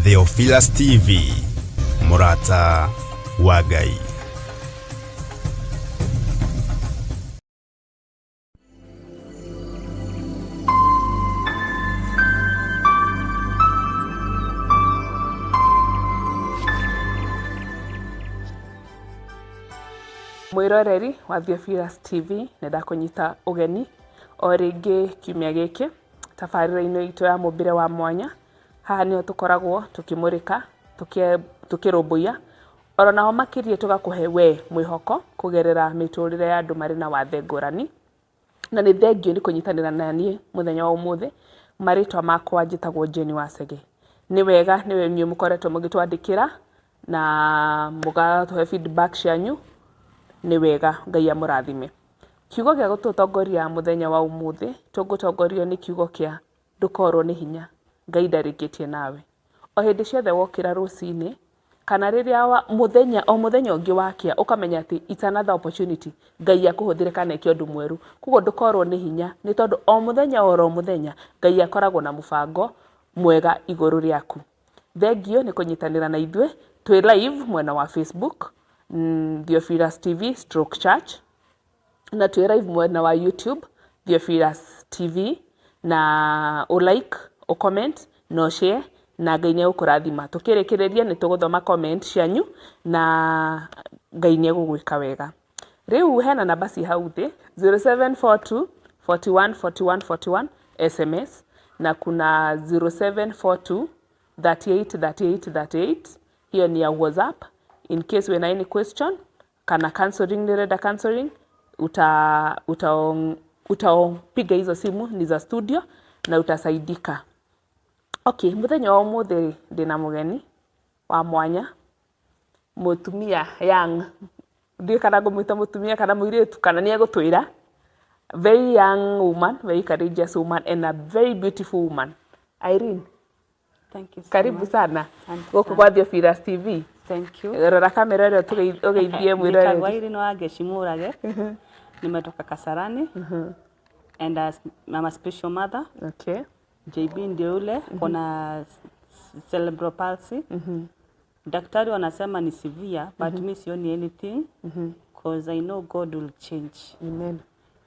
Theophilus TV, Mũrata wa Ngai. Mwĩroreri wa Theophilus TV, nĩ ndakũnyita ũgeni o rĩngĩ kiumia gĩkĩ tabarĩra-inĩ itũ ya mũmbĩre wa mwanya. Haha nĩho tũkoragwo tũkĩmũrĩka, tũkĩrũmbũiya, oro naho makĩria tũgakũhe we mwĩhoko kũgerera mĩtũrĩre ya andũ marĩ na wathe ngũrani. Na nĩ thengiũ nĩ kũnyitanĩra na niĩ mũthenya wa ũmũthĩ. Marĩtwa makwa njĩtagwo Jane Wacege. Nĩ wega nĩ inyuĩ mũkoretwo mũgĩtwandĩkĩra na mũgatũhe feedback cianyu, nĩ wega Ngai amũrathime. Kiugo gĩa gũtũtongoria mũthenya wa ũmũthĩ, tũgũtongorio nĩ kiugo kĩa ndũkorwo nĩ hinya, Ngai ndarĩkĩtie nawe. O hĩndĩ ciothe wokĩra rũcinĩ, kana rĩrĩa wa, mũthenya, o mũthenya ũngĩ wakĩa, ũkamenya atĩ it's another opportunity Ngai akũhũthĩre kana eke ũndũ mwerũ. Koguo ndũkorwo nĩ hinya, nĩ tondũ o mũthenya oro mũthenya, Ngai akoragwo na mũbango mwega igũrũ rĩaku. Thengiũ nĩ kũnyitanĩra na ithuĩ, twĩ live mwena wa Facebook, Theophilus TV stroke church, na twĩ live mwena wa YouTube, Theophilus TV, na ũ like, ũ comment, na ũ share, na Ngai nĩ egũkũrathima. Tũkĩrĩkĩrĩria nĩ tũgũthoma comment cianyu, na Ngai nĩ egũgwĩka wega. Rĩu hena namba ci hau thĩ, 0742 41 41 41 SMS, na kuna 0742 38 38 38, hiyo ni ya WhatsApp. In case wĩna any question, kana counseling nĩ ũrenda counseling, uta uta utapiga hizo simu ni za studio na utasaidika. Okay, mũthenya wa ũmũthĩ rĩ, ndĩna mũgeni wa mwanya, mũtumia young, ndiũĩ kana ngũmwĩta mũtumia kana mũirĩtu kana nĩ egũtwĩra. Very young woman, very courageous woman and a very beautiful woman. Irene, Thank you so karibu much. sana Asante gũkũ sana. gwa Theophilus TV. Thank you. Rora kamera ĩrĩa ũgeithie Njĩtagwo mwĩroreri. Irene Wangechi Mũrage. Nimetoka Kasarani. And as I'm a special mother. Okay. JB ndio yule kona cerebral palsy. Daktari wanasema ni severe but mi sioni anything cause I know God will change. Amen.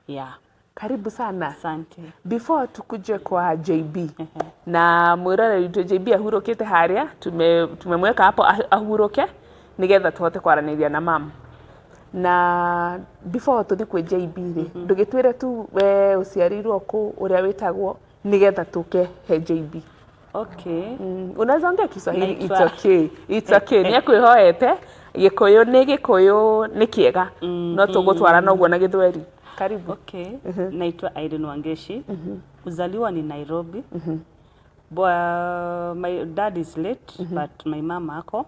Yeah. Karibu sana. Asante. Before tukuje kwa JB na mwĩroreri witũ JB ahurũkĩte harĩa, tumemweka hapo ahurũke nĩgetha tũhote kwaranĩria na mam. Na before tũthiĩ kwĩ JB rĩ, ndũgĩtwĩre tu we ũciarĩirwo kũ, ũrĩa wĩtagwo, nĩgetha tũke he JB. Okay. Unaweza ongea Kiswahili, it's okay. It's okay. Nĩ akwĩhoete Gĩkũyũ nĩ Gĩkũyũ nĩ kĩega, no tũgũtwara noguo na Gĩthweri. Karibu. Okay. Naitwa Irene Wangechi. Kuzaliwa ni Nairobi. My dad is late but my mom ako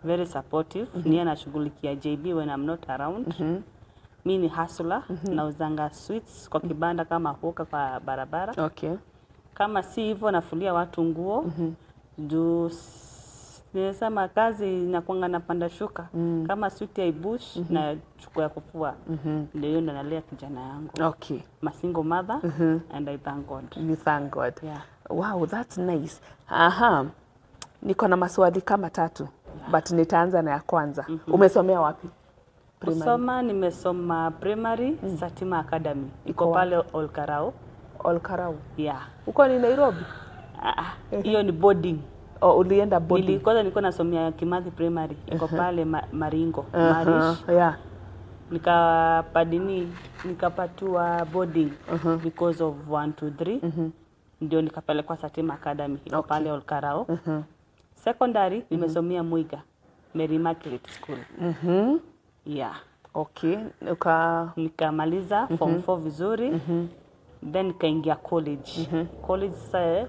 very supportive. Niye anashughulikia JB when I'm not around. Mi ni hustler, nauzanga sweets kwa kibanda kama hoka kwa barabara. Okay. Kama si hivyo nafulia watu nguo. Juu nimesema kazi nakuanga napanda shuka. Kama suit ya ibush na chukua ya kufua. Ndio hiyo ndo nalea kijana yangu. Okay. I'm a single mother and I thank God. You thank God. Yeah. Wow, that's nice. Aha. Niko na maswali kama tatu, but nitaanza na ya kwanza. Umesomea wapi? Primary. Kusoma nimesoma primary Satima Academy. Iko Iko pale Olkarau. Olkarau. Yeah. Uko ni Nairobi? Hiyo ni boarding. Oh, ulienda boarding. Kwanza nilikuwa nasomea Kimathi Primary. Iko pale Maringo, Marish. Yeah. Nikapadini, nikapatiwa boarding because of 1 2 3. Ndio nikapelekwa Satima Academy iko pale Olkarau. Secondary nimesomea Muiga Mary Immaculate School. Yeah. Okay. Nikamaliza form 4 vizuri. Then nikaingia college. College sasa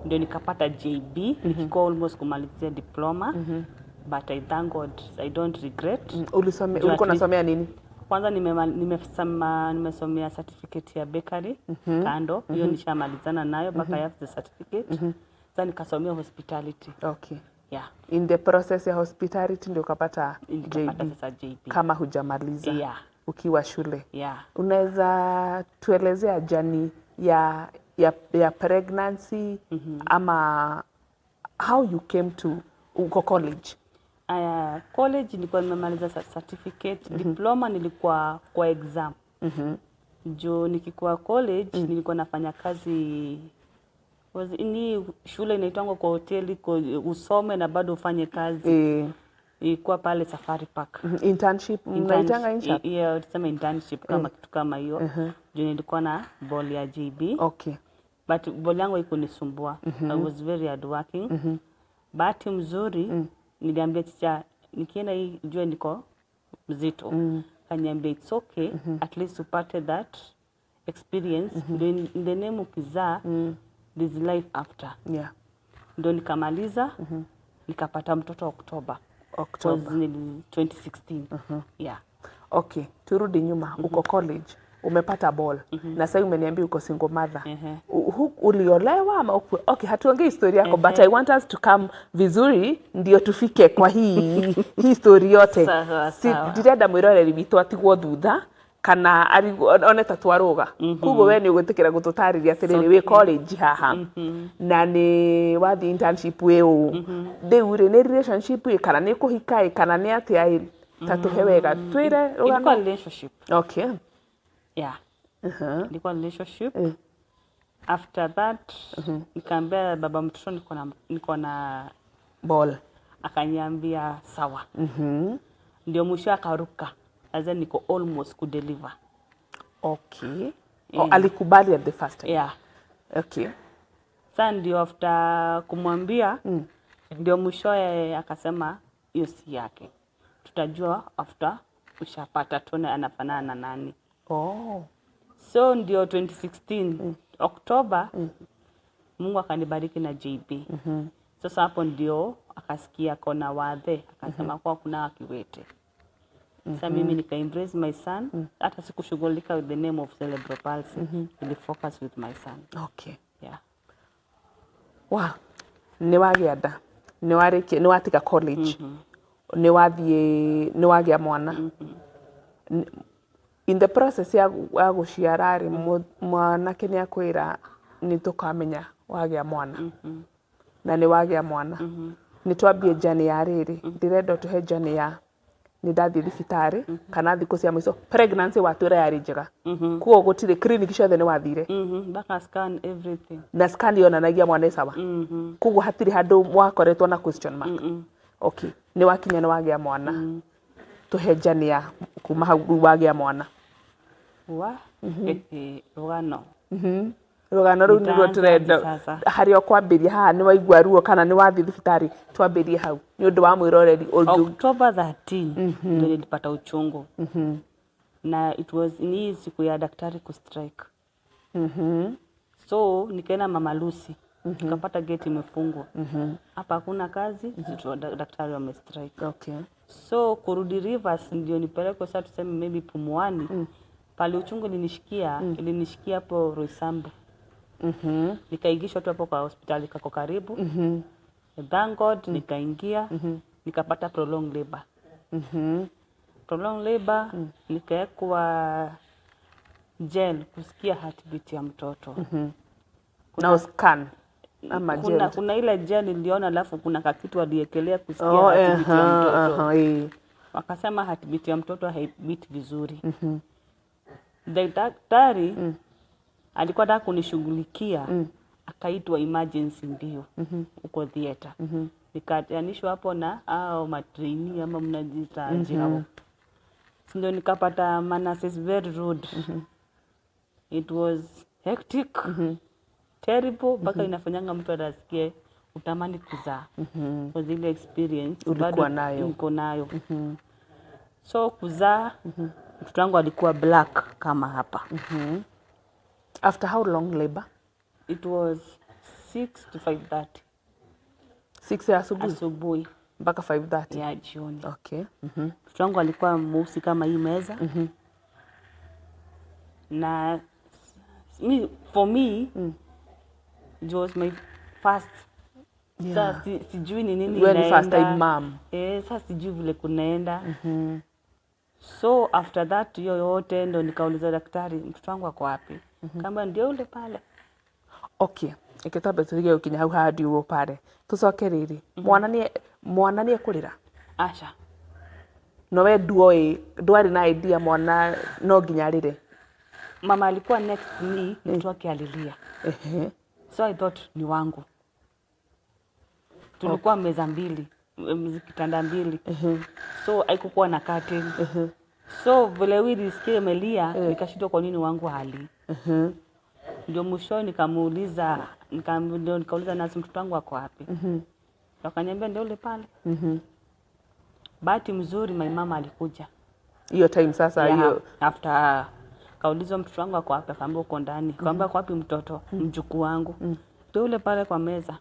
ndio nikapata JB nikikuwa almost kumalizia diploma. But I thank God, I don't regret. Ulikuwa Juu at least unasomea nini? Kwanza nimesomea certificate ya bakery kando, hiyo nishamalizana nayo mpaka I have the certificate. Sasa nikasomea hospitality. Yeah. In the process ya hospitality ndio ukapata Nikapata JB sasa JB. Kama hujamaliza ukiwa shule. Yeah. Unaweza tuelezea journey ya pregnancy ama how you came to, uko college? Aya, college nilikuwa nimemaliza certificate, diploma nilikuwa kwa exam. Juu nikikuwa college nilikuwa nafanya kazi ni shule inaitwangwa kwa hoteli kwa usome na bado ufanye kazi. Ilikuwa pale Safari Park. Internship, mnaitanga internship? Yeah, tuseme internship kama kitu kama hiyo. Juu nilikuwa na ball ya JB. But ball yangu haikunisumbua. I was very hardworking. Bahati mzuri niliambia teacher nikienda hii jue niko mzito. Kaniambia it's okay, at least upate that experience. Ndio in the name ukizaa, there's life after. Ndio nikamaliza, nikapata mtoto Oktoba. October. Was 2016. Yeah. Okay, turudi nyuma. Uko college, umepata ball na sasa umeniambia uko single mother. Uliolewa ama okay, hatuongei historia yako, but I want us to come vizuri ndio tufike kwa hii story yote. Sawa, sawa. Ndirenda mwiroreri witũ atigwo thutha kana one ta twarũga. Koguo we nĩ ũgwĩtĩkĩra gũtũtarĩria atĩrĩrĩ, wĩ college haha na nĩ wathiĩ internship wĩ ũũ, rĩu rĩ nĩ relationship ĩ kana nĩ kũhika ĩ kana nĩ atĩa ĩ, ta tũhe wega twĩre Ilikuwa rũgano. relationship. Yeah. Ilikuwa relationship. After that nikaambia baba mtoto niko na Ball. Akaniambia sawa. Ndio mwisho akaruka. Sasa niko almost kudeliver. Okay. Oh, alikubali at the first time? Yeah. Sasa ndio after kumwambia ndio mwishowe akasema hiyo si yake, tutajua after ushapata, tuone anafanana na nani. So ndio 2016 Oktoba Mungu akanibariki na JB. Sasa hapo ndio akasikia kona wathe, akasema kwa kuna kiwete. Sasa mimi nika embrace my son, hata sikushughulika with the name of cerebral palsy, nili focus with my son. Yeah. Wow. Nĩ wagĩa nda, nĩ warĩkia, nĩ watiga college, nĩ wathiĩ, nĩ wagĩa mwana. In the process ya gũciara rĩ, mwanake nĩ akwĩra nĩ tũkamenya wagĩa mwana, na nĩ wagĩa mwana. Nĩ twambie journey ya rĩrĩ, ndĩrenda ũtũhe journey ya nĩ ndathiĩ thibitarĩ kana thikũ cia mũico. Pregnancy watwĩra yarĩ njega, koguo gũtirĩ clinic ciothe nĩ wathire? Mpaka scan, everything. Na scan yonanagia mwana e sawa? Koguo hatirĩ handũ wakoretwo na question mark? Okay, nĩ wakinya nĩ wagĩa mwana, tũhe journey ya kuma hau rĩu wagĩa mwana. Wa rũgano. Rũgano rũu nĩruo Nitaanza tũrenda. aje sasa? Harĩa ũkwambĩria haha nĩ waigua ruo kana nĩ wathiĩ thibitarĩ, twambĩrie hau nĩ ũndũ wa mwĩroreri ũngĩ. October 13 ndio nilipata uchungu na it was ni siku ya daktari kustrike. So nikaenda Mama Lucy, nikapata gate imefungwa, hapa hakuna kazi, daktari wamestrike. So kurudi Rivers ndio nipelekwe sasa tuseme maybe Pumwani, pale uchungu ilinishikia hapo Roysambu. Nikaingishwa tu hapo kwa hospitali kako karibu. Thank God nikaingia, nikapata prolonged labor. Prolonged labor, nikawekwa gel kusikia heartbeat ya mtoto. Na scan ama Kuna, gel? kuna ile gel niliona, alafu kuna kakitu aliekelea kusikia heartbeat ya mtoto. Wakasema heartbeat ya mtoto haibeat vizuri. Daktari alikuwa anataka kunishughulikia, akaitwa emergency mbio huko theater. Nikaanishwa hapo na hao matrainee ama mnajiita aje hao. Si ndio nikapata manurses very rude. It was hectic, terrible, mpaka inafanyanga mtu atasikie utamani kuzaa. Kwa zile experience Ulikuwa bado nayo. Niko nayo. So kuzaa, mtoto wangu alikuwa black kama hapa. After how long labor? It was 6 to 5:30. 6 ya asubuhi? Asubuhi. Mpaka 5:30? Ya jioni. Mtoto wangu alikuwa mweusi kama hii meza. Na me, for me it was my first. Yeah. Sasa sijui ni nini Wewe ni first time inaenda. mom. Eh, sasa sijui vile kunaenda. So after that hiyo yote ndo nikauliza daktari, mtoto wangu ako wapi? Kamba ndio ule pale. Okay, reke twambe tũtige gũkinya hau handi ũguo pare tũcoke rĩrĩ, mwana nĩ ekũrĩra? Asha. No we nduoĩ, ndwarĩ na idea mwana no nginya arĩre? Mama alikuwa next to me, mtoto wake alilia. So I thought ni wangu. Tulikuwa meza mbili, kitanda mbili. So haikukuwa na curtain. So vile nilisikia imelia, nikashindwa kwa nini wangu hali. Ndio mwisho nikamuuliza, ndio nikauliza nasi, mtoto wangu ako wapi? Wakaniambia ndio ule pale. Bahati mzuri my mama alikuja. Hiyo time sasa? Yeah, hiyo after kaulizwa mtoto wangu ako wapi, akaambia uko ndani. Kaambia ako wapi mtoto, mjukuu wangu? Ndio ule pale kwa meza.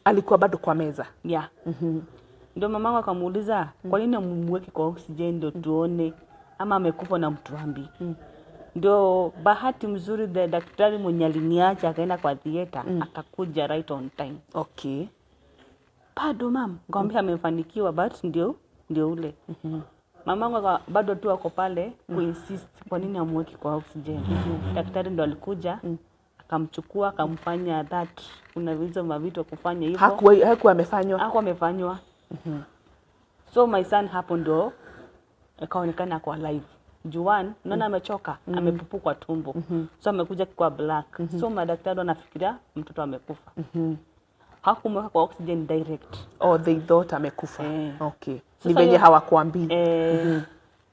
Alikuwa bado kwa meza? Yeah. Ndio mamangu akamuuliza, kwa nini mumweke kwa oxygen ndio tuone ama amekufa na mtuambi. Ndio bahati mzuri the daktari mwenye aliniacha akaenda kwa theater akakuja right on time. Bado mam, nikamwambia amefanikiwa, but ndio ule. Mamangu bado tu ako pale kuinsist kwa nini amweki kwa oxygen. Daktari ndo alikuja akamchukua akamfanya that, kuna hizo mavitu kufanya hivyo. Hakuwa amefanywa? Hakuwa amefanywa. So my son hapo ndo akaonekana kwa live. Juan, unaona amechoka, amepupu kwa tumbo. So amekuja kwa black. So madaktari wanafikiria mtoto amekufa. Hakumweka kwa oxygen direct. Oh, they thought amekufa. Eh. Okay, ni Sasa venye hawakuambii. Eh,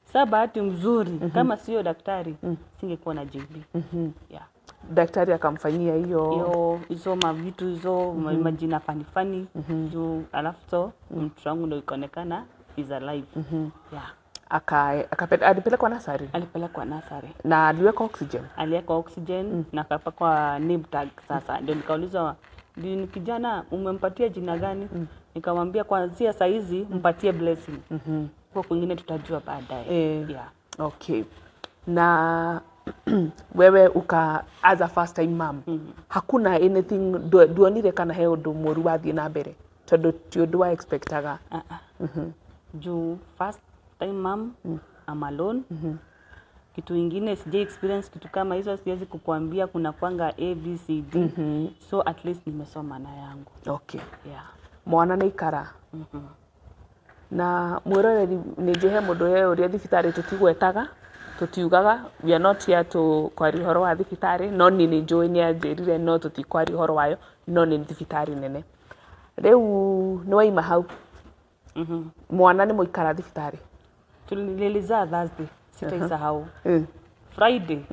sa bahati mzuri kama sio daktari singekuwa na JB. Yeah. Daktari akamfanyia hiyo? Hiyo hizo mavitu hizo majina funny funny juu, alafu so mtoto wangu ndo ikaonekana is alive. Yeah. Alipelekwa nursery? Alipelekwa nursery. Na aliweka oxygen? Aliweka oxygen na akapakwa name tag. Sasa ndio nikaulizwa, "Ni kijana, umempatia jina gani?" Nikamwambia kuanzia saa hizi mpatie Blessing. Kwa kwingine tutajua baadaye. Yeah. Okay, na wewe uka as a first time mom, hakuna anything nduonire kana he ũndũ mũru wathiĩ na mbere tondũ ti ũndũ wa expectaga? Ah, ah. Juu first time mom, I'm alone. Kitu ingine sijai experience kitu kama hizo, siwezi kukuambia kuna kwanga A B C D. So at least nimesoma na yangu. Yeah. Mwana nĩ ikara na mwĩroreri, nĩ njũĩ he mũndũ ũrĩa thibitarĩ tũtigwetaga, tũtiugaga, we are not here to kwaria ũhoro wa thibitarĩ, no niĩ nĩ njũĩ nĩ anjĩrire no tũtikwaria ũhoro wayo, no nĩ thibitarĩ nene. Rĩu nĩ waima hau, mwana nĩ mũikara thibitarĩ? Nilizaa Thursday, sitaisahau. Friday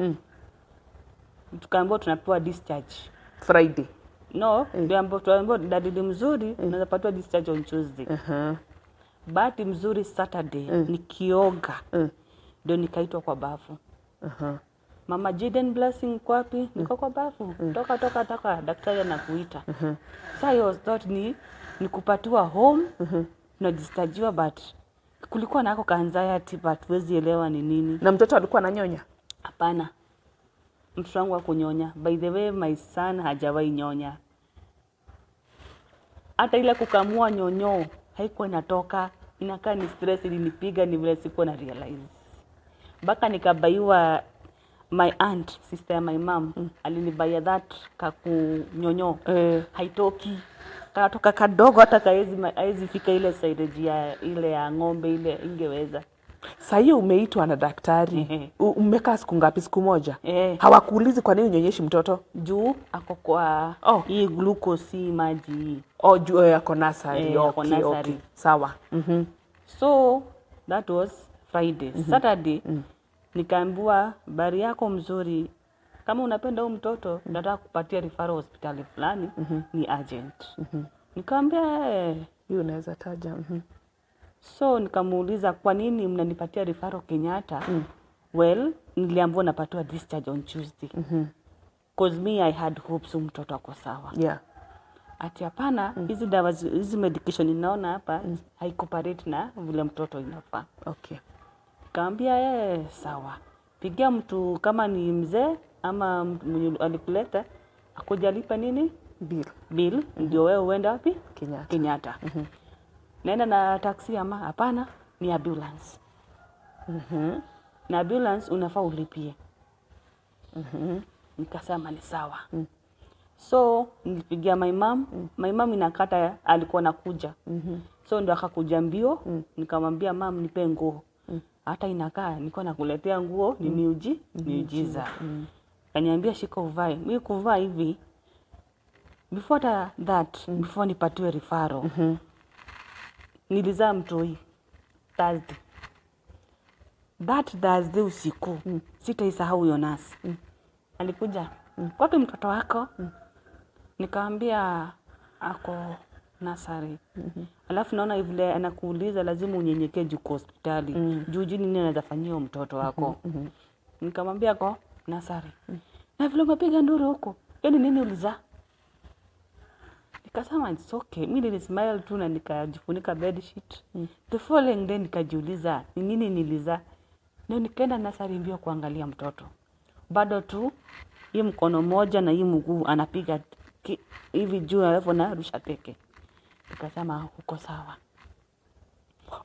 tukaambiwa tunapewa discharge. Friday? No, ndio tuambiwa dalili mzuri unaweza patiwa discharge on Tuesday. Bahati mzuri Saturday nikioga ndio nikaitwa kwa bafu. "Mama Jaden Blessing uko wapi?" "Niko kwa bafu." "Toka, toka, toka, daktari anakuita." Sasa I was thought ni kupatiwa home tunadischargiwa, but kulikuwa nako ka anxiety, but huwezi elewa ni nini. Na mtoto alikuwa ananyonya? Hapana, mtoto wangu hakunyonya. By the way, my son hajawahi nyonya. Hata ile kukamua nyonyo haikuwa inatoka, inakaa ni stress ilinipiga, ni vile sikuwa na realize. Mpaka nikabaiwa, my aunt, sister ya my mom, alinibaia that kakunyonyo. Haitoki, kanatoka kadogo, hata haezi fika ile silage ya ile ya ng'ombe ile ingeweza. Saa hiyo umeitwa na daktari, umekaa siku ngapi? Siku moja? Eh. Hawakuulizi kwa nini unyonyeshi mtoto? Juu ako kwa hii glucose, hii maji hii. Oh, juu ako nursery. Eh, ako nursery. Okay. Sawa. So that was Friday. Saturday nikaambiwa bari yako mzuri, kama unapenda huyu mtoto, nataka kupatia referral hospitali fulani, ni urgent. Nikamwambia eh. Hiyo unaweza taja. So nikamuuliza, kwa nini mnanipatia referral Kenyatta? Well, niliambiwa napatiwa discharge on Tuesday. 'Cause me I had hopes huyu mtoto ako sawa. Ati hapana, hizi dawa hizi medication ninaona hapa haicooperate na vile mtoto inafaa. Kaambia eh, sawa. Pigia mtu kama ni mzee ama mwenye alikuleta akuja lipa nini Bill. Bill, ndio wewe uende wapi? Kenyatta. Kenyatta. Naenda na taxi ama hapana, ni ambulance. Na ambulance unafaa ulipie. Nikasema ni sawa. So nilipigia my mom, my mom inakata alikuwa nakuja. So ndo akakuja mbio, nikamwambia mam, nipe nguo. Hata inakaa nilikuwa nakuletea nguo ni miujiza. Kaniambia shika uvae. Mimi kuvaa hivi before that before nipatiwe referral. Nilizaa mtoi Thursday. That Thursday usiku sitaisahau huyo nurse. Alikuja, wapi mtoto wako? Nikamwambia ako nursery. Alafu naona vile anakuuliza lazima unyenyekee juu uko hospitali. Juu juu nini anaweza fanyia huyo mtoto wako. Nikamwambia ako nursery. Na vile umepiga nduru huko, yaani nini ulizaa? Nikasema it's okay. Mi nilismile tu na nikajifunika bed sheet. The following day nikajiuliza ni nini nilizaa. Ndio nikaenda nursery mbio kuangalia mtoto. Bado tu hii mkono moja na hii mguu anapiga hivi juu alafu anarusha teke. Nikasema uko sawa.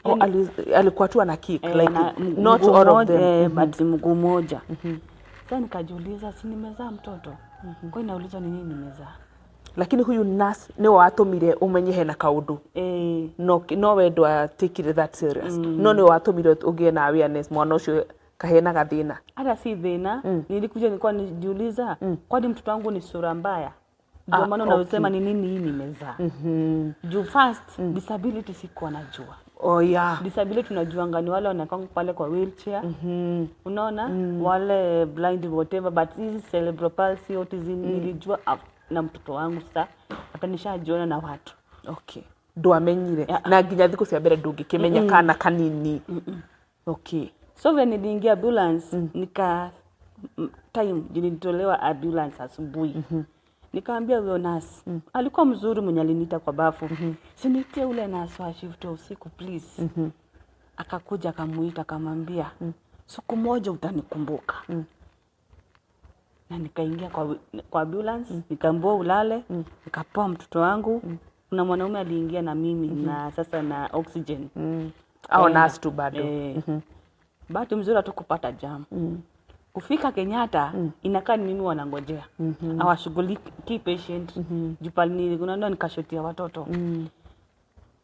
Oh, alikuwa tu ana kick Eh, like na not mguu all of moja, them. eh, but mguu moja. Sasa nikajiuliza si nimezaa mtoto. Kwa hiyo naulizwa ni nini nimezaa? Lakini huyu nurse nĩ watũmire ũmenye hena kaũndũ no no we ndwatikire that serious, no nĩ watũmire ũgĩe na awareness mwana ũcio kahena gathĩna. Hata si thĩna. Nilikuja nilikuwa nijiuliza, kwani mtoto wangu ni sura mbaya? Ndio maana unasema ni nini hii nimezaa. Juu first disability sikuwa najua. Oh, yeah. Disability tunajuanga ni wale wanakaa pale kwa wheelchair, unaona, wale blind, whatever, but hizi cerebral palsy, autism nilijua na mtoto wangu sasa hata nishajiona na watu. Okay, ndwamenyire na nginya thikũ cia mbere ndũngĩkĩmenya kana kanini, okay. So when niliingia ambulance nika time nilitolewa ambulance asubuhi, nikaambia huyo nurse, alikuwa mzuri mwenye aliniita kwa bafu, sinitie ule nurse wa shift wa usiku please. Akakuja akamuita akamwambia, siku moja utanikumbuka. Na nikaingia kwa ambulance, nikaambiwa ulale, nikapewa mtoto wangu. Kuna mwanaume aliingia na mimi na sasa na oxygen. Au Kaenda. nurse tu bado. Eh. Bahati mzuri hatukupata jam. Kufika Kenyatta inakaa ni mimi wanangojea. Hawashughuliki patient. Juu pale unaona nikashotia watoto.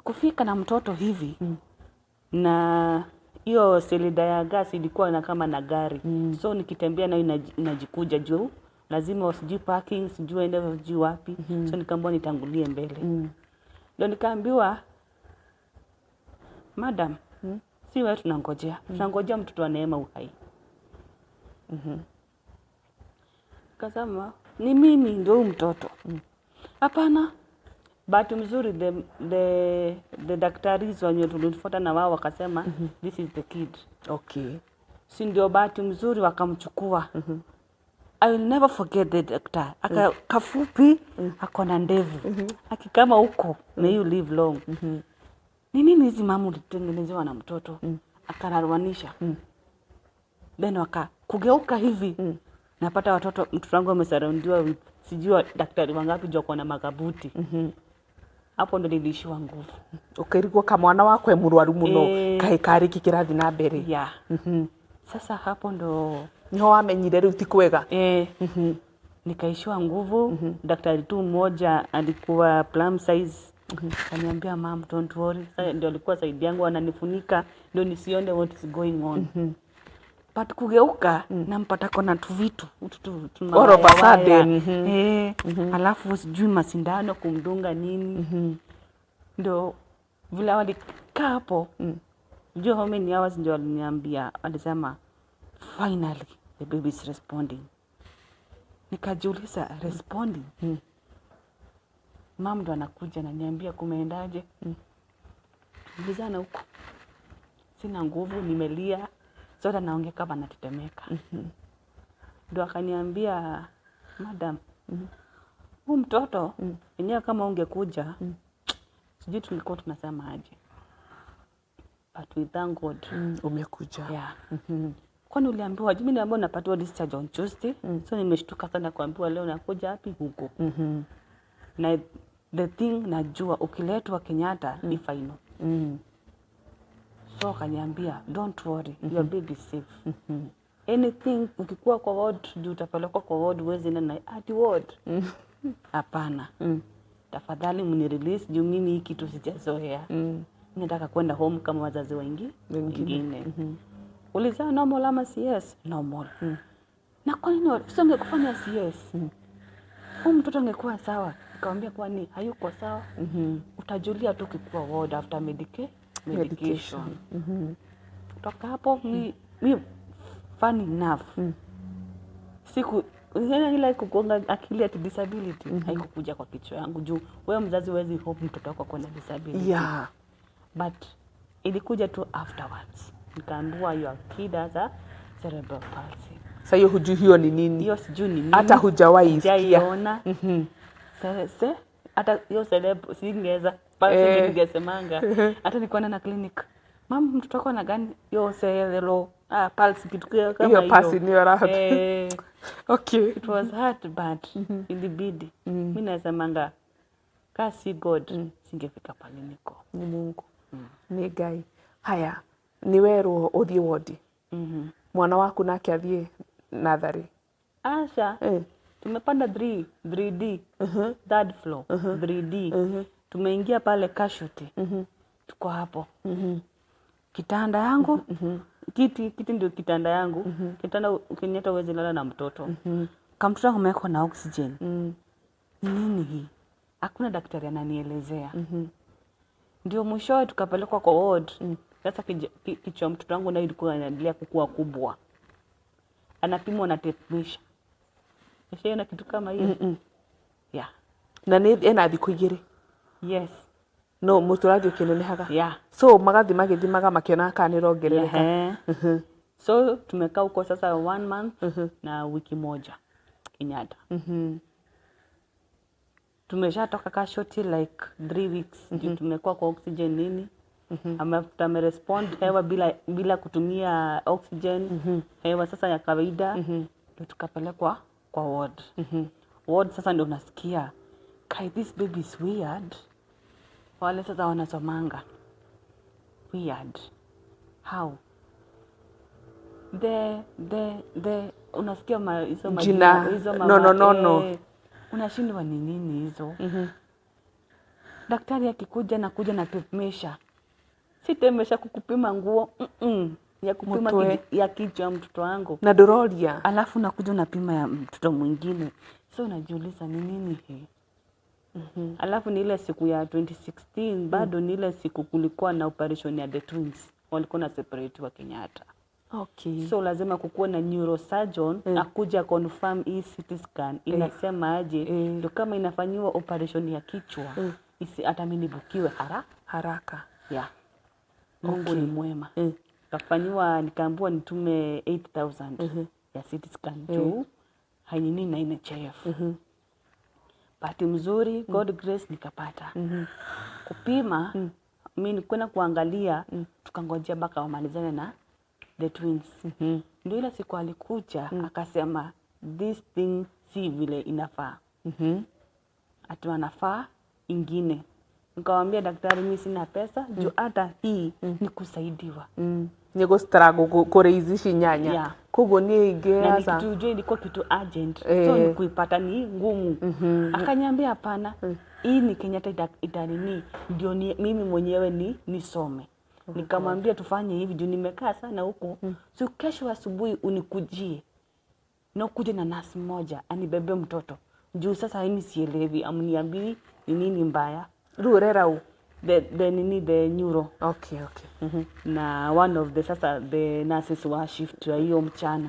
Kufika na mtoto hivi na hiyo cylinder ya gas ilikuwa na kama na gari. So nikitembea nayo inajikuja juu lazima sijui parking, sijui ende sijui wapi. So nikaambiwa nitangulie mbele. Ndio nikaambiwa, madam, si wewe tunangojea, tunangojea mtoto wa Neema uhai. Kasema ni mimi ndio huyu mtoto. Hapana. Bahati mzuri the daktaris wenye tulifuata na wao wakasema this is the kid. Si ndio bahati mzuri wakamchukua. I will never forget the doctor. Aka kafupi, ako na ndevu. Akikama huko, may you live long. Ni nini hizi mama ulitengenezewa na mtoto? Akararuanisha. Then waka kugeuka hivi. Napata watoto, mtoto wangu amesurroundiwa with sijui daktari wangapi juu ako na makabuti. Hapo ndo niliishiwa nguvu. Ũkĩrigwo ka mwana wakwa e mũrwaru mũno Eh. kaĩ karĩ kĩ kĩrathiĩ na mbere. Yeah. Sasa hapo ndo Nĩho wamenyire rĩu ti kwega. Eh, nikaishiwa nguvu. Daktari tu mmoja alikuwa plum size, akaniambia mam, don't worry. Sasa ndio alikuwa side yangu ananifunika ndio nisione what is going on. But kugeuka nampata kona tu vitu tu All of a mawaya waya. sudden. Eh, alafu sijui masindano kumdunga nini, ndio vile walikaa hapo, sijui how many hours, ndio waliniambia, walisema finally the baby is responding. Nikajiuliza, responding? Mam ndo anakuja naniambia kumeendaje. Ulizana huko, sina nguvu, nimelia zote, naongea kama natetemeka. Ndo akaniambia madam, huu mtoto enyewe kama ungekuja sijui tulikuwa tunasema aje, but we thank God. Umekuja. Yeah. Kwani uliambiwa? Mimi niliambiwa napatiwa discharge on Tuesday. So nimeshtuka sana kuambiwa leo nakuja wapi huko. Na the thing najua ukiletwa Kenyatta ni final. So akaniambia, don't worry, your baby is safe. Anything ukikuwa kwa ward, juu utapelekwa kwa ward, huwezi enda na ati ward. Hapana. Tafadhali mnirelease juu mimi hii kitu sijazoea. Nataka kwenda home kama wazazi Wengine. wengine. Ulizaa normal ama CS? Normal. Na kwa nini sio ungekufanya CS? Huyu mtoto angekuwa sawa. Nikamwambia, kwani hayuko sawa? Utajulia tu ukikuwa ward after medication. Kutoka hapo mi funny enough, siku ile kugonga akili ati disability haikukuja kwa kichwa yangu, juu wewe mzazi huwezi hope mtoto wako akuwe na disability, but ilikuja tu afterwards, nikaambiwa your kid has a cerebral palsy. Sasa hiyo hujui hiyo ni nini? Hiyo sijui ni nini. Hata hujawahi isikia. Sijaiona. Se hata hiyo celeb singeweza palsy. Ningesemanga hata nikuwa na clinic, mama, mtoto wako ana gani hiyo cerebral palsy, kitu kama Hiyo palsy niyo raha. Eh, it was hard but ilibidi. Mi nasemanga kaa si God, singefika pale niko. Nĩ Mungu, nĩ Ngai. Haya, nĩ werwo ũthiĩ wodi, mwana waku nake athiĩ natharĩ? Asha. Tumepanda 3 3D, third floor 3D. Tumeingia pale casualty, tuko hapo, kitanda yangu, kiti ndio kitanda yangu. Kitanda Kenyatta huwezi lala na mtoto. Kamtoto wangu amewekwa na oxygen. Ni nini hii? Hakuna daktari ananielezea. Ndio mwishowe tukapelekwa kwa ward. Sasa kichwa mtoto wangu nayo ilikuwa inaendelea kukua kubwa, anapimwa na tape measure. Ushaiona kitu kama hiyo? Yeah. Na nĩ ena thikũ igĩrĩ? Yes. No mũtwe ũrathiĩ ũkĩnenehaga? Yeah. So magathiĩ magĩthimaga makĩonaga kana nĩ ĩrongerereka. Ehe. So tumekaa huko sasa one month na wiki moja Kenyatta. Tumeshatoka casualty like 3 weeks. Juu tumekuwa kwa oxygen nini. Amerespond hewa bila kutumia oxygen, hewa sasa ya kawaida, ndio tukapelekwa kwa ward. Ward sasa ndio unasikia, kai, this baby is weird. Wale sasa wanasomanga weird how the unasikia hizo Jina, majina hizo. No, no, no, no. Eh, unashindwa ni nini hizo. Daktari akikuja nakuja na tape measure, si tape measure kukupima nguo, ya kupima Mũtwe. ya kichwa ya mtoto wangu. Na ndũroria. Alafu nakuja unapima ya mtoto mwingine, so unajiuliza ni nini hii. Alafu ni ile siku ya 2016, bado ni ile siku kulikuwa na operation ya the twins, walikuwa na separate wa Kenyatta. So lazima kukuwa na neurosurgeon akuja confirm hii CT scan inasema aje, ndio kama inafanyiwa operation ya kichwa isi hata mimi nibukiwe Haraka. Yeah. Mungu ni mwema. Kafanyiwa, nikaambiwa nitume 8000 ya CT scan juu hainini na NHIF. Bahati mzuri, God grace, nikapata kupima. Mi nikwenda kuangalia, tukangojea mpaka wamalizane na the twins. Ndio ile siku alikuja akasema this thing si vile inafaa, ati wanafaa ingine. Nikamwambia daktari, mi sina pesa juu hata hii ni kusaidiwa. Nĩ gũ struggle kũraise ici nyanya. Yeah. Koguo niĩ ingĩ Na ni aca. kitu ujue ilikuwa kitu urgent, so ni kuipata ni ngumu. Akaniambia hapana, hii ni Kenyatta itanini ndio ni, mimi mwenyewe ni nisome. Nikamwambia tufanye hivi juu nimekaa sana huku, so kesho asubuhi unikujie na ukuje na nurse moja anibebe mtoto, juu sasa mimi sielewi, amniambii ni nini mbaya. Rĩu ũrera ũ? The nini, the neuro. Okay. Na one of the sasa the nurses wa shift ya hiyo mchana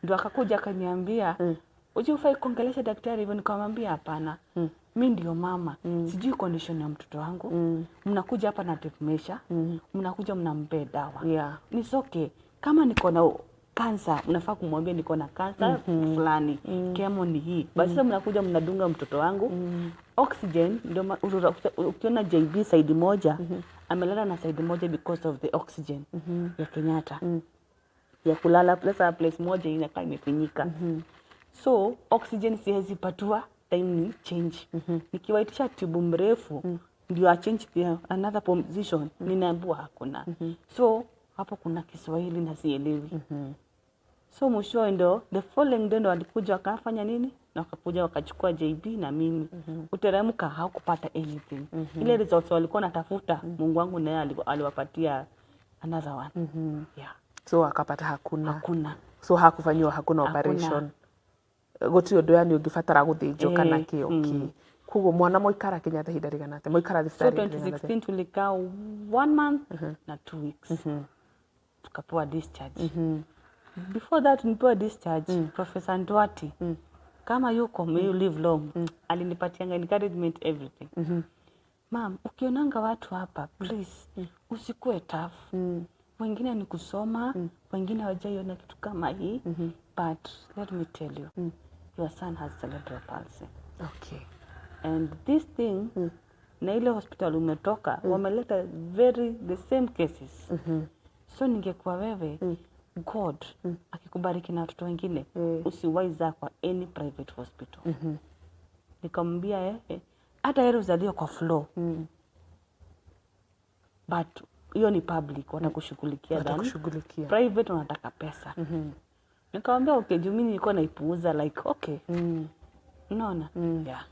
ndo akakuja akaniambia, mm. Ufai kuongelesha daktari hivyo. Nikamwambia hapana, mi ndio mama, sijui condition ya mtoto wangu. Mnakuja hapa na tape measure, mnakuja mnampea dawa. Ni okay. Kama niko na kansa, mnafaa kumwambia niko na kansa fulani, chemo ni hii. Basi sasa mnakuja mnadunga mtoto wangu oxygen. Ndio ukiona JB side moja amelala na side moja because of the oxygen ya Kenyatta. Ya kulala. Sasa place moja inakaa imefinyika, so oxygen siwezi patua, time ni change. Nikiwaitisha tube mrefu ndio a change the another position, ninaambiwa hakuna. So hapo kuna Kiswahili na sielewi. So mwishowe ndo the following day ndo walikuja wakafanya nini na wakakuja wakachukua JB na mimi. Uteremka hakupata anything. Ile results walikuwa natafuta, Mungu wangu naye aliwapatia another one. Yeah. So akapata hakuna? Hakuna. So hakufanyiwa, hakuna Hakuna. Operation gũtirĩ ũndũ yani ũngĩbatara gũthĩnjwo kana kĩ? Okay, koguo mwana mwaikara Kenyatta ihinda rĩigana atĩa, mwaikara So thibitarĩ rĩigana atĩa? 2016 tulikaa one month na 2 weeks, tukapewa discharge. Before that nipewa discharge, Professor Ndwati, kama yuko, may you live long, alinipatianga encouragement, everything. "Mam, ukionanga watu hapa, please usikuwe tough. Wengine ni kusoma, wengine hawajaiona kitu kama hii, but let me tell you, your son has cerebral palsy and this thing na ile hospital umetoka wameleta very the same cases. So ningekuwa wewe, God akikubariki na watoto wengine, usiwahi zaa kwa any private hospital." Nikamwambia, hata heri uzaliwe kwa floor, but hiyo ni public, watakushughulikia than Watakushughulikia. private, wanataka pesa." Nikamwambia okay, juu mimi nilikuwa naipuuza, like okay, unaona, yeah.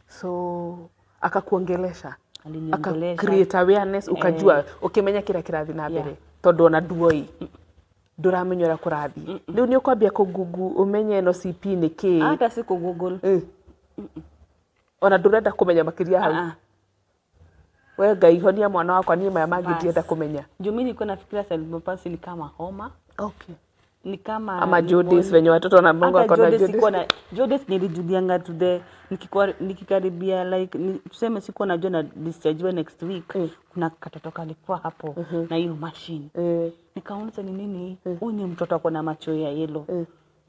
So akakuongelesha? Aliniongelesha. Aka create awareness, ukajua ukimenya kĩrĩa kĩrathiĩ na mbere, tondũ ona nduoi ndũramenya ũrĩa kũrathiĩ. Rĩu nĩ ũkwambia kũngungu ũmenye ĩno CP nĩ kĩĩ? Hata siku Google. Ona ndũrenda kũmenya makĩria hau? Ah. We Ngai honia mwana wakwa, niĩ maya mangĩ Bas. ndienda kũmenya. Juu mimi nilikuwa nafikiria cerebral palsy ni kama homa, ni kama Ama jaundice, pneumonia. venye watoto na Mungu Hata ako na jaundice jaundice. sikuwa na jaundice, nilijulianga to the nikikaribia, like tuseme sikuwa najua na discharge next week. Kuna katoto kalikuwa hapo na hiyo machine. Nikauliza, "Ni nini? Huyu ni mtoto ako na macho ya yellow."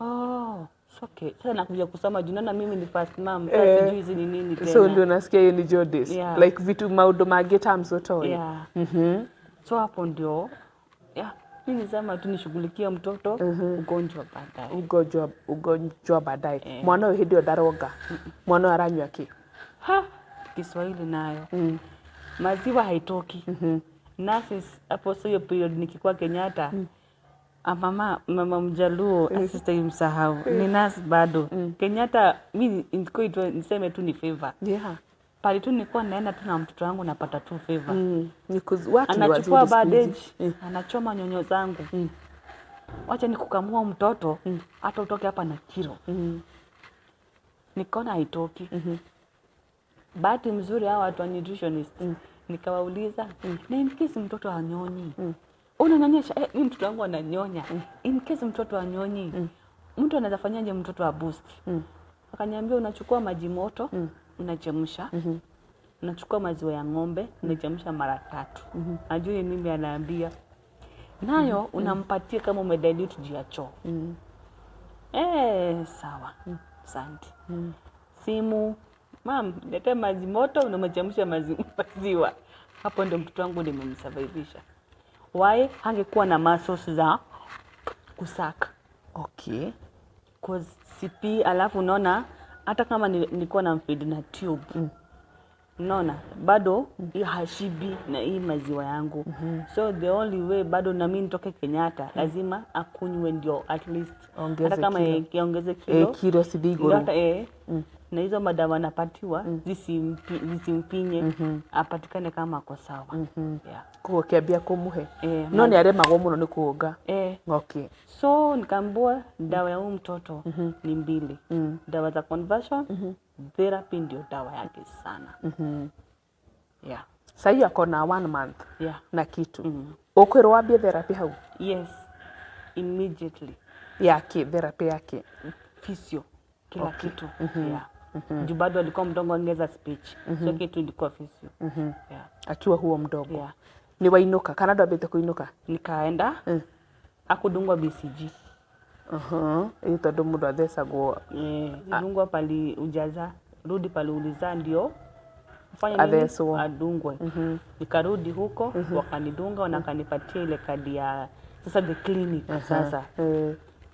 Oh, it's okay. Sasa nakuja kusoma juu naona mimi ni first mom, sasa sijui hizi ni nini tena. So ndio nasikia hiyo ni jaundice. Yeah. Like vitu maũndũ mangĩ terms ũtoĩ. Yeah. So hapo ndio, yeah, mi nisema tu nishughulikie mtoto, ugonjwa baadaye. Ugonjwa baadaye. Mwana ũyũ hĩndĩ ĩyo ndaronga, mwana ũyũ aranyua kĩ? Ha, Kiswahili nayo maziwa haitoki. Nurses hapo, so hiyo period nikikuwa Kenyatta, mama Mjaluo, asitaimsahau, ni nurse bado Kenyatta. Mi ilikuwa niseme tu ni favor pale tu nilikuwa naenda tu na mtoto wangu, napata tu favor. Watu ni Anachukua wazuri siku hizi. bandage, anachoma nyonyo zangu. "Wacha nikukamua mtoto, hata utoke hapa na kilo." Nikaona haitoki. Bahati mzuri hawa watu wa nutritionist, nikawauliza, "Na in case mtoto anyonyi, unanyonyesha?" Eh, mimi mtoto wangu ananyonya. "In case mtoto anyonyi, mtu anaweza fanyaje mtoto wa boost?" Akaniambia, "Unachukua maji moto, unachemsha, unachukua maziwa ya ng'ombe, unachemsha mara tatu." Ajui mimi anaambia nayo unampatia kama umedilute juu ya choo. Eh, sawa, asante. Simu, "Mam, lete maji moto, unamechemsha maziwa." Hapo ndo mtoto wangu nimemsurvivisha. Why hangekuwa na muscles za kusaka. 'Cause CP, alafu unaona hata kama nilikuwa na mfeed na tube, unaona bado hii hashibi na hii maziwa yangu. So the only way bado na mimi nitoke Kenyatta, lazima akunywe ndio at least Ongeze hata kama kilo. kiongeze kilo. Kilo cithie Ndio igũrũ. hata na hizo madawa anapatiwa zisimpinye, apatikane kama ako sawa, yeah. Koguo kĩambia kũmũhe no nĩ aremagwo mũno nĩ kuonga? Eh, so nikaambiwa dawa ya huyu mtoto ni mbili, dawa za conversion therapy ndio dawa yake sana, yeah. Sahii ako na one month na kitu. Ũkwĩrwo wambie therapy hau? Yes, immediately. Yake therapy yake? Physio, kila kitu, yeah. Juu bado alikuwa mdogo, ongeza speech, so kitu ilikuwa physio, yeah. Akiwa huo mdogo? Yeah. Nĩ wainũka kana ndwambĩte kũinũka? Nikaenda akudungwa BCG. Ĩ, tondũ mũndũ athecagwo. Eh, dungwa pali ujaza, rudi pali ulizaa ndio ufanye nini? Athecwo. Adungwe. Nikarudi huko, wakanidunga na wakanipatia ile kadi ya Sasa the clinic sasa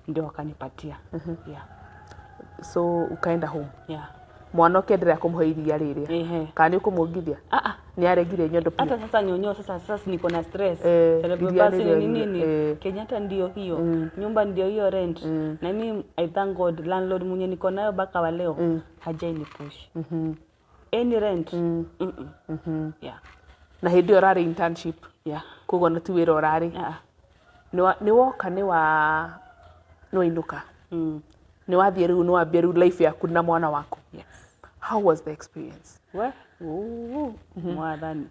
ndio wakanipatia. Yeah. So ukaenda home? Yeah. Mwana ũkĩenderea kũmũhe iria rĩrĩa? Ehe. Kana nĩ ũkũmuongithia? Ah, ah. Nĩ aregire nyondo piũ? Hata sasa nyonyo, sasa niko na stress. Eh, Cerebral iria palsy nĩrĩo ni nini? Kenyatta ndio hiyo, nyumba ndio hiyo, rent. Na mimi, I thank God, landlord mwenye niko nayo mpaka wa leo hajai ni push any rent. Yeah. Na hĩndĩ ĩyo ũrarĩ internship? Yeah. Koguo na ti wĩra ũrarĩ? Ah. Nĩ woka, nĩ wainũka, nĩ wathiĩ rĩu, nĩ wambia rĩu life yaku na mwana waku? Yes. How was the experience? We, uu, mwathani,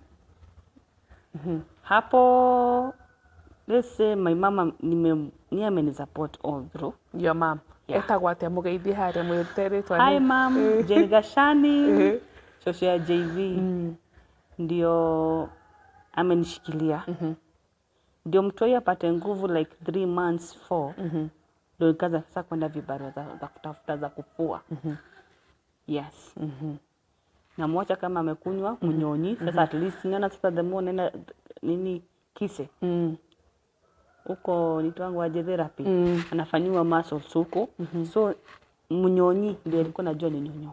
hapo let's say my mama ni amenisupport all through. Your mom? Yeah. Etagwo atĩa? Mũgeithie harĩa, mwĩte rĩtwa. Hi mom, Jane Gashani, shosho ya JV, ndio amenishikilia ndio mtoi apate nguvu like 3 months, 4, ndio nikaanza sasa kwenda vibarua za kutafuta za kufua. Yes, namwacha kama amekunywa mnyonyi sasa, at least naona sasa the more naenda nini kise huko nitwangu aje therapy, anafanyiwa muscles huko, so mnyonyi ndio alikuwa najua ni nyonyo.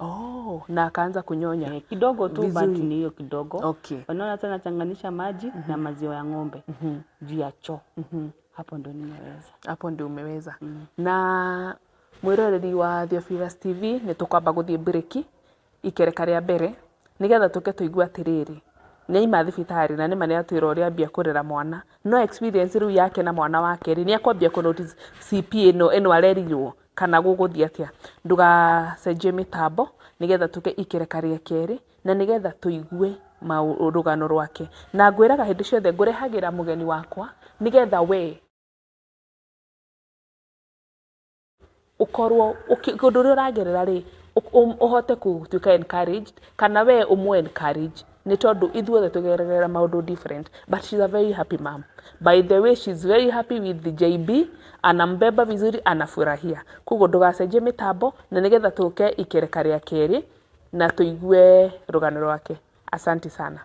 Oh, na akaanza kunyonya? Eh, kidogo tu, but Vizuri. Ni hiyo kidogo. Wanaona sasa nachanganisha maji na maziwa ya ng'ombe juu ya choo, hapo ndo nimeweza. Hapo ndio umeweza. Na mwĩroreri wa Theophilus TV, nĩ tũkwamba gũthiĩ breki ikereka rĩa mbere nĩgetha tũke tũigue atĩrĩrĩ, nĩ aima thibitarĩ na nĩma nĩ atwĩra ũrĩa ambia kũrera mwana, no experience rĩu yake na mwana wake rĩ, nĩ akwambia kũ notice CP ĩno arerirwo kana gũgũthiĩ atĩa. Ndũgacenjie mĩtambo nĩgetha tũke ikereka rĩa kerĩ na nĩgetha tũigue rũgano rwake. Na ngwĩraga hĩndĩ ciothe ngũrehagĩra mũgeni wakwa nĩgetha we ũkorwo ũndũ ũrĩa ũragerera rĩ, ũhote gũtuĩka encouraged kana we ũmũ encourage, nĩ tondũ ithuothe tũgeragĩra maũndũ different. But she's a very happy mom, by the way. She's very happy with the JB, anambeba vizuri, anafurahia. Koguo ndũgacenjie mĩtambo na nĩgetha tũke ikereka rĩa kerĩ na tũigue rũgano rwake. Asante sana.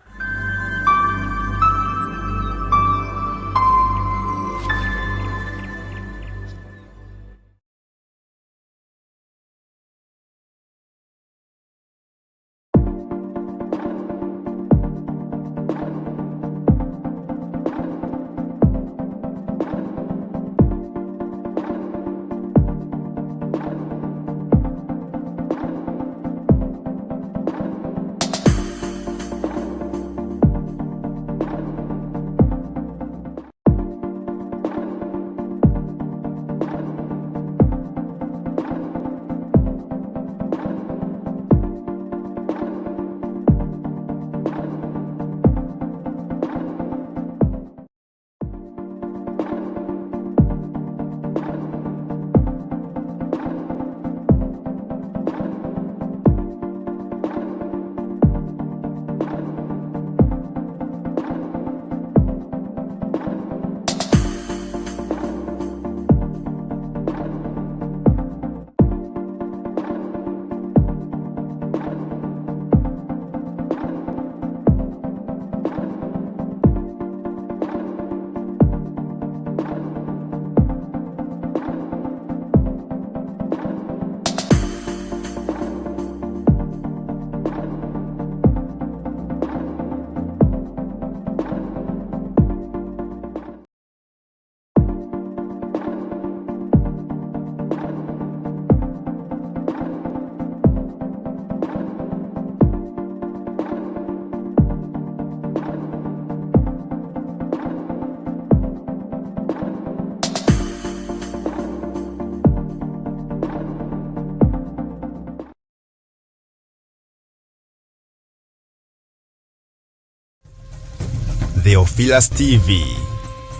Theophilus TV,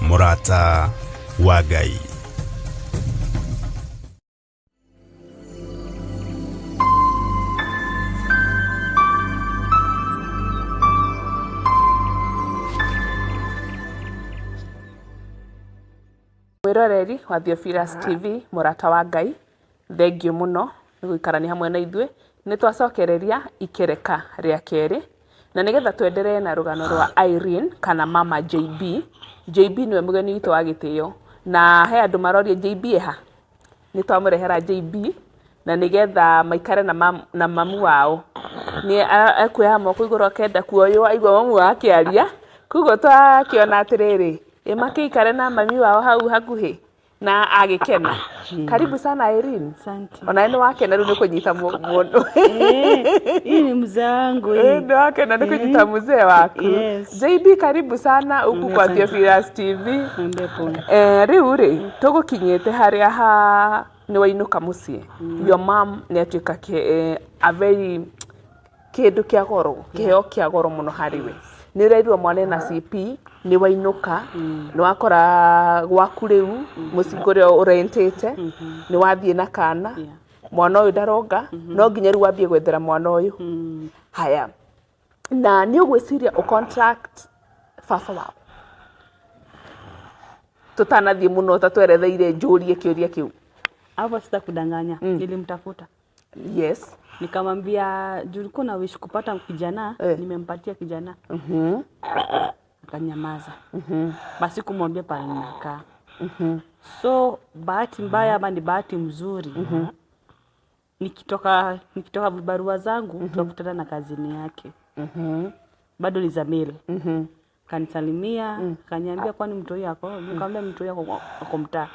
mũrata wa Ngai. Mwĩroreri wa Theophilus TV, mũrata wa Ngai, thengiũ mũno nĩ gũikarania hamwe na ithuĩ. Nĩ twacokereria ikereka rĩa kerĩ. Na nĩgetha twenderee na rũgano rwa Irene kana mama JB. JB nĩwe mũgeni witũ wa gĩtĩo, na he andũ maroria JB eha, nĩ twamũrehera JB na nĩgetha maikare na mamu wao. Nĩ ekuoya moko igũrũ akenda kuoywo aigua mamu wao akĩaria, koguo twakĩona atĩrĩrĩ, ĩ makĩikare na mami wao hau hakuhĩ na agĩkena. Karibu sana Irene. Asante. Onawe nĩ wakena rĩu nĩ kũnyita mũndũ. Eh, hii ni mzee wangu hii. Nĩ wakena nĩ kũnyita mzee waku. Yes. JB, karibu sana huku kwa Asante. Theophilus TV. Niambie pole. Rĩu rĩ, tũgũkinyĩte harĩa ha nĩ wainũka mũciĩ, your mom nĩ atuĩka a very kĩndũ kĩa goro, kĩheo kĩa goro mũno harĩ we. Nĩ ũrerirwo mwana ena CP, nĩ wainũka, nĩ wakora gwaku rĩu mũciĩ kũrĩa ũrentĩte, nĩ wathiĩ na kana. Mwana ũyũ ndaronga, no nginya rĩu wambie gwethera mwana ũyũ. Haya, na nĩ ũgwĩciria ũcontract baba wao? Tũtanathiĩ mũno ta tweretheire, njũrie kĩũria kĩu. Hapo sitakudanganya, nilimtafuta. Nikamwambia juu ulikuwa na wish kupata kijana, nimempatia kijana. Akanyamaza. Basi kumwambia pale ninakaa. So bahati mbaya ama ni bahati mzuri, nikitoka vibarua zangu tukakutana na kazini yake. Bado ni Zamil. Kanisalimia, kaniambia kwani mtoi yako? Nikamwambia mtoi yako ako mtaa.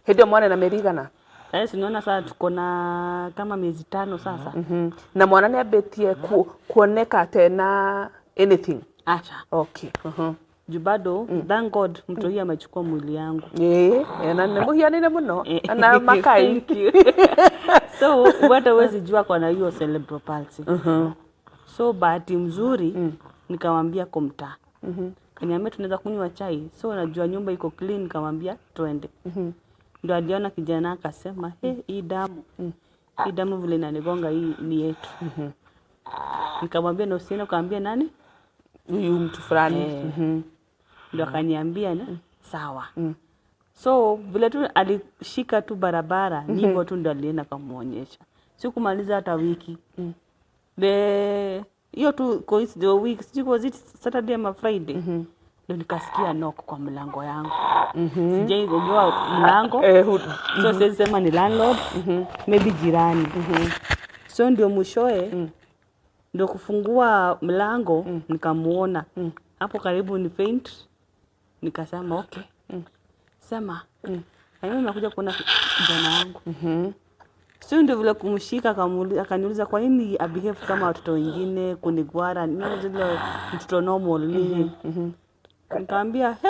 Hĩndĩ ĩyo mwana na mĩeri igana? Sasa sinaona sasa tuko na kama miezi 5 sasa. Na mwana nĩ ambĩtie kuoneka tena anything? Acha. Okay. Juu bado thank God mtoi amechukua mwili yangu. Ĩĩ, na nĩ mũhianĩre mũno na makai. Thank you. So hata huwezi jua kwa na hiyo cerebral palsy. So bahati mzuri nikamwambia ko mtaa. Kaniambia tunaweza kunywa chai. So najua nyumba iko clean, nikamwambia twende. Ndio aliona kijana akasema, "He, hii damu. Hii damu vile inanigonga, hii ni yetu." Nikamwambia na usiende ukaambia nani? Huyu mtu fulani. Eh. Ndio akaniambia na sawa. So vile tu alishika tu barabara, ni hivyo tu ndio alienda kamuonyesha. Sikumaliza hata wiki. The hiyo tu the week, sijui was it Saturday ama Friday. Ndio nikasikia knock kwa mlango yangu. Sijaigongewa mlango. So siwezi sema ni landlord, maybe jirani. So ndio mwishoe ndio kufungua mlango nikamuona hapo karibu ni faint, nikasema okay, sema na mimi nimekuja kuona kijana wangu. Sio ndio vile kumshika, akaniuliza kwa nini abehave kama watoto wengine, kunigwara nini, zile mtoto normal nini. Nikamwambia he,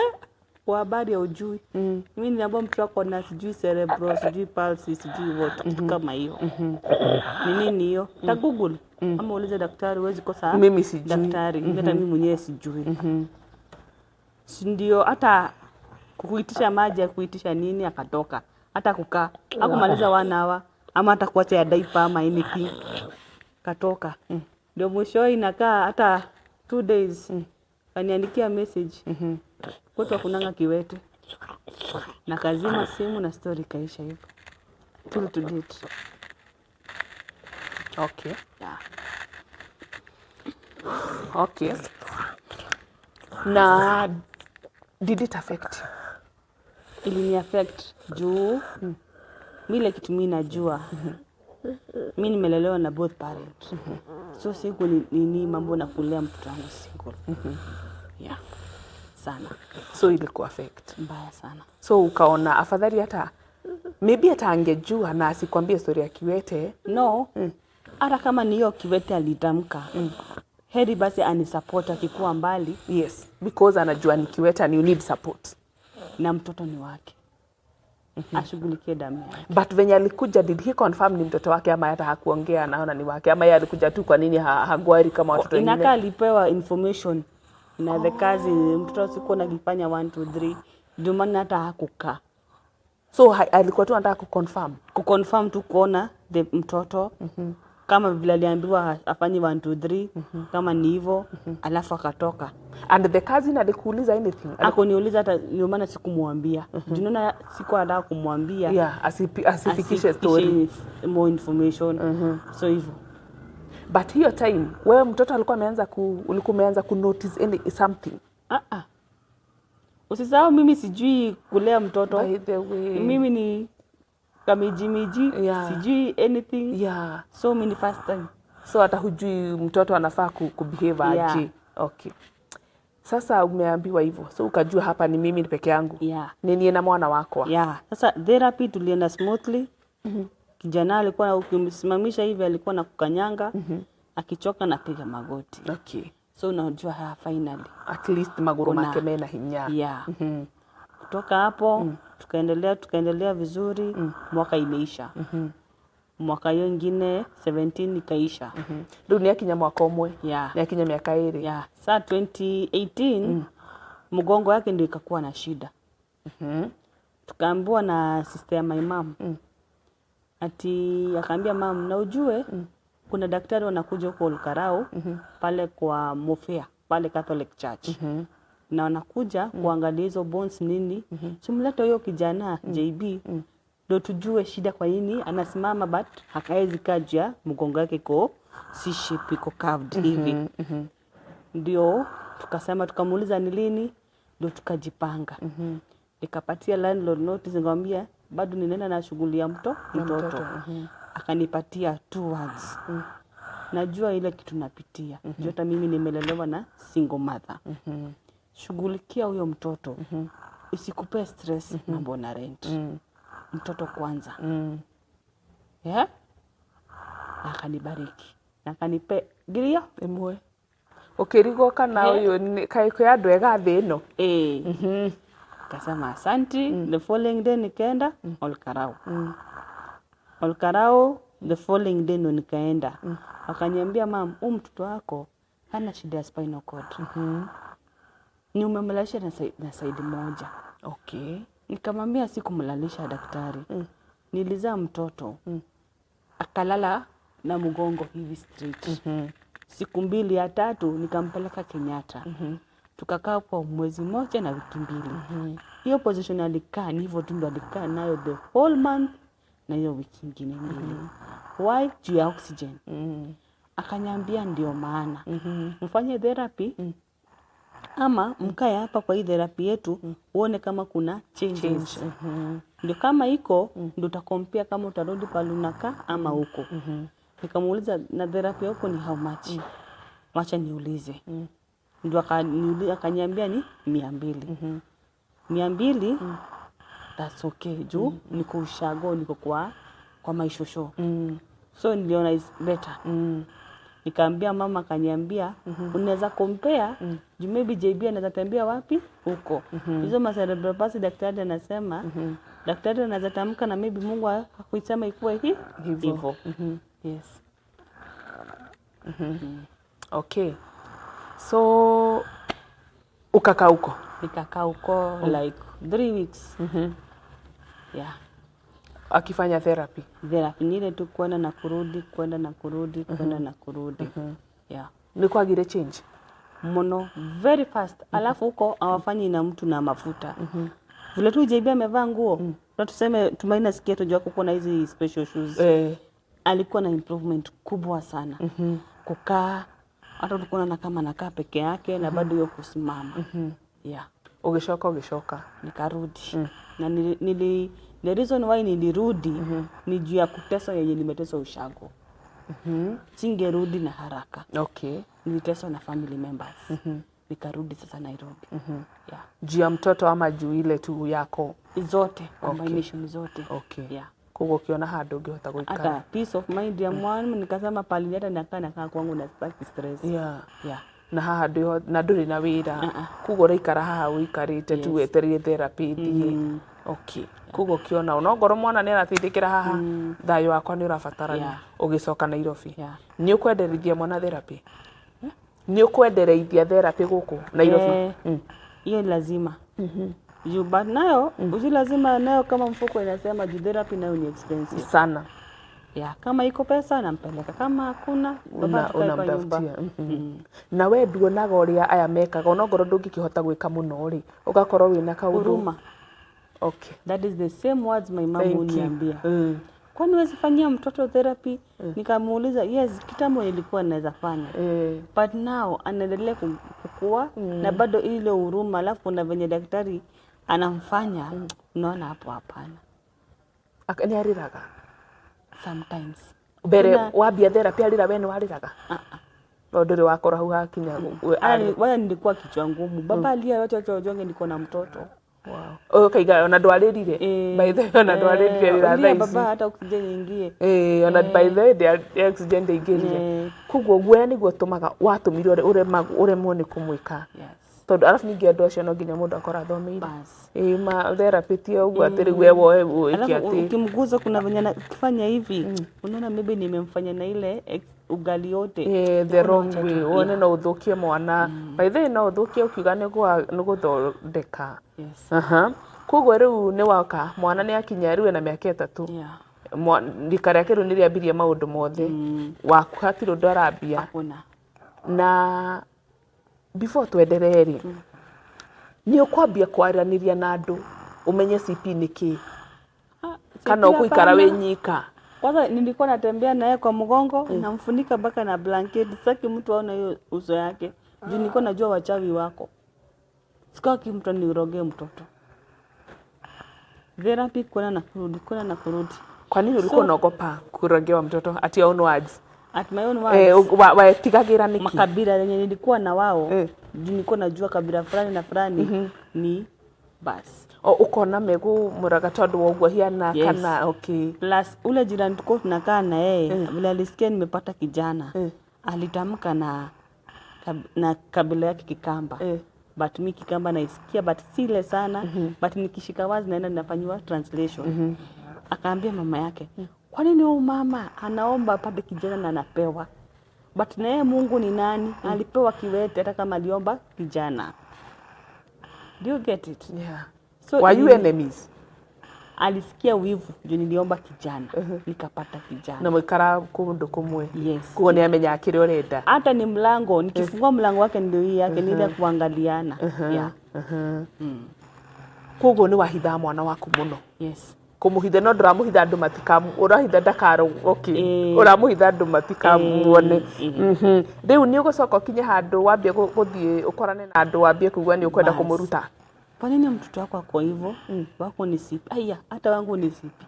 kwa habari ya ujui, mimi niliambiwa mtoto wako na sijui cerebral, sijui palsy, sijui what, kitu kama hiyo. Ni nini hiyo? Ta Google ama ulize daktari, huwezi kosa Mimi sijui. daktari. Hata mimi mwenyewe sijui. Si ndio hata kuitisha maji ya kuitisha nini akatoka, hata kukaa hakumaliza 1 hour ama hata kuacha ya diaper ama anything, katoka. Ndio mwisho inakaa hata 2 days kaniandikia message, kwetu hakunanga kiwete, na kazima simu na story kaisha hivyo till to date. Yeah. Okay. Na did it affect you? Ilini affect juu mi ile kitu mi najua, mi nimelelewa na both parent, so siku ni nini mambo na kulea mtoto wangu single, yeah, sana. So ilikuwa affect. Mbaya sana. So ukaona afadhali hata maybe hata angejua na asikwambie story ya kiwete. No, hata kama ni hiyo kiwete alitamka, heri basi anisupport akikuwa mbali. Yes, because anajua ni kiwete and you need support. Na mtoto ni wake, ashughulikie damu yake. But venye alikuja, did he confirm ni mtoto wake ama hata hakuongea, anaona ni wake, ama yeye alikuja tu kwa nini hagwari kama watoto Inaka wengine? alipewa information na the kazi mtoto sikuwa nakifanya 1 2 3, ndio maana hata hakukaa. So alikuwa tu anataka kuconfirm. Kuconfirm tu, kuona the mtoto kama vile aliambiwa afanye 1 2 3, kama ni hivyo, alafu akatoka. And the cousin alikuuliza anything? Akuniuliza hata, ndio maana sikumwambia. Mm-hmm. Naona sikuwa nataka kumwambia. Yeah, asifikishe story. More information, so hivyo. But hiyo time wewe mtoto alikuwa ameanza ku ulikuwa umeanza ku notice any something? Ah, ah. Usisahau mimi sijui kulea mtoto. By the way. Mimi ni kamijimiji, sijui anything. So mimi ni first time. So hata hujui mtoto anafaa kubehave aje. Okay. Sasa umeambiwa hivyo, so ukajua hapa ni mimi peke yangu. Ni niĩ na mwana wakwa. Yeah. Sasa therapy tulienda smoothly. Kijana alikuwa ukimsimamisha hivi alikuwa na kukanyanga, akichoka napiga magoti. So unajua finally. At least magũrũ make mena hinya. Yeah. Kutoka hapo tukaendelea vizuri, mwaka imeisha. Mwaka hiyo ingine 17 ikaisha. Rĩu nĩ akinya mwaka ũmwe. Yeah. Nĩ akinya mĩaka ĩrĩ. Yeah. Saa 2018 mgongo yake ndio ikakuwa na shida. Tukaambiwa na sister ya my mom. Ati akaambia mam, na ujue kuna daktari wanakuja huko Olkarau pale kwa Mofea pale Catholic Church. Na wanakuja kuangalia hizo bones nini. Simlete huyo kijana JB ndio tujue shida kwa nini anasimama but hakaezi kaa juu ya mgongo yake iko C shape iko curved hivi. Ndio tukasema, tukamuuliza ni lini, ndio tukajipanga. Nikapatia landlord notice, nikamwambia bado ninaenda na shughuli ya mtoto. Mtoto. Akanipatia two words. Najua ile kitu napitia. Juu hata mimi nimelelewa na single mother. Shughulikia huyo mtoto. Usikupe stress mambo na rent. Mtoto kwanza. Yeah? Na akanibariki. Na akanipe girio Ĩmwe. Ũkĩrigwo kana ũyũ kaĩ kwĩ andũ ega thĩ ĩno. Kasema asanti. The following day nikaenda Olkarau. Olkarau the following day ndo nikaenda. Wakaniambia, mam, huu mtoto wako hana shida ya spinal cord. Ni umemlalisha na side moja. Nikamwambia sikumlalisha daktari. Nilizaa mtoto. Akalala na mgongo hivi straight. Siku mbili ya tatu nikampeleka Kenyatta. Tukakaa kwa mwezi mmoja na wiki mbili. Hiyo position alikaa ni hivyo tu ndo alikaa nayo the whole month na hiyo wiki ingine mbili. Why? Juu ya oxygen. Akaniambia ndio maana mfanye therapy ama mkae hapa kwa hii therapy yetu uone kama kuna changes. Change. Ndio kama iko ndio utacompare kama utarudi pale unakaa ama huko. Nikamuuliza na therapy huko ni how much? Wacha niulize. Ndio akaniambia ni 200. 200, that's okay juu niko ushago, niko kwa maishosho. So niliona is better. Nikaambia mama, akaniambia unaweza compare juu maybe JB anaweza tembea wapi huko. Hizo ma cerebral palsy daktari anasema daktari anaweza tamka na maybe Mungu hakuisema ikuwe hii Hivyo. hivyo. Yes. Okay. So ukakaa huko. Nikakaa huko like 3 weeks. Yeah. Akifanya therapy. Therapy ni ile tu kwenda na kurudi, kwenda na kurudi, kwenda na kurudi. Yeah. Nĩ kwagire change. Muno very fast. Alafu huko hawafanyi na mtu na mafuta. Vile tu JB amevaa nguo. Na tuseme Tumaini asikia tujua kuko na hizi special shoes. Alikuwa na improvement kubwa sana. Kukaa hata ulikuwa unaona kama anakaa peke yake na bado hiyo kusimama. Yeah. Ũgĩcoka ũgĩcoka. Nikarudi. Na nili the reason why nilirudi ni juu ya kuteswa yenye nimeteswa ushago. Singerudi na haraka. Niliteswa na family members. Nikarudi sasa Nairobi. Yeah. Juu ya mtoto ama juu ile tu yako? Zote, combination zote. Yeah. Koguo ũkĩona handũ ũngĩhota gũikara. Hata peace of mind ya mwana nikasema pali hata nakaa kwangu na sitaki stress. Yeah. Na haha ndĩho na ndũrĩ na wĩra, koguo ũraikara haha ũikarĩte tu wetereire therapy ĩthiĩ. Okay. Koguo ũkĩona onongorwo mwana nĩ arateithĩkĩra haha, thayũ wakwa nĩ ũrabatarania. Ũgĩcoka Nairobi. Nĩ ũkwenderithia mwana therapy? Nĩ ũkwendereithia therapy gũkũ Nairobi? Eh, hiyo lazima. Juu but nayo usi lazima nayo kama mfuko inasema juu therapy nayo ni expensive. Sana. Yeah, kama iko pesa nampeleka, kama hakuna baba tukae kwa nyumba. Unamtafutia. Na we nduonaga ũrĩa aya mekaga onongorwo ndũngĩkĩhota gwĩka mũno rĩ, ũgakorwo wĩna kaũndũ. Huruma. Okay. That is the same words my mom Thank you. huniambia. Kwani huwezi fanyia mtoto therapy? Nikamuuliza, yes, kitambo nilikuwa naweza fanya, but now anaendelea kukua na bado ile huruma, alafu kuna venye daktari anamfanya, unaona hapo hapana. Nĩ arĩraga? Sometimes. Mbere Kuna- wambia therapy arĩra, we nĩ warĩraga? Ah, ah. No ndũrĩ wakorwo hau hakinya Wala nilikuwa kichwa ngumu, baba alia, wacha wacha wajonge, niko na mtoto. Wow. Ũkaiga ona ndwarĩrire. By the way, ona ndwarĩrire rĩra lia thaa ici. Baba, hata oxygen ingie. Ona by the way oxygen ndĩingĩrire. Koguo guoya nĩguo ũtũmaga watũmire ũremwo nĩ kũmwĩka. Yes. Tondũ arabu ningĩ andũ acio no nginya mũndũ akorwo athomeire. Bas. Ma therapy ti o ũguo atĩ rĩu we woe wĩke Alafu atĩ. ukimguza kuna venye ukifanya hivi unaona maybe nimemfanya na ile ugali yote. The wrong Wacha way tu. wone no ũthũkie mwana. By the way, no ũthũkie ũkiuga nĩ gũthondeka. Aha. Koguo rĩu nĩ waka mwana nĩ akinya rĩu ena mĩaka 3. Rika rĩake rĩu nĩ rĩambirie maũndũ mothe, waku hatirĩ ũndũ arambia. Hakuna. Na before twenderee rĩ, nĩ ũkwambia kwaranĩria na andũ ũmenye CP nĩ kĩ, Ah, kana CP ũgũikara hapana. wĩ nyika? Kwanza nilikuwa natembea naye kwa mgongo, namfunika mpaka na blanketi, sitaki mtu aone hiyo uso yake juu nilikuwa najua wachawi wako, sitaki mtu anirogee mtoto. Therapy kwenda na kurudi, kwenda na kurudi. Kwa nini ulikuwa unaogopa kurogewa mtoto at your own words? At my own words. Wetigagĩra nĩkĩ? Makabila yenye nilikuwa na wao, juu nilikuwa najua kabila fulani na fulani ni basi. O, ũkona megũmũraga tondũ wa ũguo hiana? Yes. Kana okay. Plus ule jirani tulikuwa tunakaa na yeye, vile alisikia nimepata kijana, alitamka na kabila yake Kikamba. But mi Kikamba naisikia but si ile sana, but nikishika wazi naenda nafanyiwa translation. Akaambia mama yake, kwa nini huyu mama anaomba apate kijana na anapewa? But na yeye Mungu ni nani? Alipewa kiwete hata kama aliomba kijana. Do you get it? Yeah. So Were you enemies? Alisikia wivu juu niliomba kijana nikapata kijana. Na mũikara kũndũ kũmwe? Yes. Koguo nĩ amenyaga kĩrĩa ũrenda. Hata ni mlango, nikifungua mlango wake ndio hii yake, ni ile kuangaliana, yeah. Koguo nĩ wahithaga mwana waku mũno? Yes. Kũmũhitha, no ndũramũhitha andũ matikamu, ũrahitha ndakaro, okay. Ũramũhitha andũ matikamuone. Rĩu nĩ ũgũcoka ũkinye handũ wambie gũthiĩ ũkorane na andũ, wambie kũigua nĩ ũkwenda Bas. kũmũruta? Kwa nini mtoto wako ako hivyo? Wako ni CP? Aya, hata wangu ni CP.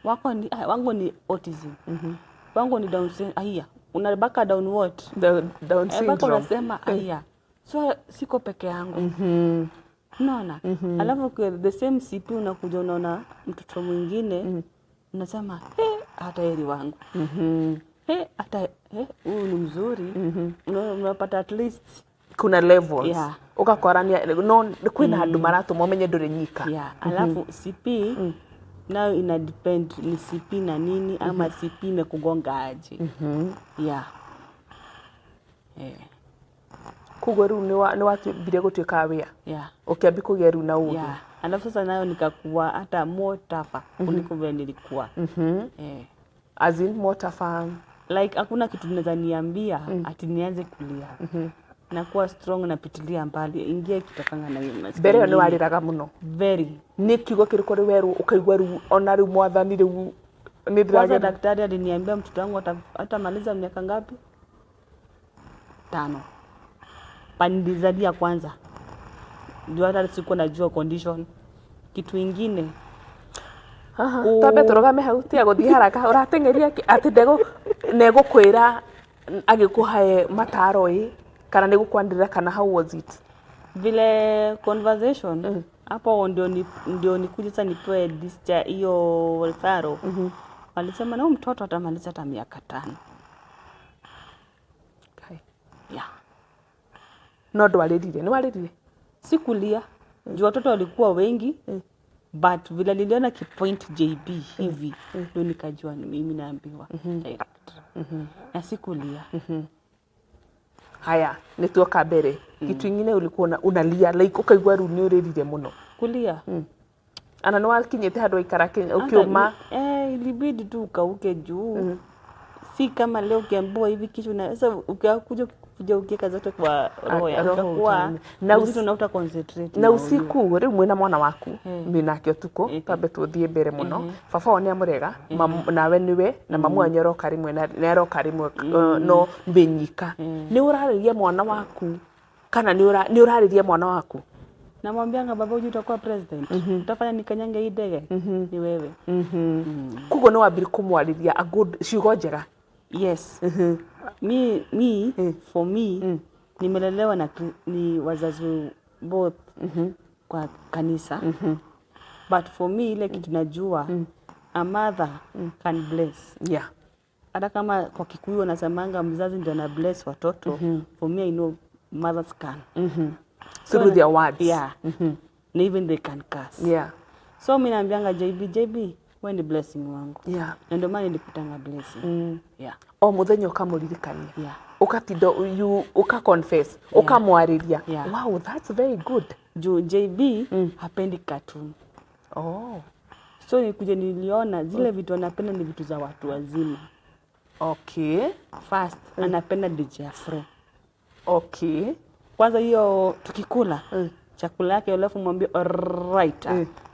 Wako ni ah, wangu ni autism, wangu ni Down syndrome. Aya, unabaka down what? Down Eh, mpaka syndrome. unasema aya, so siko peke yangu, unaona. Alafu the same CP unakuja unaona mtoto mwingine, unasema, hey, hata heri wangu, hey, hata hey, huyu ni mzuri. Unaona, unapata at least Kuna levels. Ũgakorania no kwĩna andũ maratũma ũmenye ndũrĩ nyika. Yeah. Alafu CP nayo ina depend ni CP na nini ama CP imekugonga aje. Yeah. Koguo rĩu nĩ wambirie gũtuĩka aware? Ũkĩambia kũgĩa rĩu na ũgĩ. Yeah. Alafu sasa nayo nikakuwa hata more tougher kuliko vile nilikuwa. As in more tougher? Like hakuna kitu naweza niambia ati nianze kulia. Nakuwa strong, napitilia mbali, ingia ikitokanga na hiyo masikio Mbere ĩyo nĩ ingine. Warĩraga mũno? Very. Nĩ kiugo kĩrĩkũ rĩu werwo ũkaigua rĩu ona rĩu mwathani rĩu nĩ Kwanza ndĩragera? Daktari aliniambia mtoto wangu atamaliza miaka ngapi? 5. Panilizalia kwanza. Ndio hata sikuwa najua condition. Kitu ingine Twambe tũrũgame hau, tiga gũthiĩ haraka, ũrateng'eria atĩ ndegũ negũkwĩra agĩkũhe mataro ĩ kana nĩ gũkwanĩrĩra kana how was it? Vile conversation hapo ndio ndio nikuje sasa nipewe discharge hiyo referral. Walisema na huyu mtoto atamaliza hata miaka 5. Kai. Yeah. No ndwarĩrire, nĩ warĩrire? Sikulia juu watoto walikuwa wengi, but vile niliona kipoint JB hivi ndio nikajua ni mimi naambiwa direct na sikulia. Haya, nĩ tuoka mbere kitu ingine ulikuwa unalia like ũkaigua rĩu nĩ ũrĩrire mũno? Kulia. Ana nĩ wakinyĩte handũ waikara Hata ũkĩũma? Ilibidi tu ukauke juu si kama leo ukiambiwa hivi kisha sasa ukikuja Kuja ukiweka zote kwa roho Ah, yako roho utakuwa utaona. Na mzito na uta concentrate na na usiku rĩu mwĩna mwana waku mwĩnake ũtukũ Eh. twambe tũthiĩ mbere mũno baba wao nĩ amũrega nawe nĩwe na mamu wanyu aroka rĩmwe na nĩ aroka rĩmwe no wĩnyika nĩ ũrarĩria mwana waku kana nĩ ũrarĩria mwana waku? Namwambianga, baba, huyu utakuwa president, utafanya nikanyange hii ndege ni wewe. Koguo nĩ wambire kũmwarĩria a good ciugo njega? Yes, mi for me nimelelewa na ni wazazi both kwa kanisa, but for me ile kitu najua, a mother can bless. Hata kama kwa Kikuyu wanasemanga mzazi ndio ana bless watoto, for me I know mothers can Through their words. Yeah, na even they can curse. So mi naambianga JB, JB, wewe ni blessing wangu. Na ndio maana nilikutanga blessing, yeah. O mũthenya ũkamũririkania? Yeah. Ũkatinda you ũka confess, ũkamwarĩria? Yeah. Wow, that's very good. Juu JB hapendi cartoon. Oh. So nikuja niliona zile vitu anapenda ni vitu za watu wazima. First, anapenda DJ Afro. Kwanza hiyo tukikula chakula yake, alafu mwambie alright,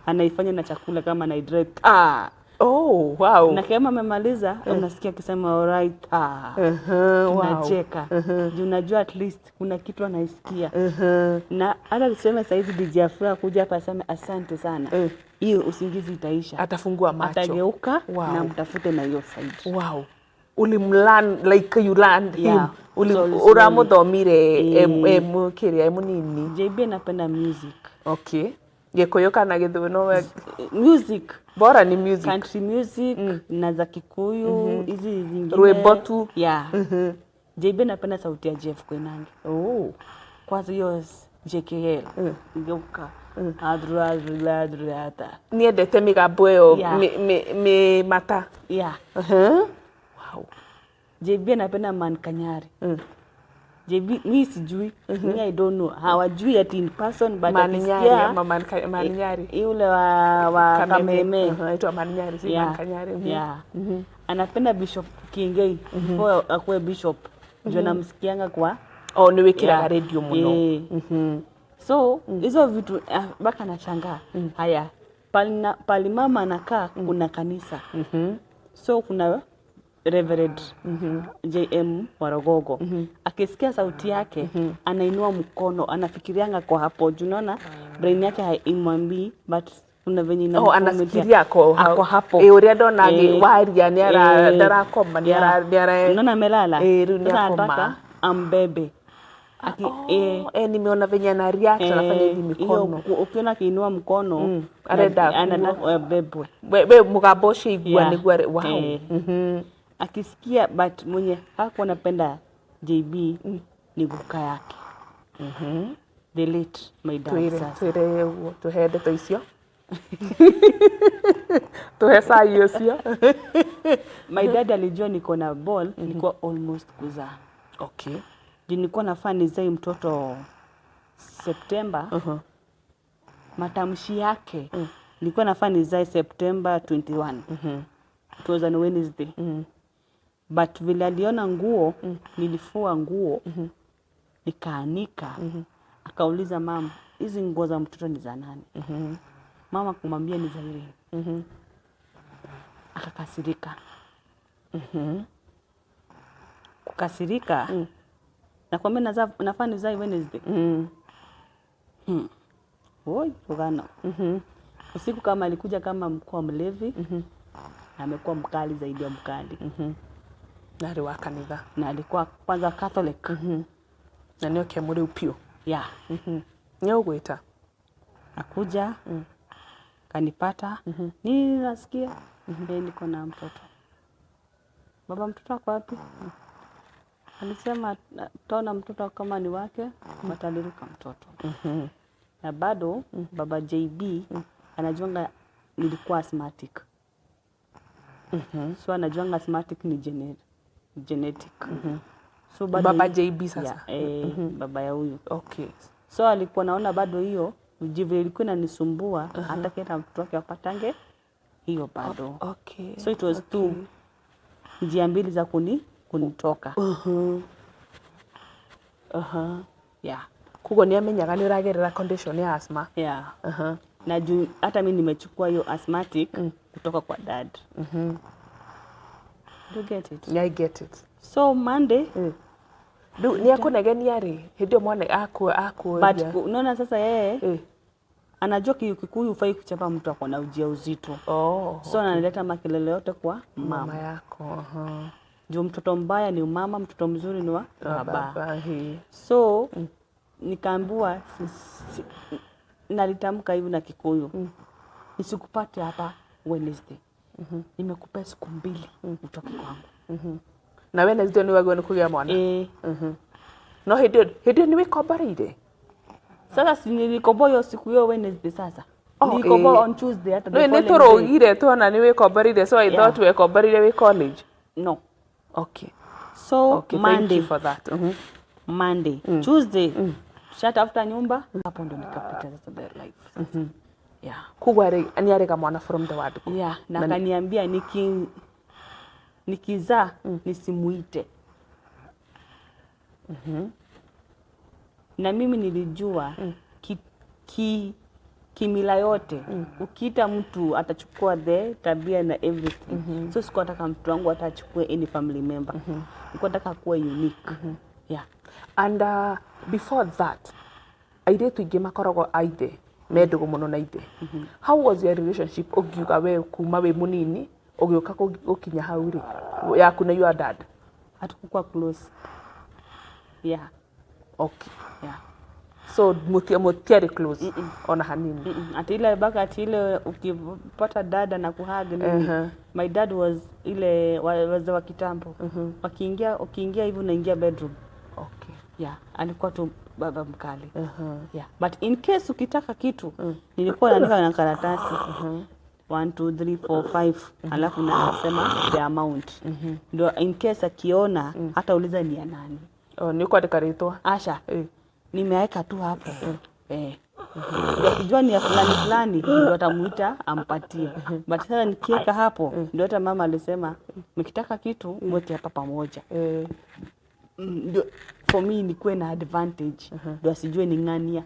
anaifanya na chakula kama anaidrive, ah. Oh, wow. Na kama amemaliza, unasikia akisema alright, ah. Tunacheka juu unajua at least kuna kitu anaisikia. Na hata tuseme saizi DJ Afro akuja hapa aseme asante sana, hiyo usingizi itaisha. Atafungua macho. Atageuka na mtafute na hiyo side. Wow, ulimlearn like you learned him. Yeah. So, Uramuthomire em kiria e munini. JB anapenda music. Okay, Gikuyu kana Githumo no Music. Bora ni music. Country music na za Kikuyu hizi zingine. Rwimbo tu. Yeah. JB anapenda sauti ya Jeff Koinange. Oh. Kwanza hiyo JKL geuka adruadruadruata. Niendete migambo ĩyo. Mi mata. Yeah. Wow. JB anapenda Man Kanyari. JB mi sijui, mi I don't know, hawajui ati in person, but Man Nyari akisikia ama Man Nyari. Yule wa Kameme. Aitwa Man Nyari, si Man Kanyari. Yeah. Anapenda Bishop Kiengei before akuwe bishop, juu anamsikianga kwa Oh, nĩ wĩkĩraga radio mũno. Eh. So hizo vitu, ah, mpaka anashangaa. Haya, pali mama anakaa kuna kanisa, so kuna Reverend JM Warogogo. Akisikia sauti yake anainua mkono, anafikirianga kwa hapo juu naona brain yake haimwambii, but kuna venye Oh, inamformatia. anafikiria ako Ako hapo. Eh, ũrĩa ndona Eh. waria nĩ Eh. ndarakoma nĩ ara Unaona amelala. Eh, rĩu nĩ Sasa akoma. anataka ambebe. Oh, eh, nimeona venye ana react, anafanya hivi hiyo mikono. Ukiona akiinua mkono Arenda anataka abebwe. We mũgambo ũcio igua nĩguo wow. Eh. Akisikia, but mwenye hakuwa anapenda JB ni guka yake, the late my dad. Twĩre Sasa twĩre ũguo, tũhe ndeto icio, tũhe cai ũcio. My dad alijua niko na ball nilikuwa almost kuzaa, juu nilikuwa nafaa nizae mtoto September. Matamshi yake, nilikuwa nafaa nizae September 21. It was on Wednesday, but vile aliona nguo, nilifua nguo nikaanika, akauliza mama, hizi nguo za mtoto ni za nani? Mama kumwambia ni za Irene, akakasirika. Kukasirika, nakwambia nafaa nizae Wednesday. Oi, rugano. Usiku kama alikuja kama mkuwa mlevi, na amekuwa mkali zaidi ya mkali. Na arĩ wa kanitha. Na alikuwa kwanza Catholic. Na nĩ oke mũrĩu piũ. Yeah. Nĩ ũgwĩta. Akuja kanipata, nini nasikia, niko na mtoto. Baba mtoto ako wapi? Alisema tona mtoto kama ni wake wataliruka mtoto. Na bado baba JB anajuanga nilikuwa asthmatic, so anajuanga asthmatic ni genetic, so bado Baba JB sasa. Yeah, eh, baba ya huyu. So alikuwa naona bado hiyo jivu ilikuwa inanisumbua, hata kenda mtoto wake wapatange hiyo bado. So it was two, njia mbili za kunitoka. Yeah. Koguo nĩ amenyaga nĩ ũragerera condition ya asthma? Yeah. Na juu hata mi nimechukua hiyo asthmatic kutoka kwa dad. Do you get it? Yeah, I get it. So Monday. Rĩu nĩ akũnegenia rĩ hĩndĩ ĩyo mwana But akuũria? Unaona sasa yeye anajua Kikuyu hufai kuchapa mtu ako na ujauzito. Oh, so analeta makelele yote kwa mama. Mama yako. Juu mtoto mbaya ni mama, mtoto mzuri ni wa baba. Baba, hii. So nikaambiwa nalitamka hivi na Kikuyu, nisikupate hapa Wednesday. Nimekupea siku 2 utoke kwangu. Na Wednesday nĩ wagĩrĩirwo nĩ kũgĩa mwana? Eh. No hĩndĩ ĩyo nĩ wĩkomboreire? Sasa si nilikomboa hiyo siku hiyo Wednesday sasa. Oh, Nilikomboa eh. on Tuesday hata the Nĩ following day. tũrũgire tuona nĩ wĩkomboreire, so I thought wekomboreire wĩ college. No. Okay. So Okay, thank Monday, you for that. Monday, Tuesday, tushatafuta nyumba, hapo ndo nikapita sasa the life. Sasa. Yeah. Koguo nĩ arega mwana from the word go. Yeah, na akaniambia nikizaa nisimuite. Na mimi nilijua kimila yote ukiita mtu atachukua the tabia na everything. So sikuwa nataka mtu wangu hata achukue any family member. Nilikuwa nataka kuwa unique. Yeah. And before that, airĩtu aingĩ makoragwo a ithe me ndũgũ mũno na ithe. How was your relationship ũngiuga we kuma wĩ mũnini ũgĩũka gũkinya hau rĩ, yaku na your dad? Hatukuwa close. Yeah. Okay. Yeah. So mũtiarĩ close ona hanini? Ati ile baka ati ile ukipata dada na kuhug nini. My dad was ile wazee wa kitambo. Wakiingia, ukiingia hivi unaingia bedroom. Okay. Yeah, alikuwa tu baba mkali. Yeah. But in case ukitaka kitu, nilikuwa naandika na karatasi. 1 2 3 4 5, alafu nasema the amount. Ndio in case akiona hata uliza ni ya nani. Oh, nĩ ũkwandĩka rĩtwa? Asha. Eh. Nimeweka tu hapo. Ndio akijua ni ya fulani fulani ndio atamuita ampatie. But sasa nikiweka hapo ndio hata mama alisema mkitaka kitu mweke hapa pamoja. Ndio for me nikuwe na advantage. Ndio asijue ni ng'ania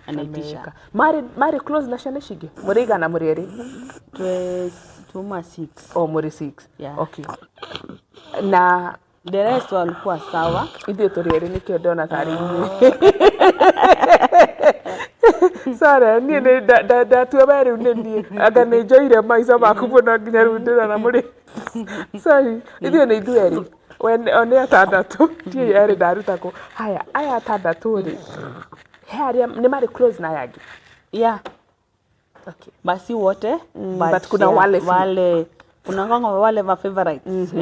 anaitisha. Ameweka. Marĩ close na ciana ici ingĩ? Mũrĩ igana mũrĩ erĩ? Tuma 6. Oh, mũrĩ 6. Yeah. Okay. Na the rest walikuwa sawa. Ithuĩ tũrĩ erĩ nĩkĩo ndona tarĩ inyuĩ. Sorry, niĩ nĩ ndatua we rĩu nĩ niĩ. Anga nĩ njoire maica maku mũno nginya rĩu ndĩrona mũrĩ. Sorry, ithuĩ nĩ ithuĩ erĩ. We o nĩ atandatũ, ndiũĩ erĩ ndaruta kũ. Haya, aya atandatũ rĩ, he arĩa nĩ marĩ close na aya angĩ? Yeah. Okay. Basi wote, but kuna yeah, wale few. Wale kuna ngongo wale ma favorites.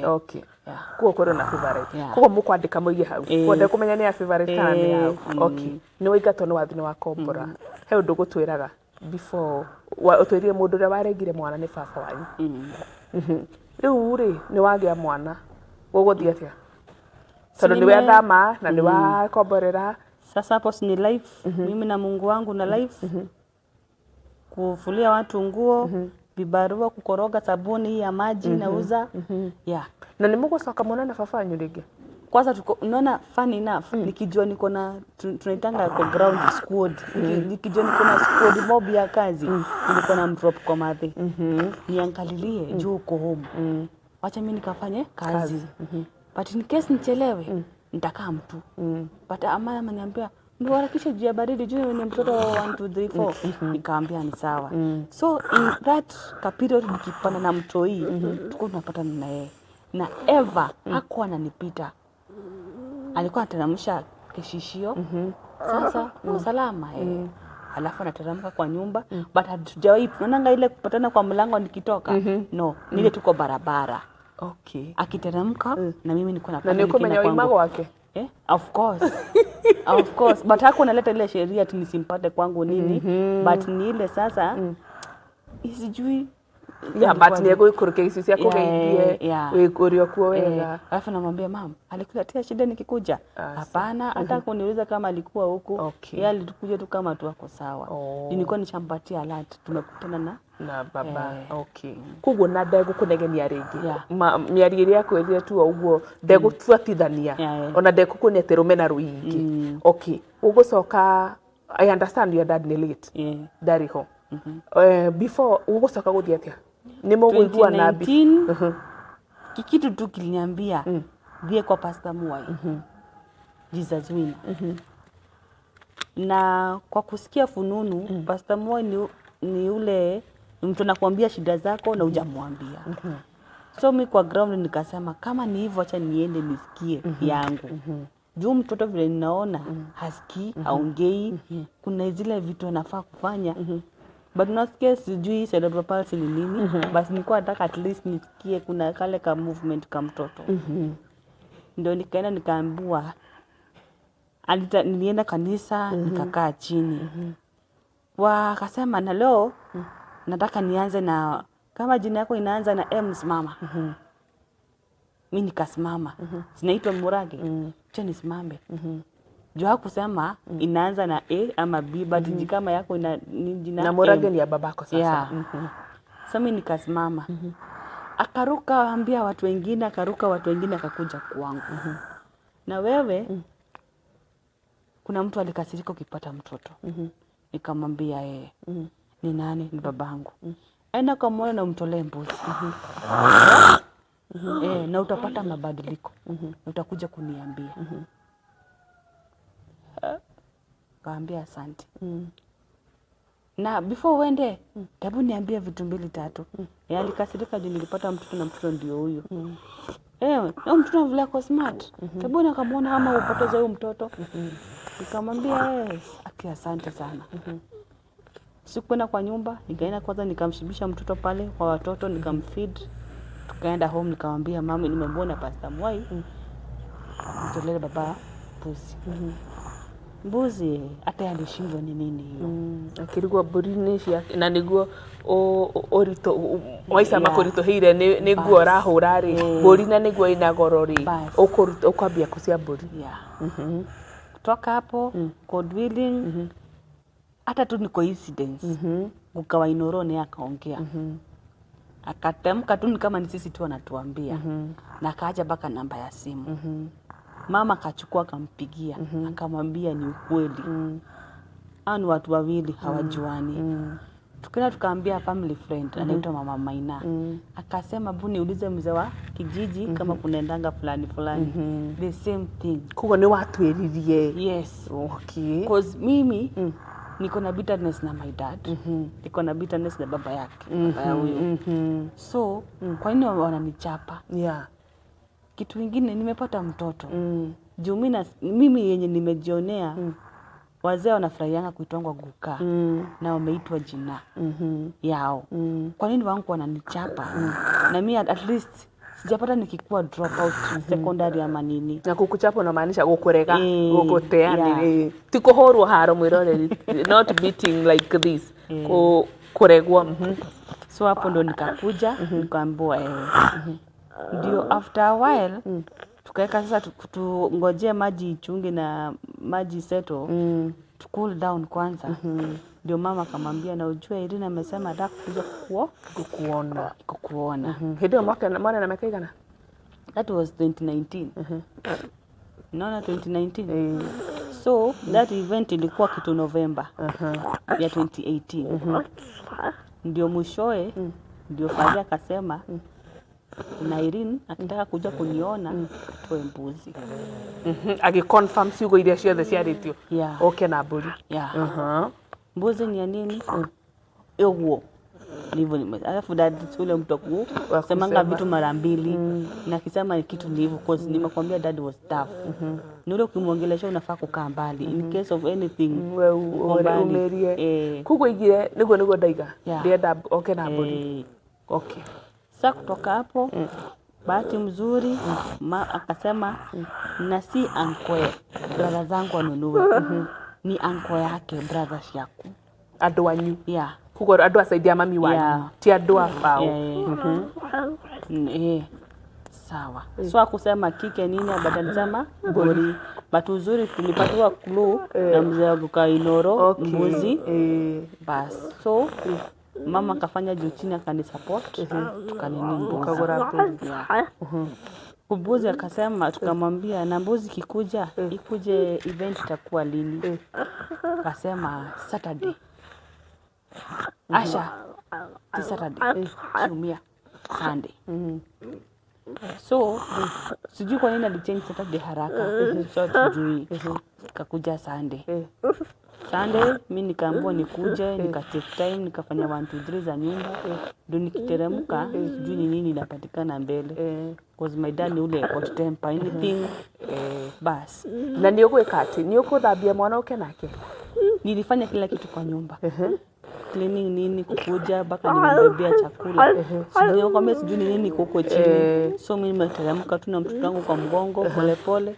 Okay. Yeah. Koguo kũrĩ na favorite. Yeah. Koguo mũkwandĩka mũige hau. Koguo ndekũmenya nĩ ya favorite kana nĩ ya. Okay. Nĩ waingatwo nĩ wathi nĩ wakombora. He ũndũ ũgũtwĩraga before ũtwĩrire mũndũ ũrĩa waregire mwana nĩ baba wanyu. Rĩu rĩ nĩ wagĩa mwana. Gũgũthiĩ atĩa? Tondũ nĩ wathama na nĩ wakomborera. Sasa hapo si ni life. Mimi na Mungu wangu na life. Kufulia watu nguo, vibarua, kukoroga sabuni hii ya maji nauza. Yeah. Na nĩ mũgũcoka muona na baba wanyu rĩngĩ? Kwanza tuko unaona funny enough, nikijua niko na tunaitanga kwa ground squad. Nikijua niko na squad mob ya kazi, nilikuwa na mdrop kwa madhe. Niangalilie juu uko home. Wacha mimi nikafanye kazi. Kazi. But in case nichelewe, nitakaa mtu. But ama ameniambia ndio harakisha juu ya baridi, juu ni mtoto 1 2 3 4. Nikamwambia ni sawa. So in that period nikipanda na mtoi, tulikuwa tunapatana na yeye. Na Eva hakuwa ananipita. Alikuwa anateremsha kishishio. Sasa usalama. Alafu anateremka kwa nyumba, but hatujawahi tunaonanga ile kupatana kwa mlango nikitoka. No, ni ile tuko barabara. Okay. Akiteremka na mimi niko Na napanda nĩ ũkũmenya nikienda waima kwangu. gwake? Of course. Of course. But hakuwa analeta ile sheria ati nisimpate kwangu nini. But ni ile sasa sijui. Yeah, but nĩ egũikũrũkia icio cia kũgeithie, Yeah. ũrĩ o kuo wega. Alafu namwambia mam, alikuletea shida nikikuja? Ah, Hapana, hata kuniuliza kama alikuwa huku. Okay. Yeye alikuja tu kama tu ako sawa. Oh. Nilikuwa nishampatia alert tumekutana na Na baba, okay, koguo na ndegũkũnegenia rĩngĩ? Yeah. Mĩario ĩrĩa akwĩrire tu o ũguo, ndegũbuatithania ona ndekũkuonia atĩ rũmena rũingĩ. Okay, ũgũcoka, I understand your dad nĩ late, ndarĩ ho. Before ũgũcoka gũthiĩ atĩa, nĩ mũgũiguana? 2019 kikitu tu kiliniambia thiĩ kwa Pastor Mwai, Jesus Winner. Na kwa kusikia fununu, Pastor Mwai ni ule ni mtu anakuambia shida zako na hujamwambia. So mi kwa ground nikasema kama ni hivyo, acha niende nisikie yangu, juu mtoto vile ninaona hasikii, haongei, kuna zile vitu anafaa kufanya, but nasikia sijui cerebral palsy ni nini. Basi nilikuwa nataka at least nisikie kuna kale ka movement ka mtoto. Ndio nikaenda nikaambiwa nilienda kanisa, nikakaa chini, wakasema na leo nataka nianze na kama jina yako inaanza na M, simama. Mi nikasimama. Zinaitwa Murage, cha nisimame juu hakusema inaanza na A ama B, but kama yako ina ni jina Na Murage M. ni ya babako sasa? Yeah. Sasa mi nikasimama, akaruka ambia watu wengine, akaruka watu wengine, akakuja kwangu. Na wewe kuna mtu alikasirika ukipata mtoto? Nikamwambia yeye. Ni nani? Ni babangu. Enda kamwona na umtolee mbuzi, na utapata mabadiliko na utakuja kuniambia. Kaambia asante. Na before uende, hebu niambie vitu mbili tatu. Alikasirika juu nilipata mtoto na mtoto ndio huyu. Na mtoto vile ako smart. Hebu nikamwona kama upoteze huyu mtoto. Nikamwambia yes, aki asante sana. Sikuenda kwa nyumba, nikaenda kwanza nikamshibisha mtoto pale kwa watoto, nikamfeed. Tukaenda home, nikamwambia mama nimemwona Pastor Mwai. Mtolee baba mbuzi. Mbuzi hata alishindwa ni nini hiyo. Akĩrigwo mbũri nĩ ciake na nĩguo ũritũ maica makũritũhĩire, nĩ nguo ũrahũra rĩ, mbũri na nĩguo ĩna goro rĩ, ũkwambia kũcia mbũri. Yeah. Kutoka hapo, God willing, hata tu ni coincidence, guka wa Inoro naye akaongea, akatamka tu ni kama ni sisi tu anatuambia, na akaacha mpaka namba ya simu. Mama akachukua akampigia, akamwambia ni ukweli, hao ni watu wawili hawajuani. Tukaenda tukaambia family friend anaitwa Mama Maina, akasema bu niulize mzee wa kijiji kama kunaendanga fulani fulani the same thing. Koguo nĩ watuĩririe? Yes. Okay. Cause mimi niko na bitterness na my dad, niko na bitterness na baba yake, baba ya huyu. So kwa nini wananichapa? Kitu ingine, nimepata mtoto juu mimi yenye nimejionea, wazee wanafurahianga kuitwangwa guka na wameitwa jina yao. Kwa nini wangu wananichapa na mi at least sijapata nikikuwa drop out secondary ama nini? Na kukuchapa unamaanisha gukurega? Gugutea? Ti kuhũrwo haro mwĩroreri, not beating like this, kuregwo. So hapo ndo nikakuja nikaambiwa ndio after a while tukaweka sasa tungojee maji ichunge na maji settle, to cool down kwanza. Ndio mama akamwambia, na ujue Irene amesema ataka kuja Gukuona. Kukuona. Hĩndĩ ĩyo mwana na mĩaka igana? That was 2019. Naona 2019, so that event ilikuwa kitu November ya 2018. Ndio mwishoe ndio father akasema na Irene akitaka kuja kuniona atoe mbuzi. Agĩ confirm ciugo iria ciothe ciarĩtio. Yeah. Oke na mbũri. Yeah. Mbuzi ni ya nini? Ũguo ndivyo alafu dad si ule mtu wa kusemanga kusema. Vitu mara mbili, na akisema kitu ni hivyo, cause nimekwambia dad was tough. Ni ule ukimwongelesha unafaa kukaa mbali in case of anything. We Uko mbali. umerie. Eh. Koguo igire nĩguo ndaiga Yeah. ndĩrenda oke na mbũri. Eh. Okay. Sa kutoka hapo, bahati mzuri ma, akasema na si uncle brother zangu anunue, ni uncle yake, brother yaku. Andũ anyu? Yeah. Koguo andũ acaidia mami wanyu? Yeah. Ti andũ a bao? Yeah. Sawa, so akusema kike nini, but alisema mburi. But uzuri tulipatiwa clue na mzee wa Guka Inoro. Okay. Mbuzi. Eh. Bas, so Mama akafanya juu chini akanisupport, tukanini mbuzi. Ukagura mbũri. Yeah. Mbuzi akasema, tukamwambia na mbuzi kikuja ikuje event itakuwa lini? Akasema Saturday. Asha, si Saturday, Kiumia, Sunday. So sijui kwa nini alichange Saturday haraka, so sijui kakuja Sunday. Sunday mi nikaambiwa nikuje, nika take time, nikafanya 1 2 3 za nyumba, ndio nikiteremka sijui ni nini inapatikana mbele. Cause my dad ni ule hot temper anything bas. Na nĩ ũgwĩka atĩ nĩ ũkũthambia mwana ũke nake? Nilifanya kila kitu kwa nyumba, cleaning nini, kukuja mpaka nimembebea chakula, sijui kwambia sijui ni nini kuko chini. So mimi nimeteremka tu na mtoto wangu kwa mgongo polepole,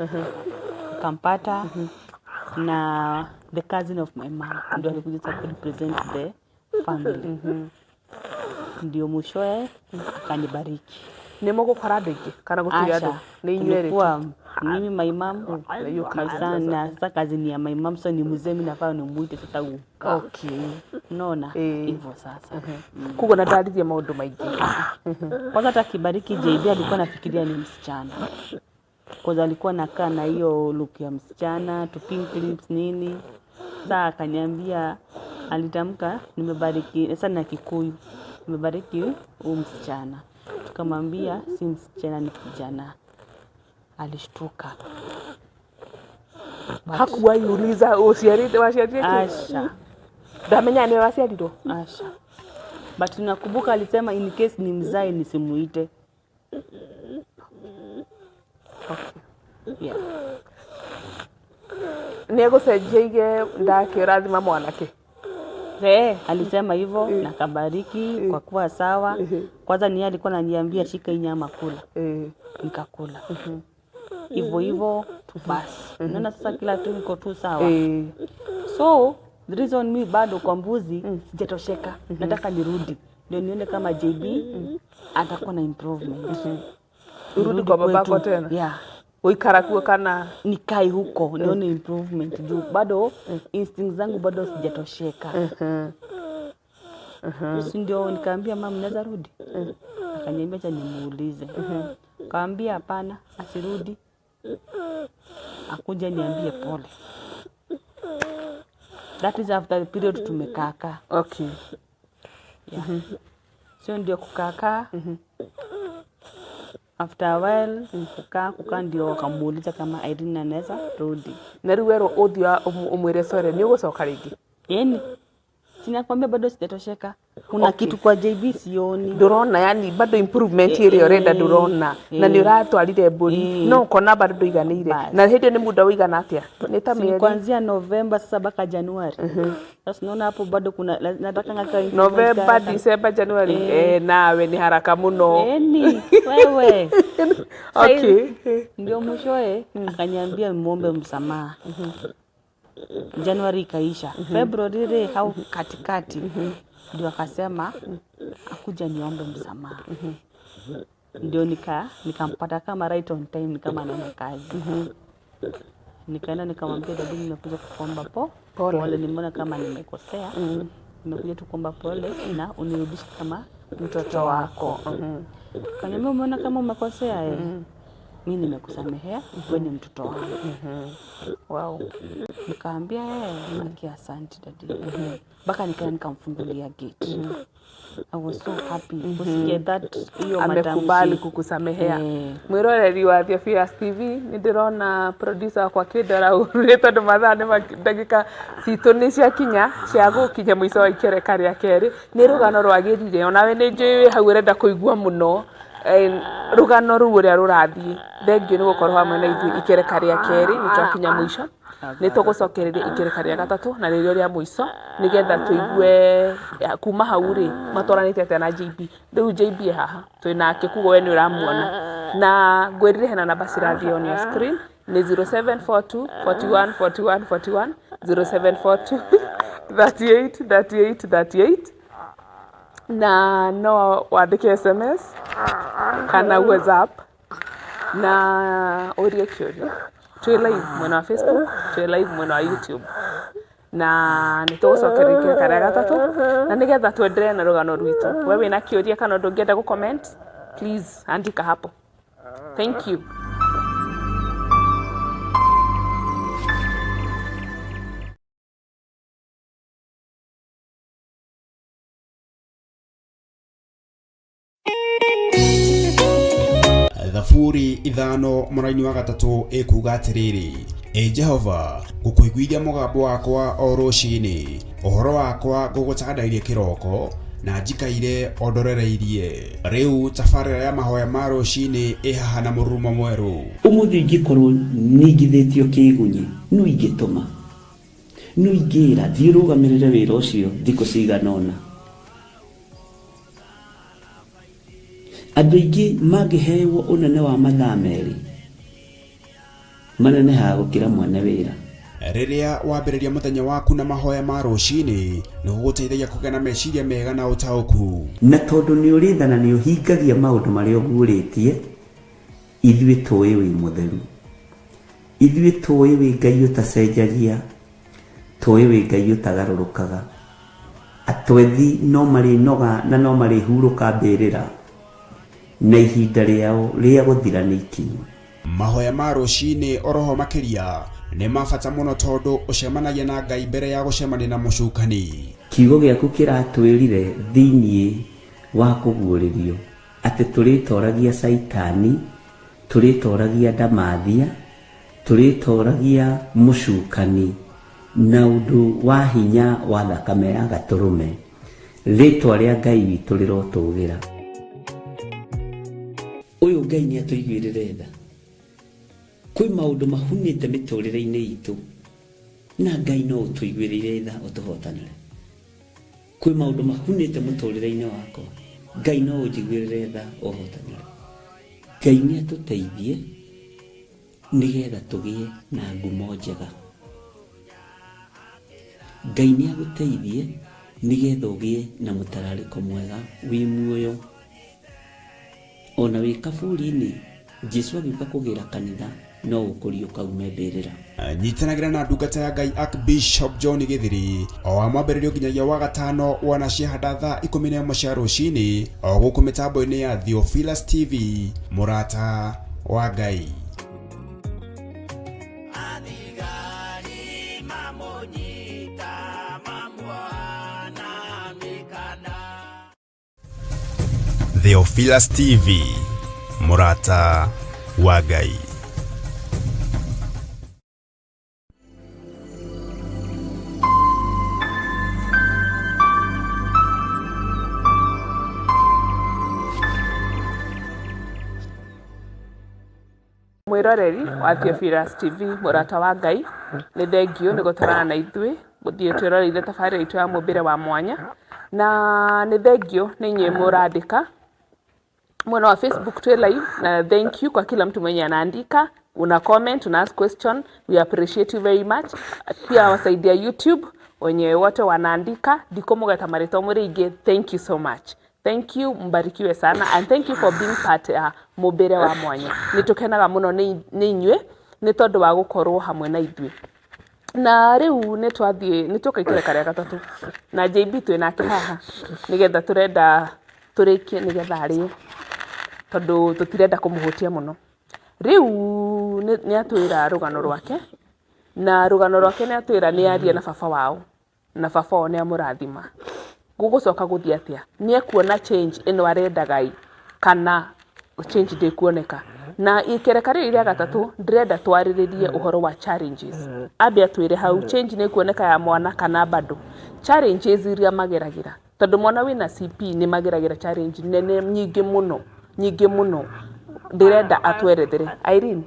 kampata na the cousin of my mom ndio alikuja sasa kurepresent the family, ndio mwishowe akanibariki. Nĩ mũgũkora andũ aingĩ kana gũtirĩ andũ? Asha, Nĩ inyuĩ erĩ tu? tulikuwa mimi, my mom, Na hiyo my cousin son sasa. Na sasa cousin ya my mom, so ni mzee, mimi nafaa nimuite sasa uka unaona hivyo sasa. Koguo na ndaririe maũndũ maingĩ. Kwanza hata akibariki JB alikuwa nafikiria ni msichana. Kwanza alikuwa nakaa na hiyo look ya msichana, tu pink lips nini. Sasa akaniambia, alitamka nimebariki, sasa na Kikuyu, nimebariki huu msichana. Tukamwambia si msichana, ni kijana. Alishtuka. But Hakuwahi uliza ũciarĩte waciarire kĩ? Asha, Ndamenya nĩwe waciarirwo. Asha. But nakumbuka alisema in case ni mzae nisimuite. Yeah. Nĩ egũcenjia ige ndake ũrathima mwanake? Eh, alisema hivyo na kabariki kwa kuwa sawa. Kwanza ni yeye alikuwa ananiambia shika hii nyama kula, nikakula hivyo hivyo tu basi. Unaona sasa kila tu iko tu sawa. So the reason mi bado kwa mbuzi sijatosheka, nataka nirudi ndio nione kama JB atakuwa na improvement. Urudi kwa babako kwetu. tena? Yeah. Gũikara kuo kana? Nikae huko nione improvement juu bado instinct zangu bado sijatosheka. Si ndio nikaambia mama naweza rudi, akaniambia acha nimuulize. Kaambia hapana, asirudi, akuja niambie pole. That is after the period tumekaakaa. Yeah. Sio ndio kukakaa after a while kukaa kukaa ndio wakamuuliza kama Irene anaweza rudi. Na rĩu werwo ũthiĩ ũmwĩre sorry, nĩ ũgũcoka rĩngĩ? Yani sinakwambia bado sijatosheka, kuna kitu kwa JB sioni. Ndũrona, yani bado improvement ĩrĩa ũrenda ndũrona, na nĩ ũratwarire mbũri no ũkona bado ndũiganĩire. Bas. Na hĩndĩ ĩyo nĩ muda ũigana atĩa, nĩ ta Si ni mĩeri? Kuanzia Novemba sasa mpaka Januari. Sasa unaona hapo bado kuna nataka ngaka improvement November, haraka. December, January. Nawe nĩ haraka mũno. Eni wewe. Ndio mwishowe akaniambia muombe msamaha. Januari ikaisha, February re au katikati ndio akasema akuja niombe msamaha. Ndio nikampata kama right on time, kama anaenda kazi. Nikaenda nikamwambia, "Daddy, nimekuja kukuomba Pole. pole, nimeona kama nimekosea, nimekuja tu kuomba pole na unirudishe kama Mtoto wako. Kaniambia, "Umeona kama umekosea eh? Mi nimekusamehea, wewe ni mtoto wangu." Nikaambia eh, aki asante daddy. Mpaka nikaenda nikamfungulia gate. I was so happy kusikia that hiyo Amekubali matamshi. kukusamehea. Eh. Mwĩroreri wa Theophilus TV, nĩ ndĩrona producer wakwa kĩndora ũru tondũ mathaa nĩ ndagĩka citũ nĩ ciakinya cia gũkinya mũico wa ikereka rĩa kerĩ. Nĩ rũgano rwagĩrire, onawe nĩ njũĩ wĩ hau ũrenda kũigua mũno rũgano rũu ũrĩa rũrathiĩ. Thengiũ nĩ gũkorwo hamwe na ithuĩ ikereka rĩa kerĩ, nĩ twakinya mũico. Nĩ tũgũcokereria ikereka rĩa gatatũ na rĩrĩo rĩa mũico nĩgetha tũigue kuma hau rĩ matwaranĩte atĩa na JB. Rĩu JB e haha twĩ nake, koguo we nĩ ũramuona, na ngwĩrire hena namba cirathiĩ on your screen, nĩ 0742 41 41 41, 0742 38 38 38, na no wandĩke SMS kana WhatsApp na ũrie kĩũria. Twĩ live mwena wa Facebook, twĩ live mwena wa YouTube. Na nĩ tũgũcokeria ikereka rĩa gatatũ na nĩgetha twenderee na rũgano rwitũ. We wĩna kĩũria kana ũndũ ũngĩenda gũ comment, please andika hapo. Thank you. Thaburi 5 mũraini wa 3 ĩkuga atĩrĩrĩ, Ĩ Jehova, ngũkũiguithia mũgambo wakwa o rũcinĩ, ũhoro wakwa ngũgũtandairie kĩroko, na njikaire o ndorereirie. Rĩu tabarĩra ya mahoya ma rũcinĩ ĩ haha na mũrurumo mwerũ. Ũmũthĩ ingĩkorwo ningithĩtio kĩgunyi, no ingĩtũma, no ingĩra thiĩ ũrũgamĩrĩre wĩra ũcio thikũ cigana ũna. Andũ aingĩ mangĩhewo ũnene wa mathaa 2, manenehaga gũkĩra mwene wĩra. Rĩrĩa wambĩrĩria mũthenya waku na mahoya ma rũcinĩ, nĩ gũgũteithagia kũgĩa na meciria mega na ũtaũku. Na tondũ nĩ ũrĩ tha na nĩ ũhingagia maũndũ marĩa ũguũrĩtie, ithuĩ tũĩ wĩ mũtheru. Ithuĩ tũĩ wĩ Ngai ũtacenjagia, tũĩ wĩ Ngai ũtagarũrũkaga. Atwethi no marĩnoga na no marĩhurũka mbĩrĩra, na ihinda rĩao rĩa gũthira nĩ ikinyu. Mahoya ma rũcinĩ oroho makĩria nĩ ma bata mũno tondũ ũcemanagia na Ngai mbere ya gũcemania na mũcukani. Kiugo gĩaku kĩratwĩrire thĩinĩ wa kũguũrĩrio atĩ tũrĩtoragia Caitani, tũrĩtoragia ndamathia, tũrĩtoragia mũcukani na ũndũ wa hinya wa thakame ya gatũrũme. Rĩtwa rĩa Ngai witũ rĩrotũgĩra. Ũyũ Ngai nĩ atũiguĩrĩre tha. Kwĩ maũndũ mahunĩte mĩtũrĩre-inĩ itũ na Ngai no ũtũiguĩrĩire tha ũtũhotanĩre. Kwĩ maũndũ mahunĩte mũtũrĩre-inĩ wakwa, Ngai no ũnjiguĩrĩre tha ũhotanĩre. Ngai nĩ atũteithie nĩgetha tũgĩe na ngumo njega. Ngai nĩ agũteithie nĩgetha ũgĩe na mũtararĩko mwega wĩ muoyo. Ona wĩ kaburi-inĩ, Jesu agĩũka kũgĩra kanitha no ũkũriũka ume mbĩrĩra. Nyitanagĩra na ndungata ya Ngai Archbishop John Gĩthiri o wa mwambĩrĩrio nginyagia wa gatano wona ciahanda thaa 11 cia rũcinĩ o gũkũ mĩtambo-inĩ ya Theophilus TV, mũrata wa Ngai. Theophilus TV, mũrata wa Ngai. Mwĩroreri wa Theophilus TV, mũrata wa Ngai, nĩ thengio nĩ gũtwarana na ithuĩ gũthiĩ twĩroreire tabarĩra itũ ya mũmbĩre wa mwanya, na nĩ thengio nĩ inyuĩ mũrandĩka mwena wa Facebook twĩ live, na thank you kwa kila mtu mwenye anaandika, una comment, una ask question, we appreciate you very much. Pia wasaidia YouTube wenye wote wanaandika, ndikumugeta marĩtwa mũrĩ aingĩ, thank you so much. Thank you, mbarikiwe sana, and thank you for being part ya mũmbĩre wa mwanya. Nĩ tũkenaga mũno nĩ inyuĩ nĩ tondũ wa gũkorwo hamwe na ithuĩ. Na rĩu nĩ twathiĩ, nĩ twoka ikereka rĩa gatatũ na JB twĩ nake haha nĩgetha tũrenda tũrĩkie nĩgetha arĩe tondũ tũtirenda kũmũhũtia mũno. Rĩu nĩ atwĩra rũgano rwake, na rũgano rwake nĩ atwĩra nĩ aria na baba wao, na baba wao nĩ amũrathima. Gũgũcoka gũthiĩ atĩa? Nĩ ekuona change ĩno arendaga ĩ, kana change ndĩkuoneka? Na ikereka rĩrĩ rĩa gatatũ ndĩrenda twarĩrĩrie ũhoro wa challenges. Ambe atwĩre hau change nĩ ĩkuoneka ya mwana kana bado. Challenges iria mageragĩra, tondũ mwana wĩna CP nĩ mageragĩra challenge nene nyingĩ mũno, nyingĩ mũno. Ndĩrenda atwerethere. Irene,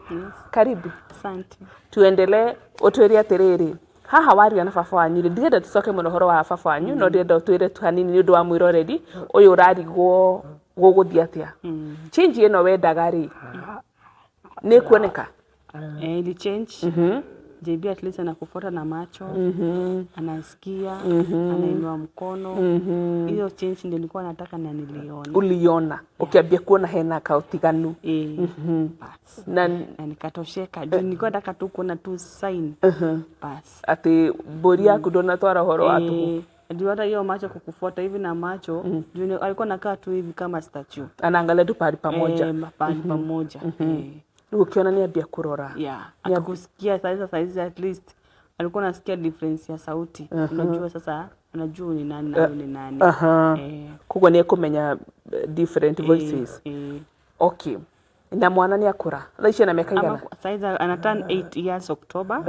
karibu. Asante. Tuendelee, ũtwĩre atĩrĩrĩ, haha waria na baba wanyu rĩ, ndirenda tũcoke mũno ũhoro wa baba wanyu, no ndĩrenda ũtwĩre tu hanini nĩ ũndũ wa mwĩroreri ũyũ ũrarigwo gũgũthiĩ atĩa. Change ĩno wendaga rĩ, nĩ ĩkuoneka? Ili change. JB at least anakufuata na macho, anasikia, anainua mkono. Hiyo change ndio nilikuwa nataka na niliona. Uliona ukiambia kuona hena kautiganu? Eh, bas. Na Na nikatosheka juu nilikuwa nataka tu kuona tu sign. Bas. Atä mbũri yaku ndũnatwara ũhoro wa tũhũ. Eh, juu hata hiyo macho kukufuata hivi na macho, juu alikuwa nakaa tu hivi kama statue. Anaangalia tu pahali pamoja. Eh, pahali pamoja. Eh. Rĩu ũkĩona nĩ ambia kũrora. Yeah, akakusikia sasa. Saizi at least alikuwa anasikia difference ya sauti. Unajua sasa anajua ni nani na huyu ni nani. Eh, Koguo nĩ ekũmenya different voices. Eh. Okay, na mwana nĩ akũra, thaa ici ena mĩaka Ama igana? saizi ana turn 8 years October.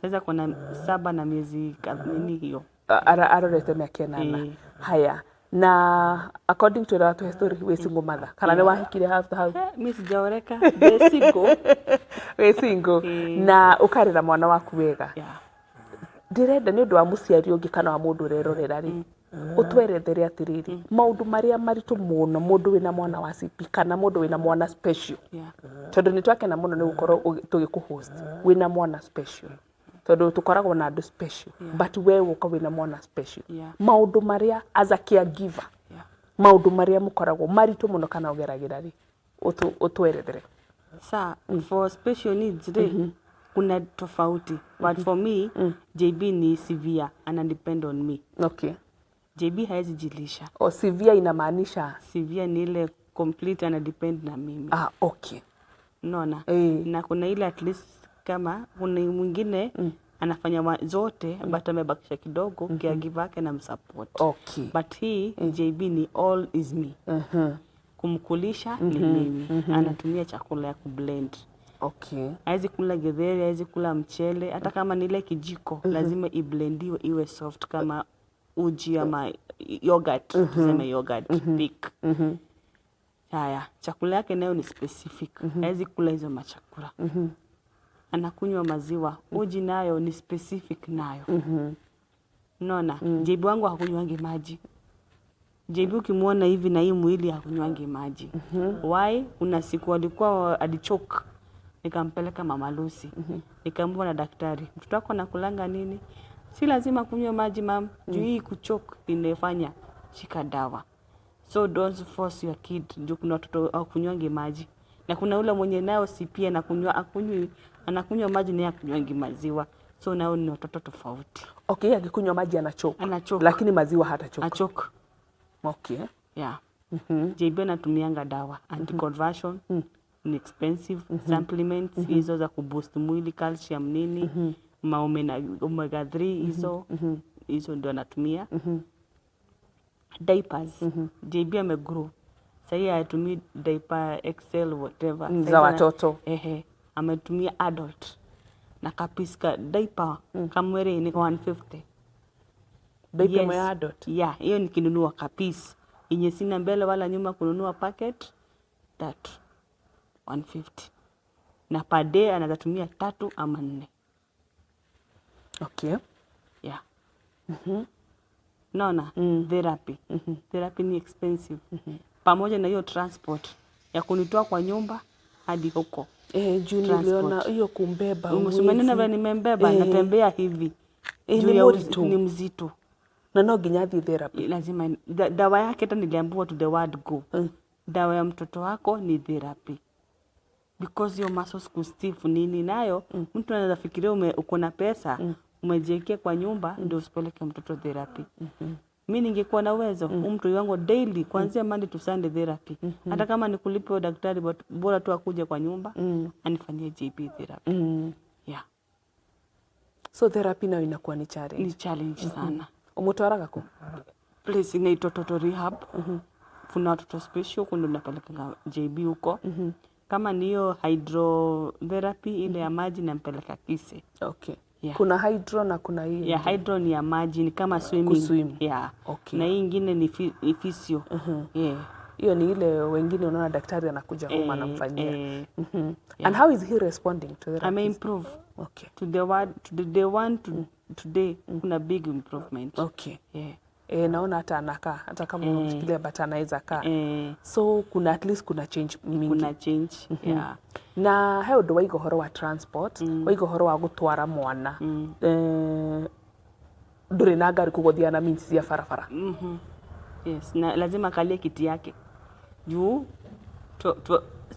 Saizi ako na 7 na miezi nini hiyo. Arorete mĩaka 8. Eh. Haya, na according to ũrĩa watũhe story, wĩ single mother kana nĩ wahikire after hau? Eh, mi sijaoreka. The single. Wĩ single. Eh. Na ũkarera mwana waku wega. Yeah. Ndĩrenda nĩ ũndũ wa mũciari ũngĩ kana wa mũndũ ũrerorera rĩ, ũtwerethere atĩrĩrĩ, maũndũ marĩa maritũ mũno mũndũ wĩna mwana wa CP kana mũndũ wĩna mwana special, tondũ nĩ twakena mũno nĩ gũkorwo tũgĩkũ-host wĩna mwana special, tondũ tũkoragwo na andũ special, but we ũka wĩna mwana special, maũndũ marĩa as a caregiver, maũndũ marĩa mũkoragwo maritũ mũno kana ũgeragĩra rĩ, ũtwerethere. Sa for special needs re, kuna tofauti, but for me JB ni severe, ana depend on me. JB haezi jilisha. O, severe inamaanisha? Severe ni ile complete, ana depend na mimi. Ah, okay. Unaona? Eh. Na kuna ile at least kama kuna mwingine anafanya zote, but amebakisha kidogo, caregiver yake na msupport. But hii JB ni all is me. Kumkulisha ni mimi. Anatumia chakula ya kublend. Hawezi kula githeri, hawezi kula mchele, hata kama ni ile kijiko, lazima iblendiwe iwe soft kama uji ama yogurt, tuseme yogurt thick. Haya, chakula yake nayo ni specific. Hawezi kula hizo machakula. Anakunywa maziwa, uji nayo ni specific nayo. Unaona? JB wangu hakunywangi maji. JB ukimwona hivi na hii mwili hakunywangi maji. Why? Kuna siku alikuwa alichoke. Nikampeleka Mama Lucy. Nikaambiwa na daktari, mtoto wako anakulanga nini? Si lazima kunywa maji, mam. Juu hii kuchoke inafanya shika dawa. So don't force your kid, juu kuna watoto hawakunywangi maji. Na kuna ule mwenye nayo si pia anakunywa, akunywi, anakunywa maji na hakunywangi maziwa. So nao ni watoto tofauti. Okay, akikunywa maji anachoka. Anachoka. Lakini maziwa hatachoka. Achoke. Yeah. JB anatumianga dawa anticonvulsion, ni expensive, supplements hizo za kuboost mwili, calcium nini, maomega omega 3, hizo hizo ndio anatumia. Diapers, JB amegrow. Sahii hatumii diaper XL whatever. Za Saizi watoto. Ehe, ametumia adult na kapiece ka diaper kamwere ni 150. Diaper ya adult. Yeah, hiyo nikinunua kapiece yenye sina mbele wala nyuma, kununua packet tatu 150, na per day anaweza tumia tatu ama nne. Yeah. Naona therapy, therapy ni expensive, pamoja na hiyo transport ya kunitoa kwa nyumba hadi huko. Eh, juu Transport. niliona hiyo kumbeba Umenena huwezi. vile nimembeba, Eh. natembea hivi. Eh, Juu ni ya mũritũ. Ni mzito. Na no nginya athiĩ therapy. Lazima dawa yake, hata niliambiwa to the word go, dawa ya mtoto wako ni therapy, because your muscles kustiff nini nayo. Mtu anaweza fikiria uko na pesa, umejiwekea kwa nyumba ndio usipeleke mtoto therapy. Mi ningekuwa na uwezo, mm, mtu wangu daily kuanzia Monday to Sunday therapy, hata kama ni kulipa huyo daktari, but bora tu akuje kwa nyumba anifanyie JB therapy. Yeah. So therapy nayo inakuwa ni challenge. Ni challenge sana. Umutwaraga kũ? Place inaitwa Toto Rehab. Kuna watoto special, kuna napelekanga JB huko. Kama ni hiyo hydrotherapy ile ya maji, nampeleka Kise. Yeah. Kuna hydro na kuna hii. Ya hydro ni ya maji, ni kama swimming. Kuswim. Yeah. Na hii ingine ni physio. Yeah. Hiyo ni ile wengine unaona daktari anakuja home anamfanyia. Eh. And how is he responding to therapy? Ame improve. To the one, to the day one to today kuna big improvement. Yeah. Naona hata anakaa hata kama unamshikilia, but anaweza kaa. So kuna, at least kuna change mingi. Kuna change, yeah. Na he ũndũ waiga ũhoro wa transport, waiga ũhoro wa gũtwara mwana. Ndũrĩ na ngari, koguo thiaga na means cia barabara. Yes, na lazima akalie kiti yake juu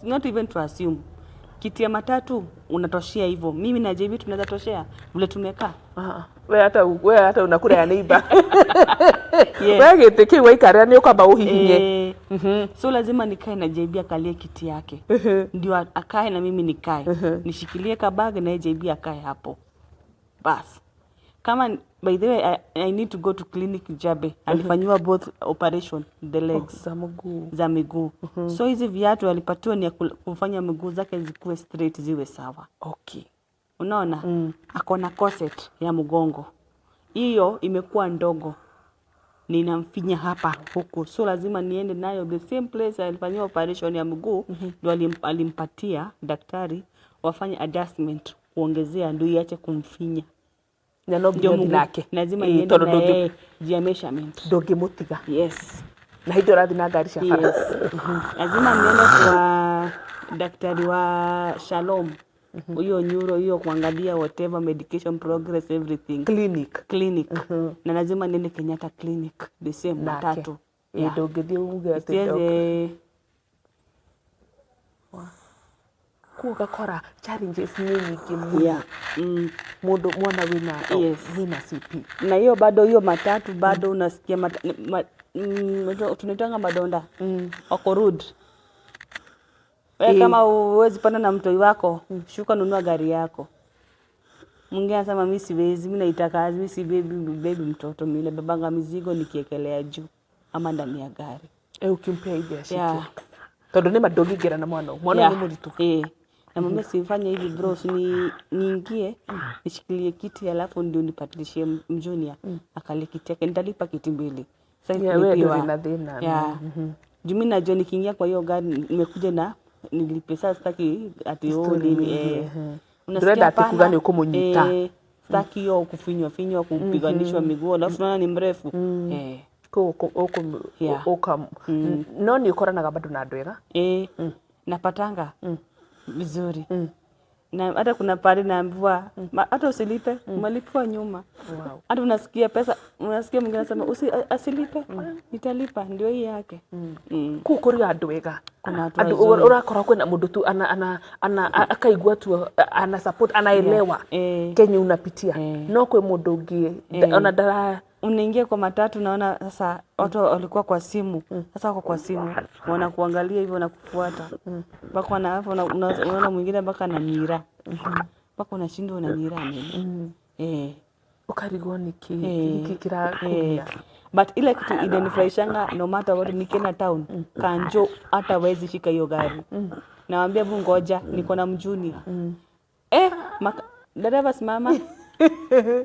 not even to assume kiti ya matatu unatoshea hivyo. Mimi na JB tunaweza toshea vile tumekaa? Ah, we hata unakula ya neighbor. Yes. We gĩtĩ kĩu waikarĩra nĩ ũkwamba ũhihinye. Eh, so lazima nikae na JB akalie kiti yake, ndio akae na mimi nikae nishikilie kabag na yeye JB akae hapo. Bas, kama, by the way, I need to go to clinic Jabe. Alifanyiwa both operation, the legs. Za mguu. Za miguu. So hizi viatu alipatiwa ni ya kufanya miguu zake zikuwe straight, ziwe sawa. Unaona, ako na corset ya mgongo, hiyo imekuwa ndogo, ninamfinya hapa huku, so lazima niende nayo the same place alifanyiwa operation ya mguu, ndio alimpatia daktari wafanye adjustment kuongezea, ndio iache kumfinya. Na no Ndio nginya ũthiĩ mguu nake. Lazima Ĩĩ, niende tondũ na yeye juu ya measurement. Ndũngĩmũtiga. Yes. Na hĩndĩ ũrathiĩ na ngari cia bara. Yes, lazima niende kwa daktari wa Shalom, huyo neuro, hiyo kuangalia whatever medication progress, everything. Clinic. Clinic. Na lazima niende Kenyatta clinic, the same. Nake. Matatu. Ĩĩ, ndũngĩthiĩ uge atĩ Siwezi. Kuo ũgakora challenges nĩ nyingĩ mũno. Mũndũ mwana wĩna wĩna CP. Na hiyo bado, hiyo matatu bado unasikia tunaitanga madonda, wako rude. We kama huwezi panda na mtoi wako, shuka, nunua gari yako. Mwingine anasema, "Mi siwezi, mi naita kazi, mi si baby, baby mtoto, mi nabebanga mizigo nikiekelea juu ama ndani ya gari." E, ukimpea hivi ashike. Tondũ nĩ ma ndũngĩingĩra na mwana ũyũ. Mwana ũyũ nĩ mũritũ. Eh. Namwambia, "Sifanye hivi bro, si niingie nishikilie kiti alafu ndio nipatilishie mjunior akalie kiti yake, nitalipa kiti mbili." Sasa Yeah, we kulipiwa. ndũrĩ na thĩna. Yeah. Juu mi najua nikiingia kwa hiyo gari nimekuja na nilipe, sasa sitaki ati oh, Story nini mingi, eh. ehe. Unasikia Ndũrenda atĩ hapana, kuga nĩ ũkũmũnyita. Eh, sitaki hiyo kufinywa finywa, kupiganishwa miguu, alafu naona ni mrefu eh. Kũu ũka no nĩ ũkoranaga bado na andũ ega. Eh, napatanga vizuri na hata kuna pale naambiwa, "Hata usilipe, umelipiwa nyuma." Hata unasikia pesa, unasikia mwingine anasema asilipe, nitalipa, ndio hii yake. Kũu kũrĩ andũ ega. Kuna watu Andũ wazuri. ũrakora kwĩna mũndũ tu ana akaigua tu ana support, anaelewa kenye unapitia. No kwĩ mũndũ ũngĩ ona ndara Unaingia kwa matatu, naona sasa watu walikuwa kwa simu, sasa wako kwa simu wanakuangalia hivyo na kufuata mpaka unaona mwingine mpaka ananyira, mpaka unashindwa unanyira nini eh. Ũkarigwo nĩkĩ nĩkĩ kĩrakũgia. But ile kitu inanifurahishanga, no matter what, nikienda town, kanjo hata wezi shika hiyo gari, nawambia, "Bu ngoja, niko na mjunior." Eh, dereva simama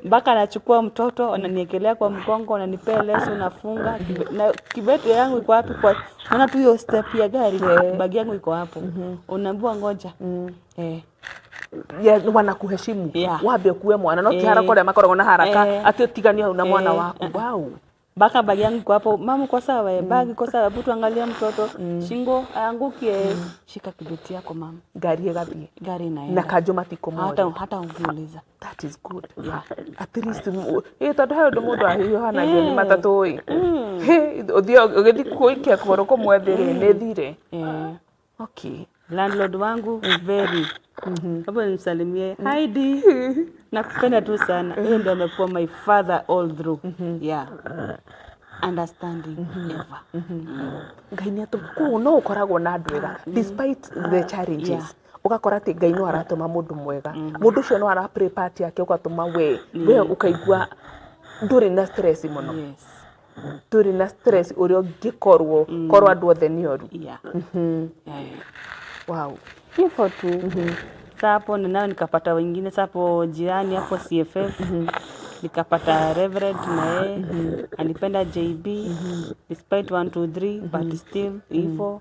mpaka anachukua mtoto, ananiekelea kwa mgongo, ananipea leso, nafunga na kibeti yangu iko wapi? Kwa unaona tu hiyo step ya gari, bagi yangu iko hapo, unaambiwa ngoja eh. Yeah, wanakuheshimu. Wambe ũkue mwana no ti haraka ũrĩa makoragwo na haraka atĩ ũtiganie hau na mwana waku. Wow. Mpaka bagi yangu iko hapo, "Mama, uko sawa eh? Bagi iko sawa? Hebu tuangalie mtoto shingo aangukie. Shika kibeti yako mama." Ngari ĩgathiĩ. Gari inaenda. Na kanjũ matikũmoria. Hata ungiuliza. That is good. At least ĩ tondũ he ũndũ mũndũ ahiũhanagia nĩ matatũ ĩ. Ũthiĩ ũgĩthiĩ gũikia kũgũrũ kũmwe thĩ rĩ, nĩ thire. Okay. Landlord wangu very, hapo nimsalimie Heidi, nakupenda tu sana. Huyo ndo amekuwa my father all through, yeah, understanding ever. Ngai nĩ atũ koguo no ũkoragwo na andũ ega despite the challenges. Ũgakora atĩ Ngai no aratũma mũndũ mwega, mũndũ ũcio no ara play part yake, ũgatũma we ũkaigua ndũrĩ na stress mũno. Ndũrĩ na stress ũrĩa ũngĩkorwo korwo andũ othe nĩ oru. Wow. Hivyo tu. Sasa hapo nayo nikapata wengine, sasa hapo jirani hapo CFF. Nikapata Reverend na yeye alipenda JB despite 1 2 3, but still hivyo,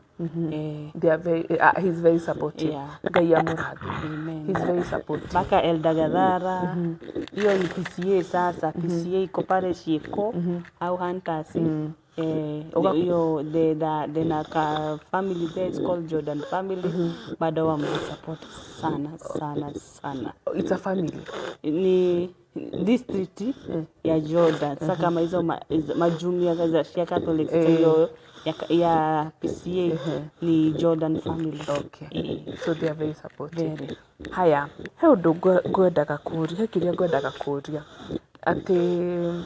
eh. They are very, he's very supportive. Yeah. Ngai amũrathime. Amen. He's very supportive. Mpaka Elder Gathara, hiyo ni PCA. Sasa PCA iko pale Shiko au Hunters, eh, hiyo the naka family there is called Jordan family, bado wamsupport sana sana sana. It's a family. Ni district ya Jordan. Sasa kama hizo majumuiya za Shia Catholics, hiyo ya PCA ni Jordan family. Okay. So they are very supportive. Very. Haya, he ũndũ ngwendaga kũria, he kĩrĩa ngwendaga kũria atĩ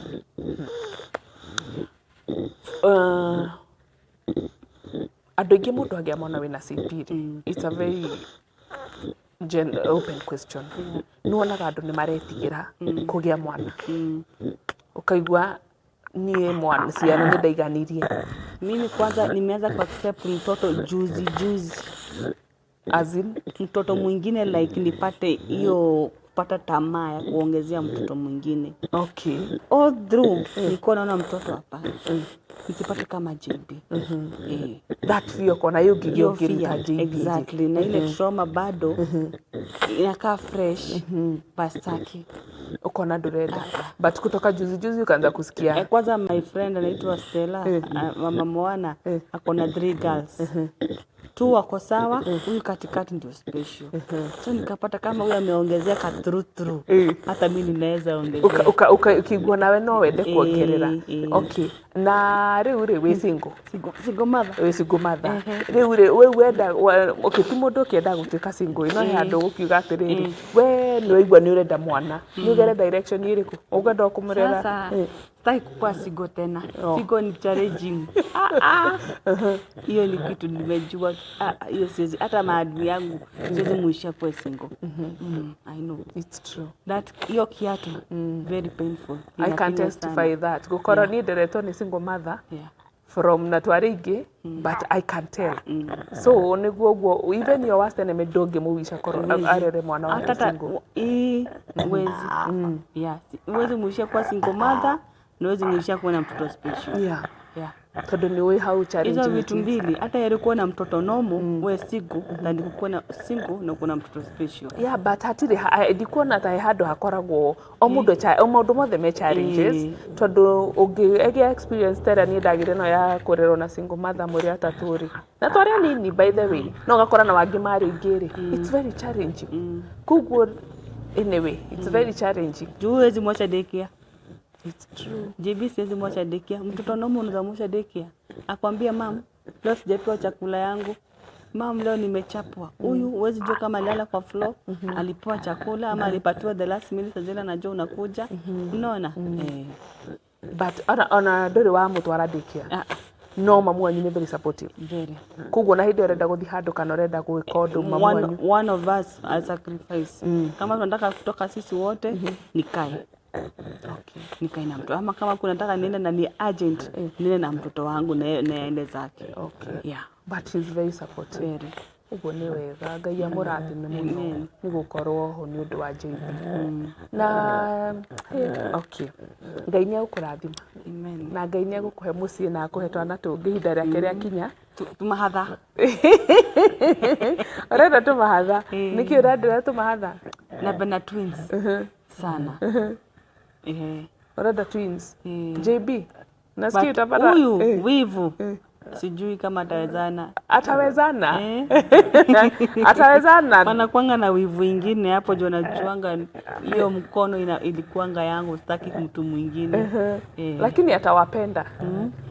andũ aingĩ mũndũ agĩa mwana wĩna CP rĩ, it's a very open question, nĩ wonaga andũ nĩ maretigĩra kũgĩa mwana, ũkaigua niĩ mwana ciana nĩ ndaiganirie. Mimi kwanza nimeanza kuaccept mtoto juzi juzi. As in? Mtoto mwingine, like nipate hiyo kupata tamaa ya kuongezea mtoto mwingine. All through nilikuwa naona mtoto hapa nisipate kama JB, eh. That fear kona hiyo ngigĩ Hiyo ũngĩruta fear, JB. Exactly, na ile trauma bado inakaa fresh, bastaki. Ukona ndũrenda, but kutoka juzi juzi ukaanza kusikia. Eh, kwanza my friend anaitwa Stella, mama Moana, ako na three girls, two wako sawa, huyu katikati ndio special. So nikapata kama huyu ameongezea ka through through, hata mi ninaweza ongezea. Ũkĩigua nawe no wende kuongerera. Eh. Okay, na rĩu rĩ wĩ single? Single, single mother. Wĩ single mother rĩu rĩ, we wenda okay, ti mũndũ ũkĩenda gũtuĩka single, no he handũ gũkiuga atĩrĩrĩ, we nĩ waigua nĩ ũrenda mwana, nĩ ũgere direction ĩrĩkũ ũngĩenda kũmũrera? Sasa sitaki kukuwa single tena. Single ni challenging. Ah, ah. Hiyo ni kitu nimejua. Ah, ah, hiyo siwezi, hata maadui yangu siwezi muishia kuwa single. I know. It's true. That hiyo kiatu very painful. I can Inafinya testify sana. that gũkorwo niĩ nderetwo nĩ single mother from na twarĩ aingĩ, but I can tell. So nĩguo ũguo, even your worst enemy ndũngĩmũwica korwo arere mwana wake Hata single. Hii huwezi. Yeah, huwezi muishia kuwa single mother na huwezi muishia kuwa na mtoto special. Yeah. Tondũ nĩ ũĩ how challenging Hizo it vitu is. mbili, hata heri kuwa na mtoto normal we single than kukuwa na single na kuwa na mtoto special. Yeah, but hatirĩ ndikuona ta he handũ hakoragwo o mũndũ o maũndũ mothe me challenges, tondũ ũngĩgĩa experience ta ĩrĩa niĩ ndagĩire nayo ya kũrerwo na single mother mũrĩ atatũ rĩ, na twarĩ anini by the way, no ũgakora na wangĩ marĩ aingĩ rĩ, it's very challenging. Koguo anyway, it's very challenging. Juu huwezi mwacha daycare. It's true. JB siwezi mwacha daycare. Mtoto normal unaweza mwacha daycare. Akwambia, "Mam, leo sijapewa chakula yangu. Mam, leo nimechapwa." Huyu huwezi jua kama alilala kwa floor, alipewa chakula ama alipatiwa the last minute zile anajua unakuja. Unaona? Eh. But ona ndũrĩ wamũtwara daycare? Ah, No mamu wanyu nĩ very supportive? Very. Koguo na hĩndĩ ĩyo ũrenda gũthiĩ handũ kana ũrenda gwĩka ũndũ, mamu One, wanyu one of us I sacrifice. Kama tunataka kutoka sisi wote, nikae. Nikae na mtoto. Ama kama kuna nataka niende na ni urgent, niende na mtoto wangu na aende zake. Yeah. But he's very supportive. Very. Ũguo nĩ wega, Ngai amũrathime mũno Amen. nĩ gũkorwo ho nĩ ũndũ wa JB na okay, Ngai nĩ egũkũrathima. Amen. Na Ngai nĩ egũkũhe mũciĩ na akũhe twana tũngĩ ihinda rĩake rĩakinya. Tumahatha. Ũrenda tũmahatha? Ĩĩ. Nĩkĩ ũrendera tũmahatha? Napenda twins sana. Eh. Ũrenda twins? Eh. JB nasikia But utapata huyu eh, wivu sijui kama atawezana. Atawezana. Eh. Atawezana. Wanakuanga na wivu ingine hapo juu najuanga hiyo mkono ilikuanga yangu, sitaki mtu mwingine. Eh. Lakini atawapenda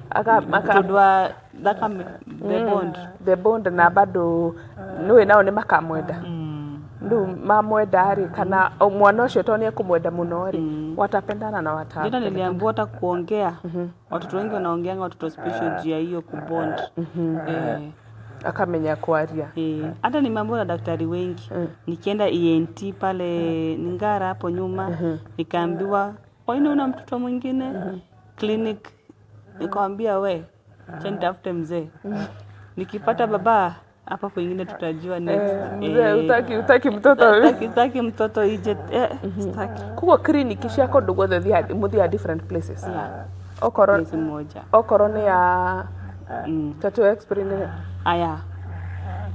aka Tondu wa thakame, the bond. The bond, na bado nĩũĩ nao nĩ makamwenda rĩu mamwenda rĩ, kana o mwana ũcio to nĩ ekũmwenda mũno rĩ, watapendana na Tena wata niliambiwa hata kuongea, watoto wengi wanaongeanga watoto special juu ya hiyo kubond. Eh. Akamenya kwaria. Eh, hata nimeambiwa na daktari wengi, nikienda ENT pale Ningara hapo nyuma, nikaambiwa, "Kwa nini una mtoto mwingine?" Clinic, nikamwambia, "We, acha nitafute mzee, nikipata baba Hapa kwingine tutajua next. Mzee, utaki mtoto. Sitaki mtoto ije, sitaki. Koguo clinic cia kũndũ guothe mũthiaga different places? Yeah. Okorwo Place moja. Okorwo nĩ ya Tattoo explain rĩ. Aya,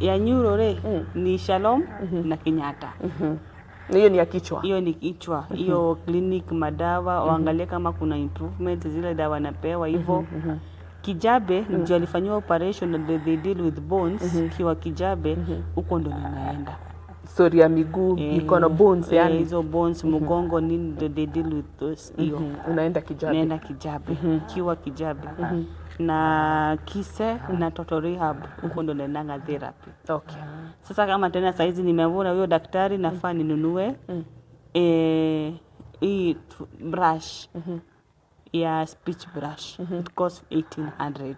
ya neuro rĩ ni Shalom na Kenyatta. Hiyo ni ya kichwa? Hiyo ni kichwa, hiyo clinic, madawa waangalie kama kuna improvement, zile dawa napewa hivyo. Kijabe ndio alifanyiwa operation na they deal with bones. Kiwa Kijabe huko ndo ninaenda. Story ya miguu, mikono, bones, yani. Hizo bones, mgongo, nini, ndo they deal with those hiyo. Unaenda Kijabe? Naenda Kijabe, kiwa Kijabe na Kise na Toto Rehab, huko ndo naendanga therapy. Sasa kama tena saizi nimeona huyo daktari, nafaa ninunue hii brush ya speech brush, it costs 1800.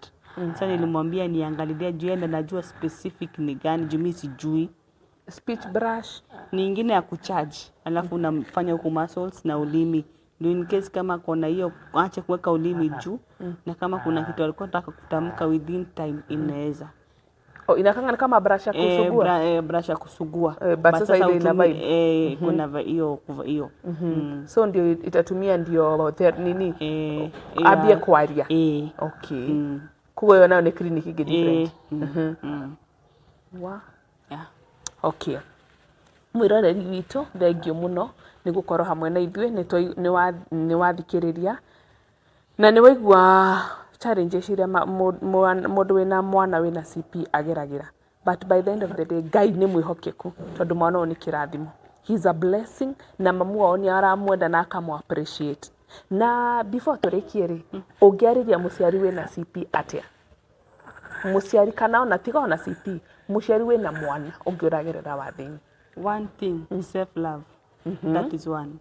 Sasa nilimwambia niangalilia juu yeye najua specific ni gani, juu mimi sijui. Speech brush? Ni ingine ya kucharge, alafu unamfanya huku muscles na ulimi, ndio in case kama kona hiyo ache kuweka ulimi juu, na kama kuna kitu alikuwa anataka kutamka within time inaweza. Oh, inakanga ni kama brush ya kusugua. Brush ya kusugua. But sasa ile ina utumi- vibe. Kuna hiyo hiyo. So ndio itatumia ndio nini, ambie kwaria. Okay, koguo ĩyo nayo nĩ clinic ĩngĩ different? Wa okay, mwĩroreri witũ, thengiũ mũno nĩ gũkorwo hamwe na ithuĩ. Nĩ wathikĩrĩria na nĩ waigua challenges iria mũndũ wĩna mwana wĩna CP ageragĩra, but by the end of the day Ngai nĩ mwĩhokeku, tondũ mwana ũyũ nĩ kĩrathimo. He is a blessing, na mamu wao nĩ aramwenda na akamũ appreciate. Na before tũrĩkie rĩ, ũngĩarĩria mũciari wĩna CP atĩa? Mũciari kana ona tiga ona CP, mũciari wĩna mwana ũngĩ ũragerera wathĩni. One thing, self love, that is one.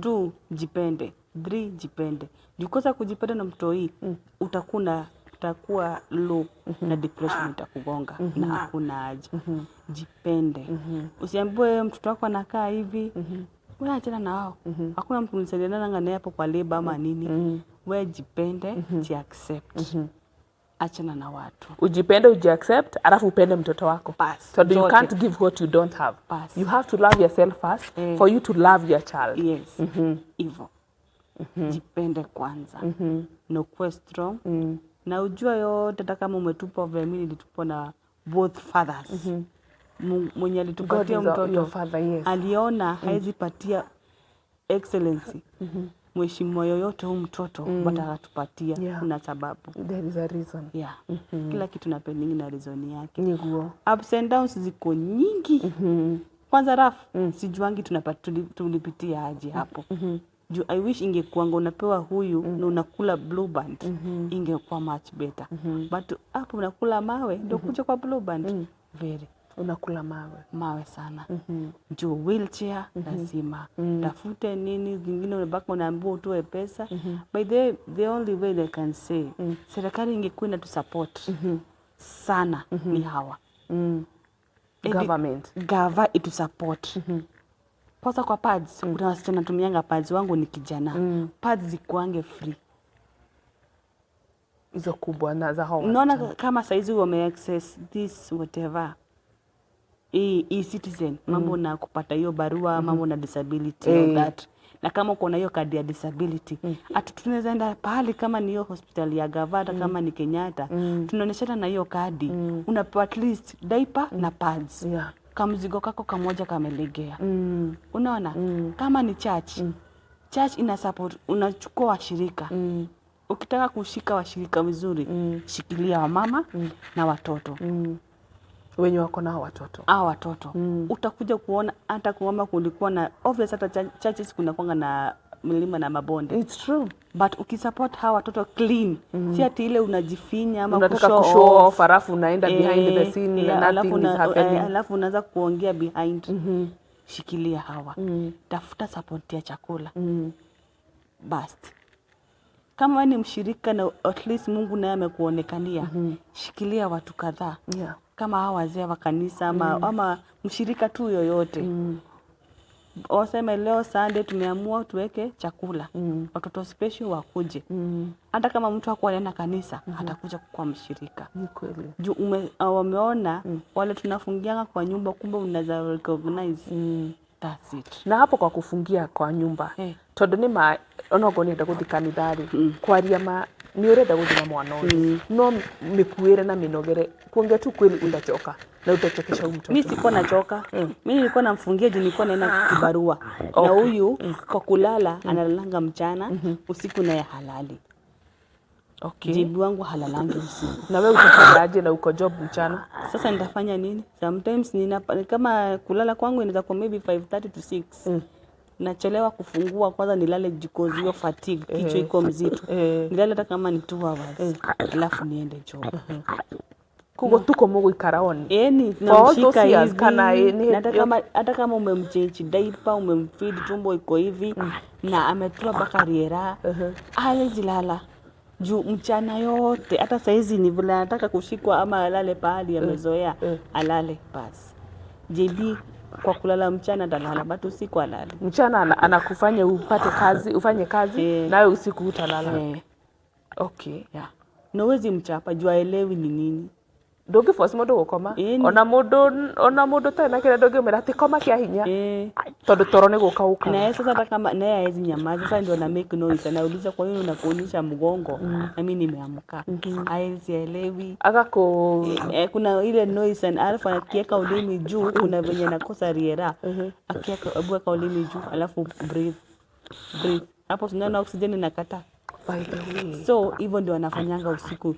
Two, jipende. Three, jipende. Jikosa kujipenda na mtoi, utakuwa low na depression itakugonga na hakuna haja. Jipende. Usiambiwe mtoto wako anakaa hivi, wewe achana na wao. Hakuna mtu mlisaidiana naye hapo kwa labor ama nini. Wewe jipende, jiaccept, achana na watu. Ujipende, ujiaccept, alafu upende mtoto wako. Bas, Tondu you zote. can't give what you don't have. Bas. You have to love yourself first for you to love your child. Yes, hivyo. Jipende kwanza na ukuwe strong na ujua yote, hata kama umetupwa vile mimi nilitupwa na both fathers, mwenye alitupatia God is mtoto your father, yes. aliona haezi patia excellency mheshimiwa yoyote huu mtoto, but akatupatia. Kuna sababu. There is a reason. Yeah. Kila kitu na pending na reason yake. Niguo. Ups and downs ziko nyingi. Kwanza raf sijuangi tulipitia aje hapo juu I wish ingekuanga unapewa huyu na unakula Blue Band, ingekuwa much better, but hapo unakula mawe ndio kuja kwa Blue Band, very Unakula mawe. Mawe sana, juu wheelchair lazima tafute nini zingine, unabaki unaambiwa utoe pesa. By the way, the only way they can say serikali ingekuwa inatusupport sana ni hawa Government. Gava itusupport kwanza kwa pads. Kuna wasichana tumianga pads, wangu ni kijana, pads zikuange free. Hizo kubwa na za hawa Unaona wasichana. Kama saizi wame access this whatever e-citizen, mambo na kupata hiyo barua, mambo na disability, all that, na kama uko na hiyo kadi ya disability, hata tunaweza enda pahali kama ni hiyo hospitali ya gava, hata kama ni Kenyatta, tunaonyeshana na hiyo kadi, unapewa at least diaper na pads, kamzigo kako kamoja kamelegea. Unaona kama ni church, church ina support, unachukua washirika. Ukitaka kushika washirika vizuri, shikilia wamama na watoto. Wenye wako nao watoto. Hawa watoto utakuja kuona hata kuomba kulikuwa na obvious, hata churches kuna kwanga na milima na mabonde. It's true. But ukisupport hawa watoto clean, si ati ile unajifinya ama Unataka kushow kushow off. off, alafu unaenda behind the scene na alafu nothing is happening. Alafu unaanza kuongea behind. Shikilia hawa, tafuta support ya chakula, basi kama wewe ni mshirika na at least Mungu naye amekuonekania, shikilia watu kadhaa kama hawa wazee wa kanisa ama mshirika tu yoyote. Waseme leo Sunday tumeamua tuweke chakula, watoto special wakuje. Hata kama mtu hakuwa anaenda kanisa, atakuja kuwa mshirika. Ni kweli. Juu wameona wale tunafungianga kwa nyumba, kumbe unaweza recognize. That's it. Na hapo kwa kufungia kwa nyumba, tondu nĩ ma onokorwo nĩ enda gũthiĩ kanitha rĩ, kwaria ma nĩ ũrenda gũthiĩ na mwana ũyũ, no mĩkuĩre na mĩnogere kuongea tu kweli utachoka na utachokesha huyu mtoto. Mi sikuwa nachoka. Mi nilikuwa namfungia juu nilikuwa naenda kibarua. Na huyu kwa kulala analalanga mchana, usiku naye halali. JB wangu halalangi usiku. Na wewe utafanyaje na uko job mchana? Sasa nitafanya nini? Sometimes nina kama kulala kwangu inaweza kuwa maybe 5:30 to 6. Nachelewa kufungua kwanza nilale because hiyo fatigue, kichwa iko mzito. Nilale hata kama ni 2 hours. Alafu niende job. Koguo tuko mũgũikara on Eni for all those namshika years hivi. kana Na hata kama umemchange diaper, umemfeed, tumbo iko hivi na ametua mpaka riera, hawezi lala juu mchana yote. Hata saizi ni vile anataka kushikwa ama alale pahali amezoea, alale basi. JB kwa kulala mchana atalala, but usiku alale. Mchana anakufanya upate kazi, ufanye kazi, nawe usiku utalala. Yeah. Na huwezi mchapa juu aelewi ni nini. Ndũngĩ force mũndũ gũkoma. Ĩni. Ona mũndũ ũtarĩ na kĩrĩa ndũngĩmwĩra atĩ koma kĩa hinya, tondũ toro nĩ gũka ũkaga. Na yeye sasa hata kama naye haezi nyamaza, sasa ndio ana make noise, anauliza kwa nini unakuonyesha mgongo na mimi nimeamka. Haezi elewi. Agakũ Eh, kuna ile noise and alafu akiweka ulimi juu kuna venye nakosa riera. Akiweka, hebu weka ulimi juu alafu breathe. Breathe. Hapo tunaona oxygen inakataa. By the way. So hivyo ndio anafanyanga usiku.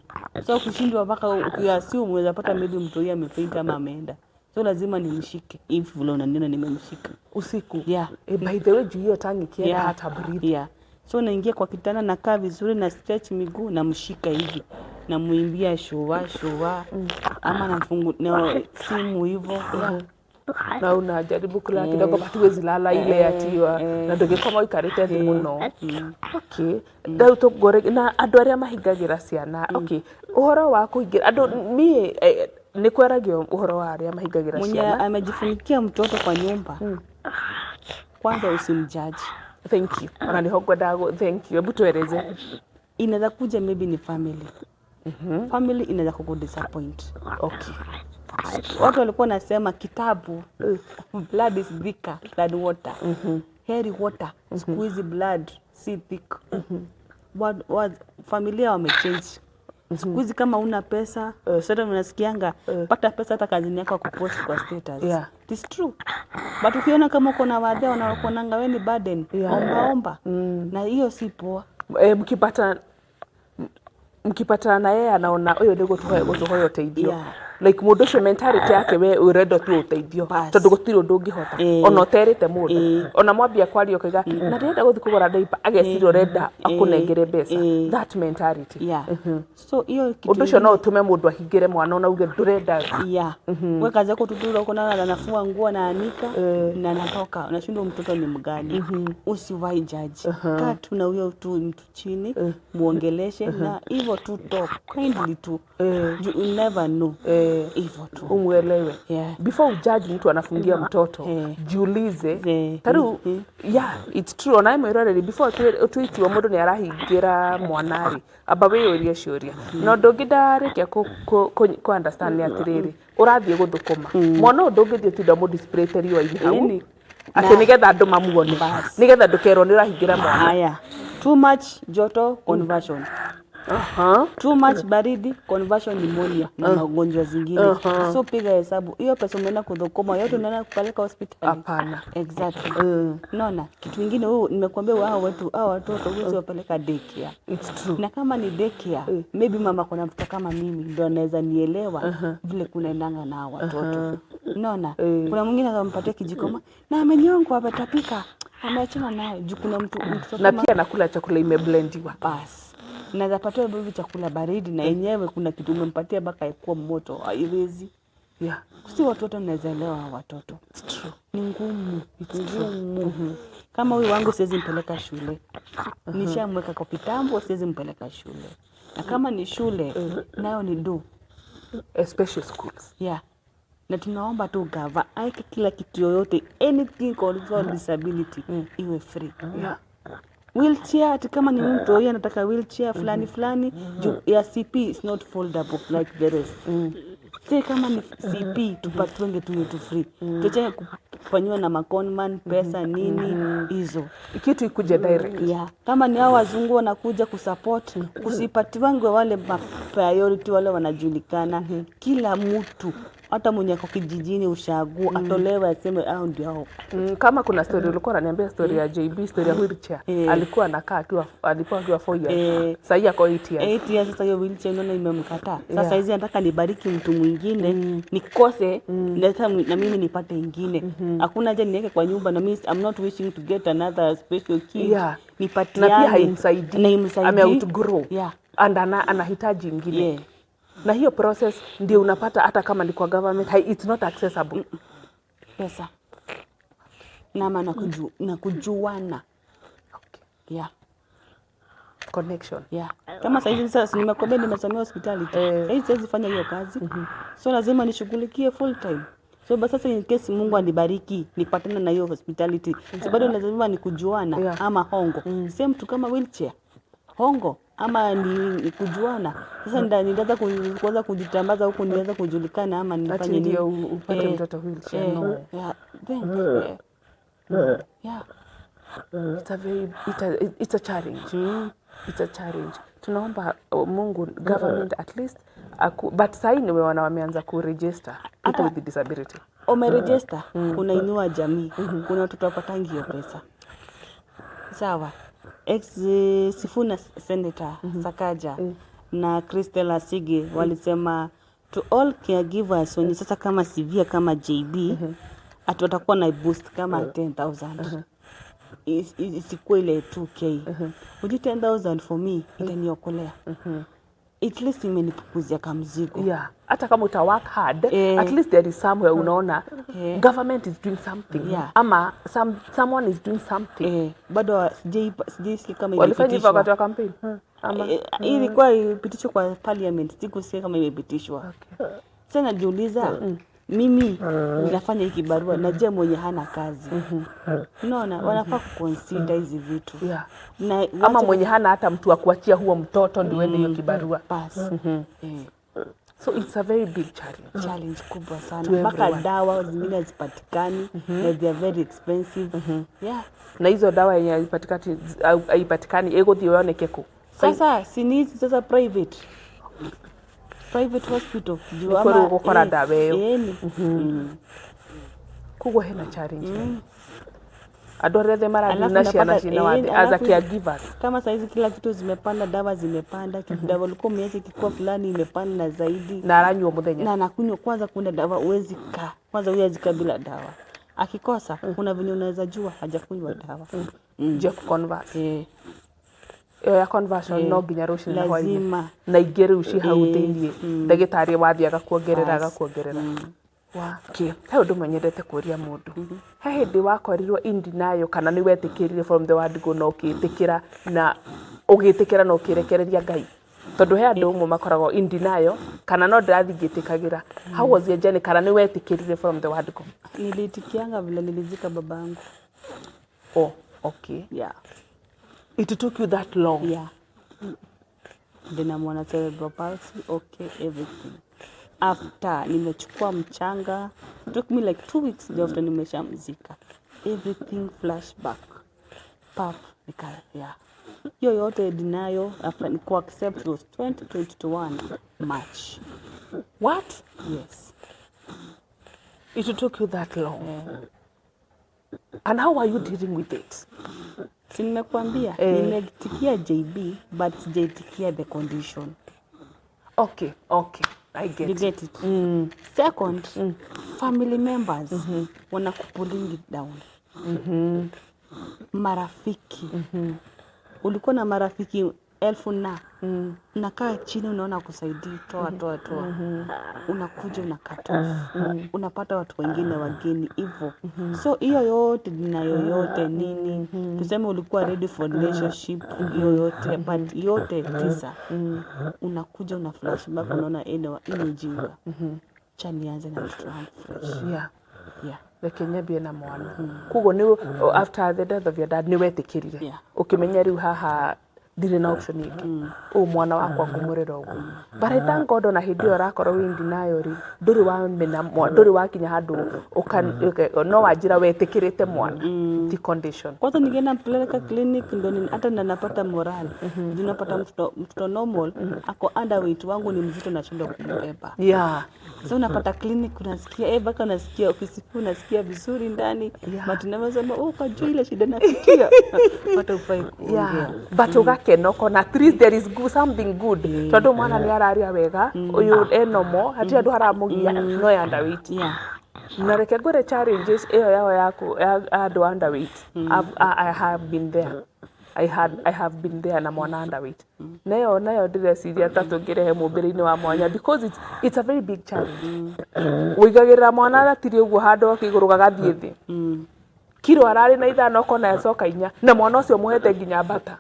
So kushindwa mpaka ukiassume unaweza pata maybe mtu huyu amefaint ama ameenda. So lazima nimshike. Hivi vile unaniona nimemshika. Usiku. Yeah. By the way, juu hiyo tongue ikienda hata breathe. Yeah. So naingia kwa kitanda, nakaa vizuri na stretch miguu, namshika hivi, namuimbia shua shua, ama namfungu na simu hivyo, yeah. Na unajaribu kulala kidogo but huwezi lala ile ati na ndũngĩkoma ũikarĩte thĩ mũno. Okay, rĩu tũngore na andũ arĩa mahingagĩra ciana. Okay, ũhoro wa kũhingĩra andũ niĩ nĩ kwaragio ũhoro wa arĩa mahingagĩra Mwenye ciana. Amejifunikia mtoto kwa nyumba, kwanza usimjaji. Thank you, ona nĩho ngwendaga thank you, hebu tueleze. Inaweza kuja maybe ni family. Family inaweza kukudisappoint. Watu walikuwa nasema kitabu, blood is thicker than water. Heri water. Siku hizi blood si thick. Familia wamechange. Siku hizi kama una pesa, sasa unasikianga pata pesa hata kazini yako kupost kwa status. It is true. But ukiona kama uko na wadhe wanakuonanga wewe ni burden, omba omba. Na hiyo si poa. Mkipatana na yeye anaona ũyũ nĩ gũtũhoya ũteithio. Like mũndũ ũcio mentality yake we ũrenda tu ũteithio, tondũ gũtirĩ ũndũ ũngĩhota, ona ũterĩte mũndũ, ona mwambia kwaria ũkaiga na ndĩrenda gũthiĩ kũgũra diaper, ageciria ũrenda akũnengere mbeca. That mentality. Yeah. So hiyo kitu Ũndũ ũcio no ũtũme mũndũ ahingĩre mwana ona uge ndũrenda. Yeah. We kazi yako tu uko nayo, anafua nguo, anaanika na anatoka. Unashindwa mtoto ni mgani. Usiwahi judge. Kaa tu na huyo tu mtu chini, muongeleshe na hivyo tu, talk kindly tu. You never know. Hivyo tu. Umwelewe. Before ujudge mtu anafungia mtoto, jiulize. Tarĩu yeah, it's true, ona mwĩroreri, before ũtue itua mũndũ nĩ arahingĩra mwana rĩ, amba wĩyũrie ciũria. Na ũndũ ũngĩ ndarĩkia kũ understand nĩ atĩrĩrĩ, ũrathiĩ gũthũkũma, mwana ũyũ ndũngĩthiĩ ũtinda ũmũdisplay riũa-inĩ hau Ĩni. atĩ nĩgetha andũ mamuone, Bas. nĩgetha ndũkerwo nĩ ũrahingĩra mwana. Haya. Too much joto, conversion. Too much baridi, conversion, pneumonia na magonjwa zingine. So piga hesabu. Hiyo pesa umeenda kudhukuma yote unaenda kupeleka hospitali. Hapana. Exactly. Naona kitu kingine huu nimekuambia hao watu, hao watoto huwezi wapeleka daycare. It's true. Na kama ni daycare, maybe mama kuna mtoto kama mimi ndio anaweza nielewa vile kunaendanga na hao watoto. Unaona? Kuna mwingine atampatia kijiko na amenyongwa, ametapika, ameachana naye juu kuna mtu mtoto Na kama pia nakula chakula imeblendiwa. Bas. Naweza patiwa hivi chakula baridi na yenyewe kuna kitu umempatia mpaka ikuwa moto, haiwezi. Si watoto naweza elewa hao watoto. It's true. Ni ngumu, ngumu. Kama huyu wangu siwezi mpeleka shule. Nishamweka kwa kitambo, siwezi mpeleka shule. Na kama ni shule, nayo ni do. Especially schools. Yeah. Na tunaomba tu gava aeke kila kitu yoyote, anything called disability iwe free. Wheelchair, ati kama ni mtu yeye anataka wheelchair fulani fulani, juu ya CP is not foldable like the rest. Say kama ni CP, tupatiwenge tu yetu free, tuache kufanyiwa na maconman pesa nini hizo. Kitu ikuje direct. Yeah. Kama ni hao wazungu wanakuja kusupport, kusipatiwangwe wale ma priority, wale wanajulikana. Kila mtu, hata mwenye ako kijijini ushago, atolewe aseme hao ndio hao. Kama kuna story ulikuwa unaniambia, story ya JB, story ya wheelchair. Alikuwa anakaa akiwa, alikuwa akiwa 4 years. Sahii ako 8 years. 8 years. Sasa hiyo wheelchair unaona imemkataa. Sasa hizi nataka nibariki mtu mwingine, nikose leta na mimi nipate ingine. Hakuna haja niweke kwa nyumba na mimi I'm not wishing to get another special kid. Nipatiane. Na pia haimsaidii. Na haimsaidii. Ame outgrow. And anahitaji ingine. Na hiyo process ndio unapata hata kama ni kwa government, it's not accessible. Pesa nama na kujuana. Yeah. Connection. Yeah. Kama saizi sasa nimekwambia nimesomea hospitality. Saizi siwezi fanya hiyo kazi. So lazima nishughulikie full time. So basi sasa in case Mungu anibariki nipatane na hiyo hospitality. So bado lazima ni kujuana ama hongo. Same tu kama wheelchair. Hongo ama ni kujuana. Sasa nitaanza kuanza kujitambaza huku, nianza kujulikana ama nifanye Ati nini? Ndio upate mtoto wheelchair. No. Yeah. Then, yeah. It's a challenge. It's a challenge. Tunaomba Mungu, government at least but sahii nimeona wameanza kuregister people with disability. Umeregister, unainua jamii. Kuna watoto wapatangi hiyo pesa, sawa? Ex Sifuna, Senator Sakaja na Christella Asige walisema to all caregivers wenye sasa kama severe kama JB, ati watakuwa na boost kama 10,000. Isikuwe ile 2K. Uju 10,000 for me itaniokolea, at least imenipunguzia kamzigo. Yeah, hata kama uta work hard, at least there is somewhere unaona government is doing something ama someone is doing something. Eh, bado sijaisikia kama Walifanya hivyo imepitishwa. wakati wa campaign ama? Eh, hii ilikuwa ipitishwe kwa parliament, sikusikia kama imepitishwa. Sasa najiuliza, mimi nafanya hiki barua na je mwenye hana kazi? Unaona wanafaa kuconsider hizi vitu na Ama mwenye hana hata mtu wa kuachia huo mtoto ndio uende hiyo kibarua. Bas. Eh, So it's a very big challenge. Challenge kubwa To sana, mpaka everyone. dawa zingine hazipatikani na they are very expensive, yeah. Na hizo dawa yenye haipatikani ĩgũthiĩ yoneke kũ? Sasa si ni hizi sasa private hospital juu Nĩkuo rĩu ũgũkora ndawa ĩyo. Ĩni. Koguo hena challenge, andũ arĩa othe marathiĩ Alafu na ciana unapata- ciĩna wathe, as a caregivers. Kama saizi kila kitu zimepanda, dawa zimepanda, kitu dawa ulikuwa umeacha ikikuwa fulani imepanda na zaidi. Na aranyua mũthenya. Na anakunywa kwanza, kuna dawa huwezi kaa, kwanza huwezi kaa bila dawa. Akikosa, kuna venye unaweza jua hajakunywa dawa. Njia ku-converse. Ĩyo ya conversion no nginya rũcinĩ na hwaĩ-inĩ. Lazima. Na ingĩ rĩu ci hau thĩiniĩ, ndagĩtarĩ wathiĩ agakuongerera, Bas. agakuongerera. Okay. He ũndũ ũmwe nyendete kũria mũndũ. He hĩndĩ wakorirwo in denial kana nĩ wetĩkĩrire from the word go na ũkĩtĩkĩra na ũgĩtĩkĩra na ũkĩrekereria Ngai? Tondũ he andũ ũmwe makoragwo in denial kana no ndĩrathiĩ ngĩtĩkagĩra. How was your journey, kana nĩ wetĩkĩrire from the word go? Niliitikianga vile nilizika babangu. Oh, okay. Yeah. It took you that long? Yeah. Ndinamwona cerebral palsy, okay, everything. After nimechukua mchanga, it took me like 2 weeks ndio after nimeshamzika. Everything flashback. Pap, nika, yeah. Hiyo yote denial after ni accept was 2021 March. What? Yes. It took you that long? And how are you dealing with it? Si nimekuambia, nimeitikia JB but sijaitikia the condition. Okay. I get You it. get it? Second, family members wanakupulling it down. Marafiki. Ulikuwa na marafiki elfu na unakaa chini unaona kusaidii, toa toa toa, unakuja una cut off, unapata watu wengine wageni hivyo. So hiyo yote na yoyote nini, tuseme ulikuwa ready for relationship yoyote, but yote tisa unakuja una flashback, unaona ene hii ni ujinga. Cha nianze na mtoto wangu fresh. Yeah. Reke nyambie na mwana. Koguo nĩ after the death of your dad nĩ wetĩkĩrire? Yeah. Ũkĩmenya rĩu haha ndirĩ na option ĩngĩ, ũũ mwana wakwa ngũmũrera ũguo. But I thank God, ona hĩndĩ ĩyo ũrakorwo wĩ in denial rĩ, ndũrĩ wamena ndũrĩ wakinya handũ no wanjĩra wetĩkĩrĩte mwana ti condition. Kwanza ningeenda mpeleka clinic ndo hata ndo napata morale. Mm-hmm. Unapata mtoto normal ako underweight, wangu ni mzito, nashindwa kumbeba. So unapata clinic unasikia mpaka unasikia ukisifu unasikia vizuri ndani. But unasema oh, kwa juu ile shida napitia. Hata ufai kuongea. But ugakena ukona at least there is good, something good. Tondu mwana ni araria wega, uyu enomo, hatirĩ andũ haramugia, no ya underweight. Na reke ngwĩre challenges ĩyo yao yaku ya andũ underweight. I have been there. I have been there na mwana underweight. Nayo ndĩreciria ta tũngĩrehe mũmbĩre-inĩ wa mwanya, because it's a very big challenge. Wĩigagĩrĩra mwana ratiri ũguo handũ akĩigũrũ gagathiĩ thĩ. Kiro ararĩ na 5 ũkona yacoka 4, na mwana ũcio mũhete nginya bata.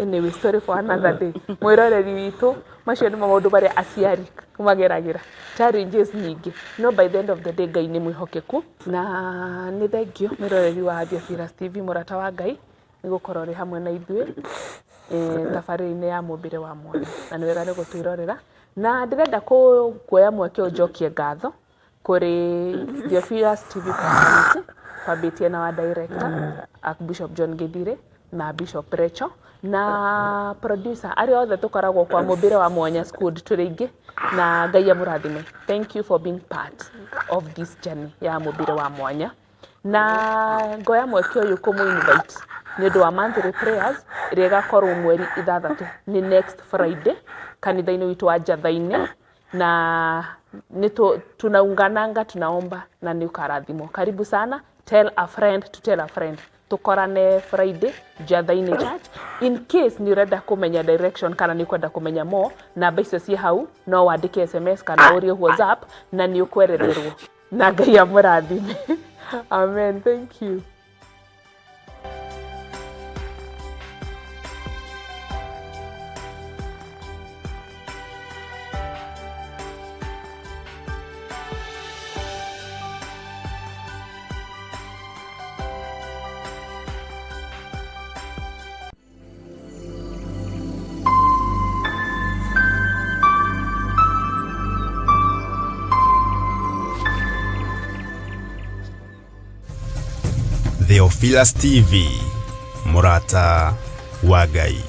Anyway, story for another day. Mwĩroreri witũ, macio nĩ maũndũ marĩa aciari mageragĩra. Challenges nyingĩ. No by the end of the day Ngai nĩ mwĩhokeku. Na nĩ thengio mwĩroreri wa Theophilus TV, mũrata wa Ngai, nĩ gũkorwo ũrĩ hamwe na ithuĩ tabarĩra-inĩ ya mũmbĩre wa mwana. Na nĩ wega nĩ gũtwĩrorera. Na ndĩrenda kuoya mweke ũyũ njokie ngatho kũrĩ Theophilus TV fraternity, kwambĩtie na wa director Archbishop John Githire na Bishop Recho na producer arĩa othe tũkoragwo kwa mũmbĩre wa mwanya squad tũrĩ aingĩ, na Ngai amũrathime. Thank you for being part of this journey ya mũmbĩre wa mwanya. Na ngoya mweke ũyũ kũmũ invite nĩ ũndũ wa monthly prayers ĩrĩa ĩgakorwo mweri 6, nĩ next Friday, kanitha-inĩ witũ wa Njatha-inĩ, na nĩ tunaungananga tunaomba na nĩ ũkarathimwo. Karibu sana, tell a friend to tell a friend. Tukorane Friday Njatha-inĩ Church. In case nĩ ũrenda kũmenya direction kana nĩ ũkwenda kũmenya more, namba icio ciĩ hau, no wandĩke SMS kana ũrie WhatsApp na nĩ ũkweretherwo. Na Ngai amũrathime. Amen. Thank you. Theophilus TV, mũrata wa Ngai.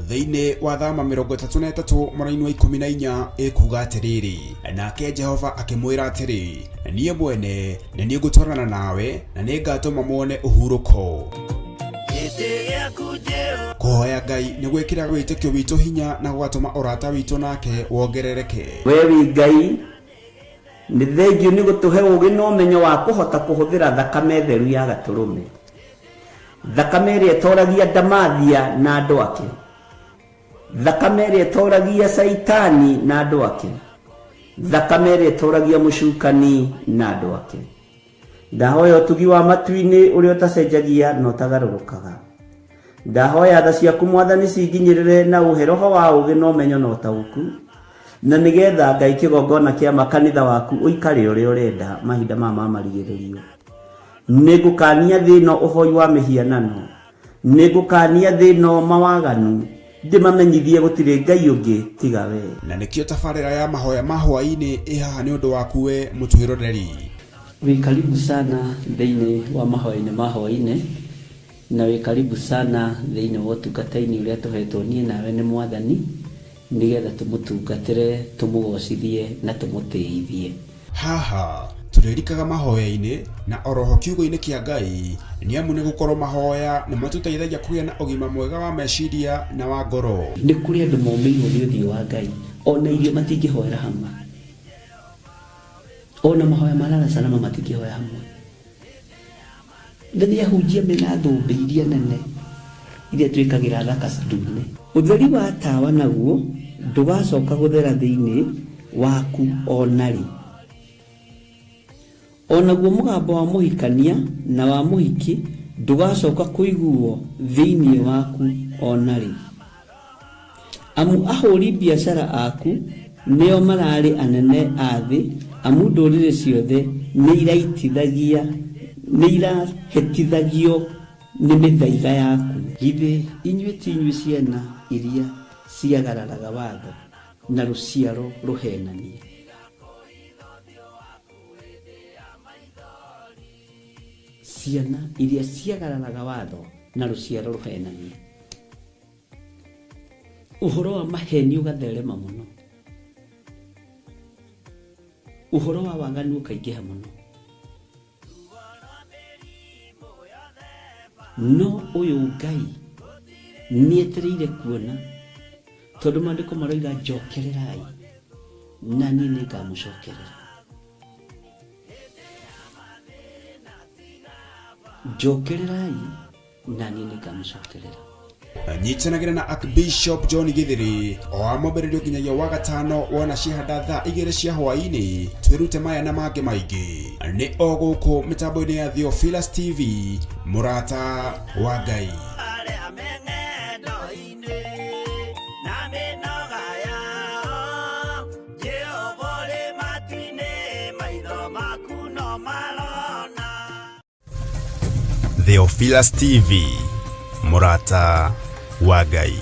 Thĩinĩ wa Thama 33 mũraini wa 14 ĩkuga atĩrĩrĩ, nake Jehova akĩmwĩra atĩrĩ, niĩ mwene nĩ niĩ ngũtwarana nawe na nĩ ngatũma muone ũhurũko. Kũhoya Ngai nĩ gwĩkĩra wĩtĩkio witũ hinya na gũgatũma ũrata witũ nake wongerereke. We wĩ Ngai Nĩ thengiũ nĩ gũtũhe ũũgĩ na ũmenyo wa kũhota kũhũthĩra thakame theru ya gatũrũme, thakame ĩrĩa ĩtoragia ndamathia na andũ ake, thakame ĩrĩa ĩtoragia caitani na andũ ake, thakame ĩrĩa ĩtoragia mũcukani na andũ ake. Ndahoya ũtugi wa matu-inĩ ũrĩa ũtacenjagia na ũtagarũrũkaga. Ndahoya tha ciaku Mwathani cinginyĩrĩre na ũhe roho wa ũũgĩ na ũmenyo na ũtaũku, na nĩgetha Ngai kĩgongona kĩa makanitha waku ũikare ũrĩa ũrenda mahinda maya ma marigĩrĩrio. Nĩngũkania thĩ ĩno ũhoi wa mĩhianano, nĩngũkania thĩ ĩno mawaganu, ndĩmamenyithie gũtirĩ Ngai ũngĩ tiga we. Na nĩkĩo tabarĩra ya mahoya ma hwaĩ-inĩ ĩ haha nĩ ũndũ waku we mũtwĩroreri. Wĩ karibu sana thĩinĩ wa mahoya-inĩ ma hwaĩ-inĩ, na wĩ karibu sana thĩinĩ wa ũtungata-inĩ ũrĩa tũhetwo niĩ nawe nĩ Mwathani, nĩgetha tũmũtungatĩre, tũmũgocithie na tũmũtĩithie. Haha tũrĩrikaga mahoya-inĩ na oroho kiugo-inĩ kĩa Ngai, nĩ amu nĩ gũkorwo mahoya nĩ matũteithagia kũgĩa na ũgima mwega wa meciria na wa ngoro. Nĩ kũrĩ andũ momĩirwo nĩ ũthiũ wa Ngai, ona irio matingĩhoera hamwe, ona mahoya ma lala salama matingĩhoya hamwe. Na nĩ ahunjia mena thũmbĩ iria nene iria twĩkagĩra thaka ndune. Ũtheri wa tawa naguo ndũgacoka gũthera thĩinĩ waku o na rĩ. O naguo mũgambo wa mũhikania na wa mũhiki ndũgacoka kũiguo thĩinĩ waku o na rĩ. Amu ahũri biacara aku nĩo mararĩ anene a thĩ, amu ndũrĩrĩ ciothe nĩ irahĩtithagio nĩ mĩthaiga yaku. Githĩ inyuĩ ti inyuĩ ciana iria ciagararaga watho na rũciaro rũhenanie? Ciana iria ciagararaga watho na rũciaro rũhenanie. Ũhoro wa maheni ũgatherema mũno, ũhoro wa waganu ũkaingĩha mũno, no ũyũ Ngai nĩetereire kuona, tondũ maandĩko maroiga njokererai na niĩ nĩngamũcokerera. Njokererai na niĩ nĩngamũcokerera. Nyitanagĩra na Archbishop John Githiri o wa mwambĩrĩrio nginyagia wa gatano wona ciahanda thaa 2 cia hwaĩ-inĩ, twĩrute maya na mangĩ maingĩ nĩ o gũkũ mĩtambo-inĩ ya Theophilus TV, mũrata wa Ngai. Theophilus TV, mũrata wa Ngai.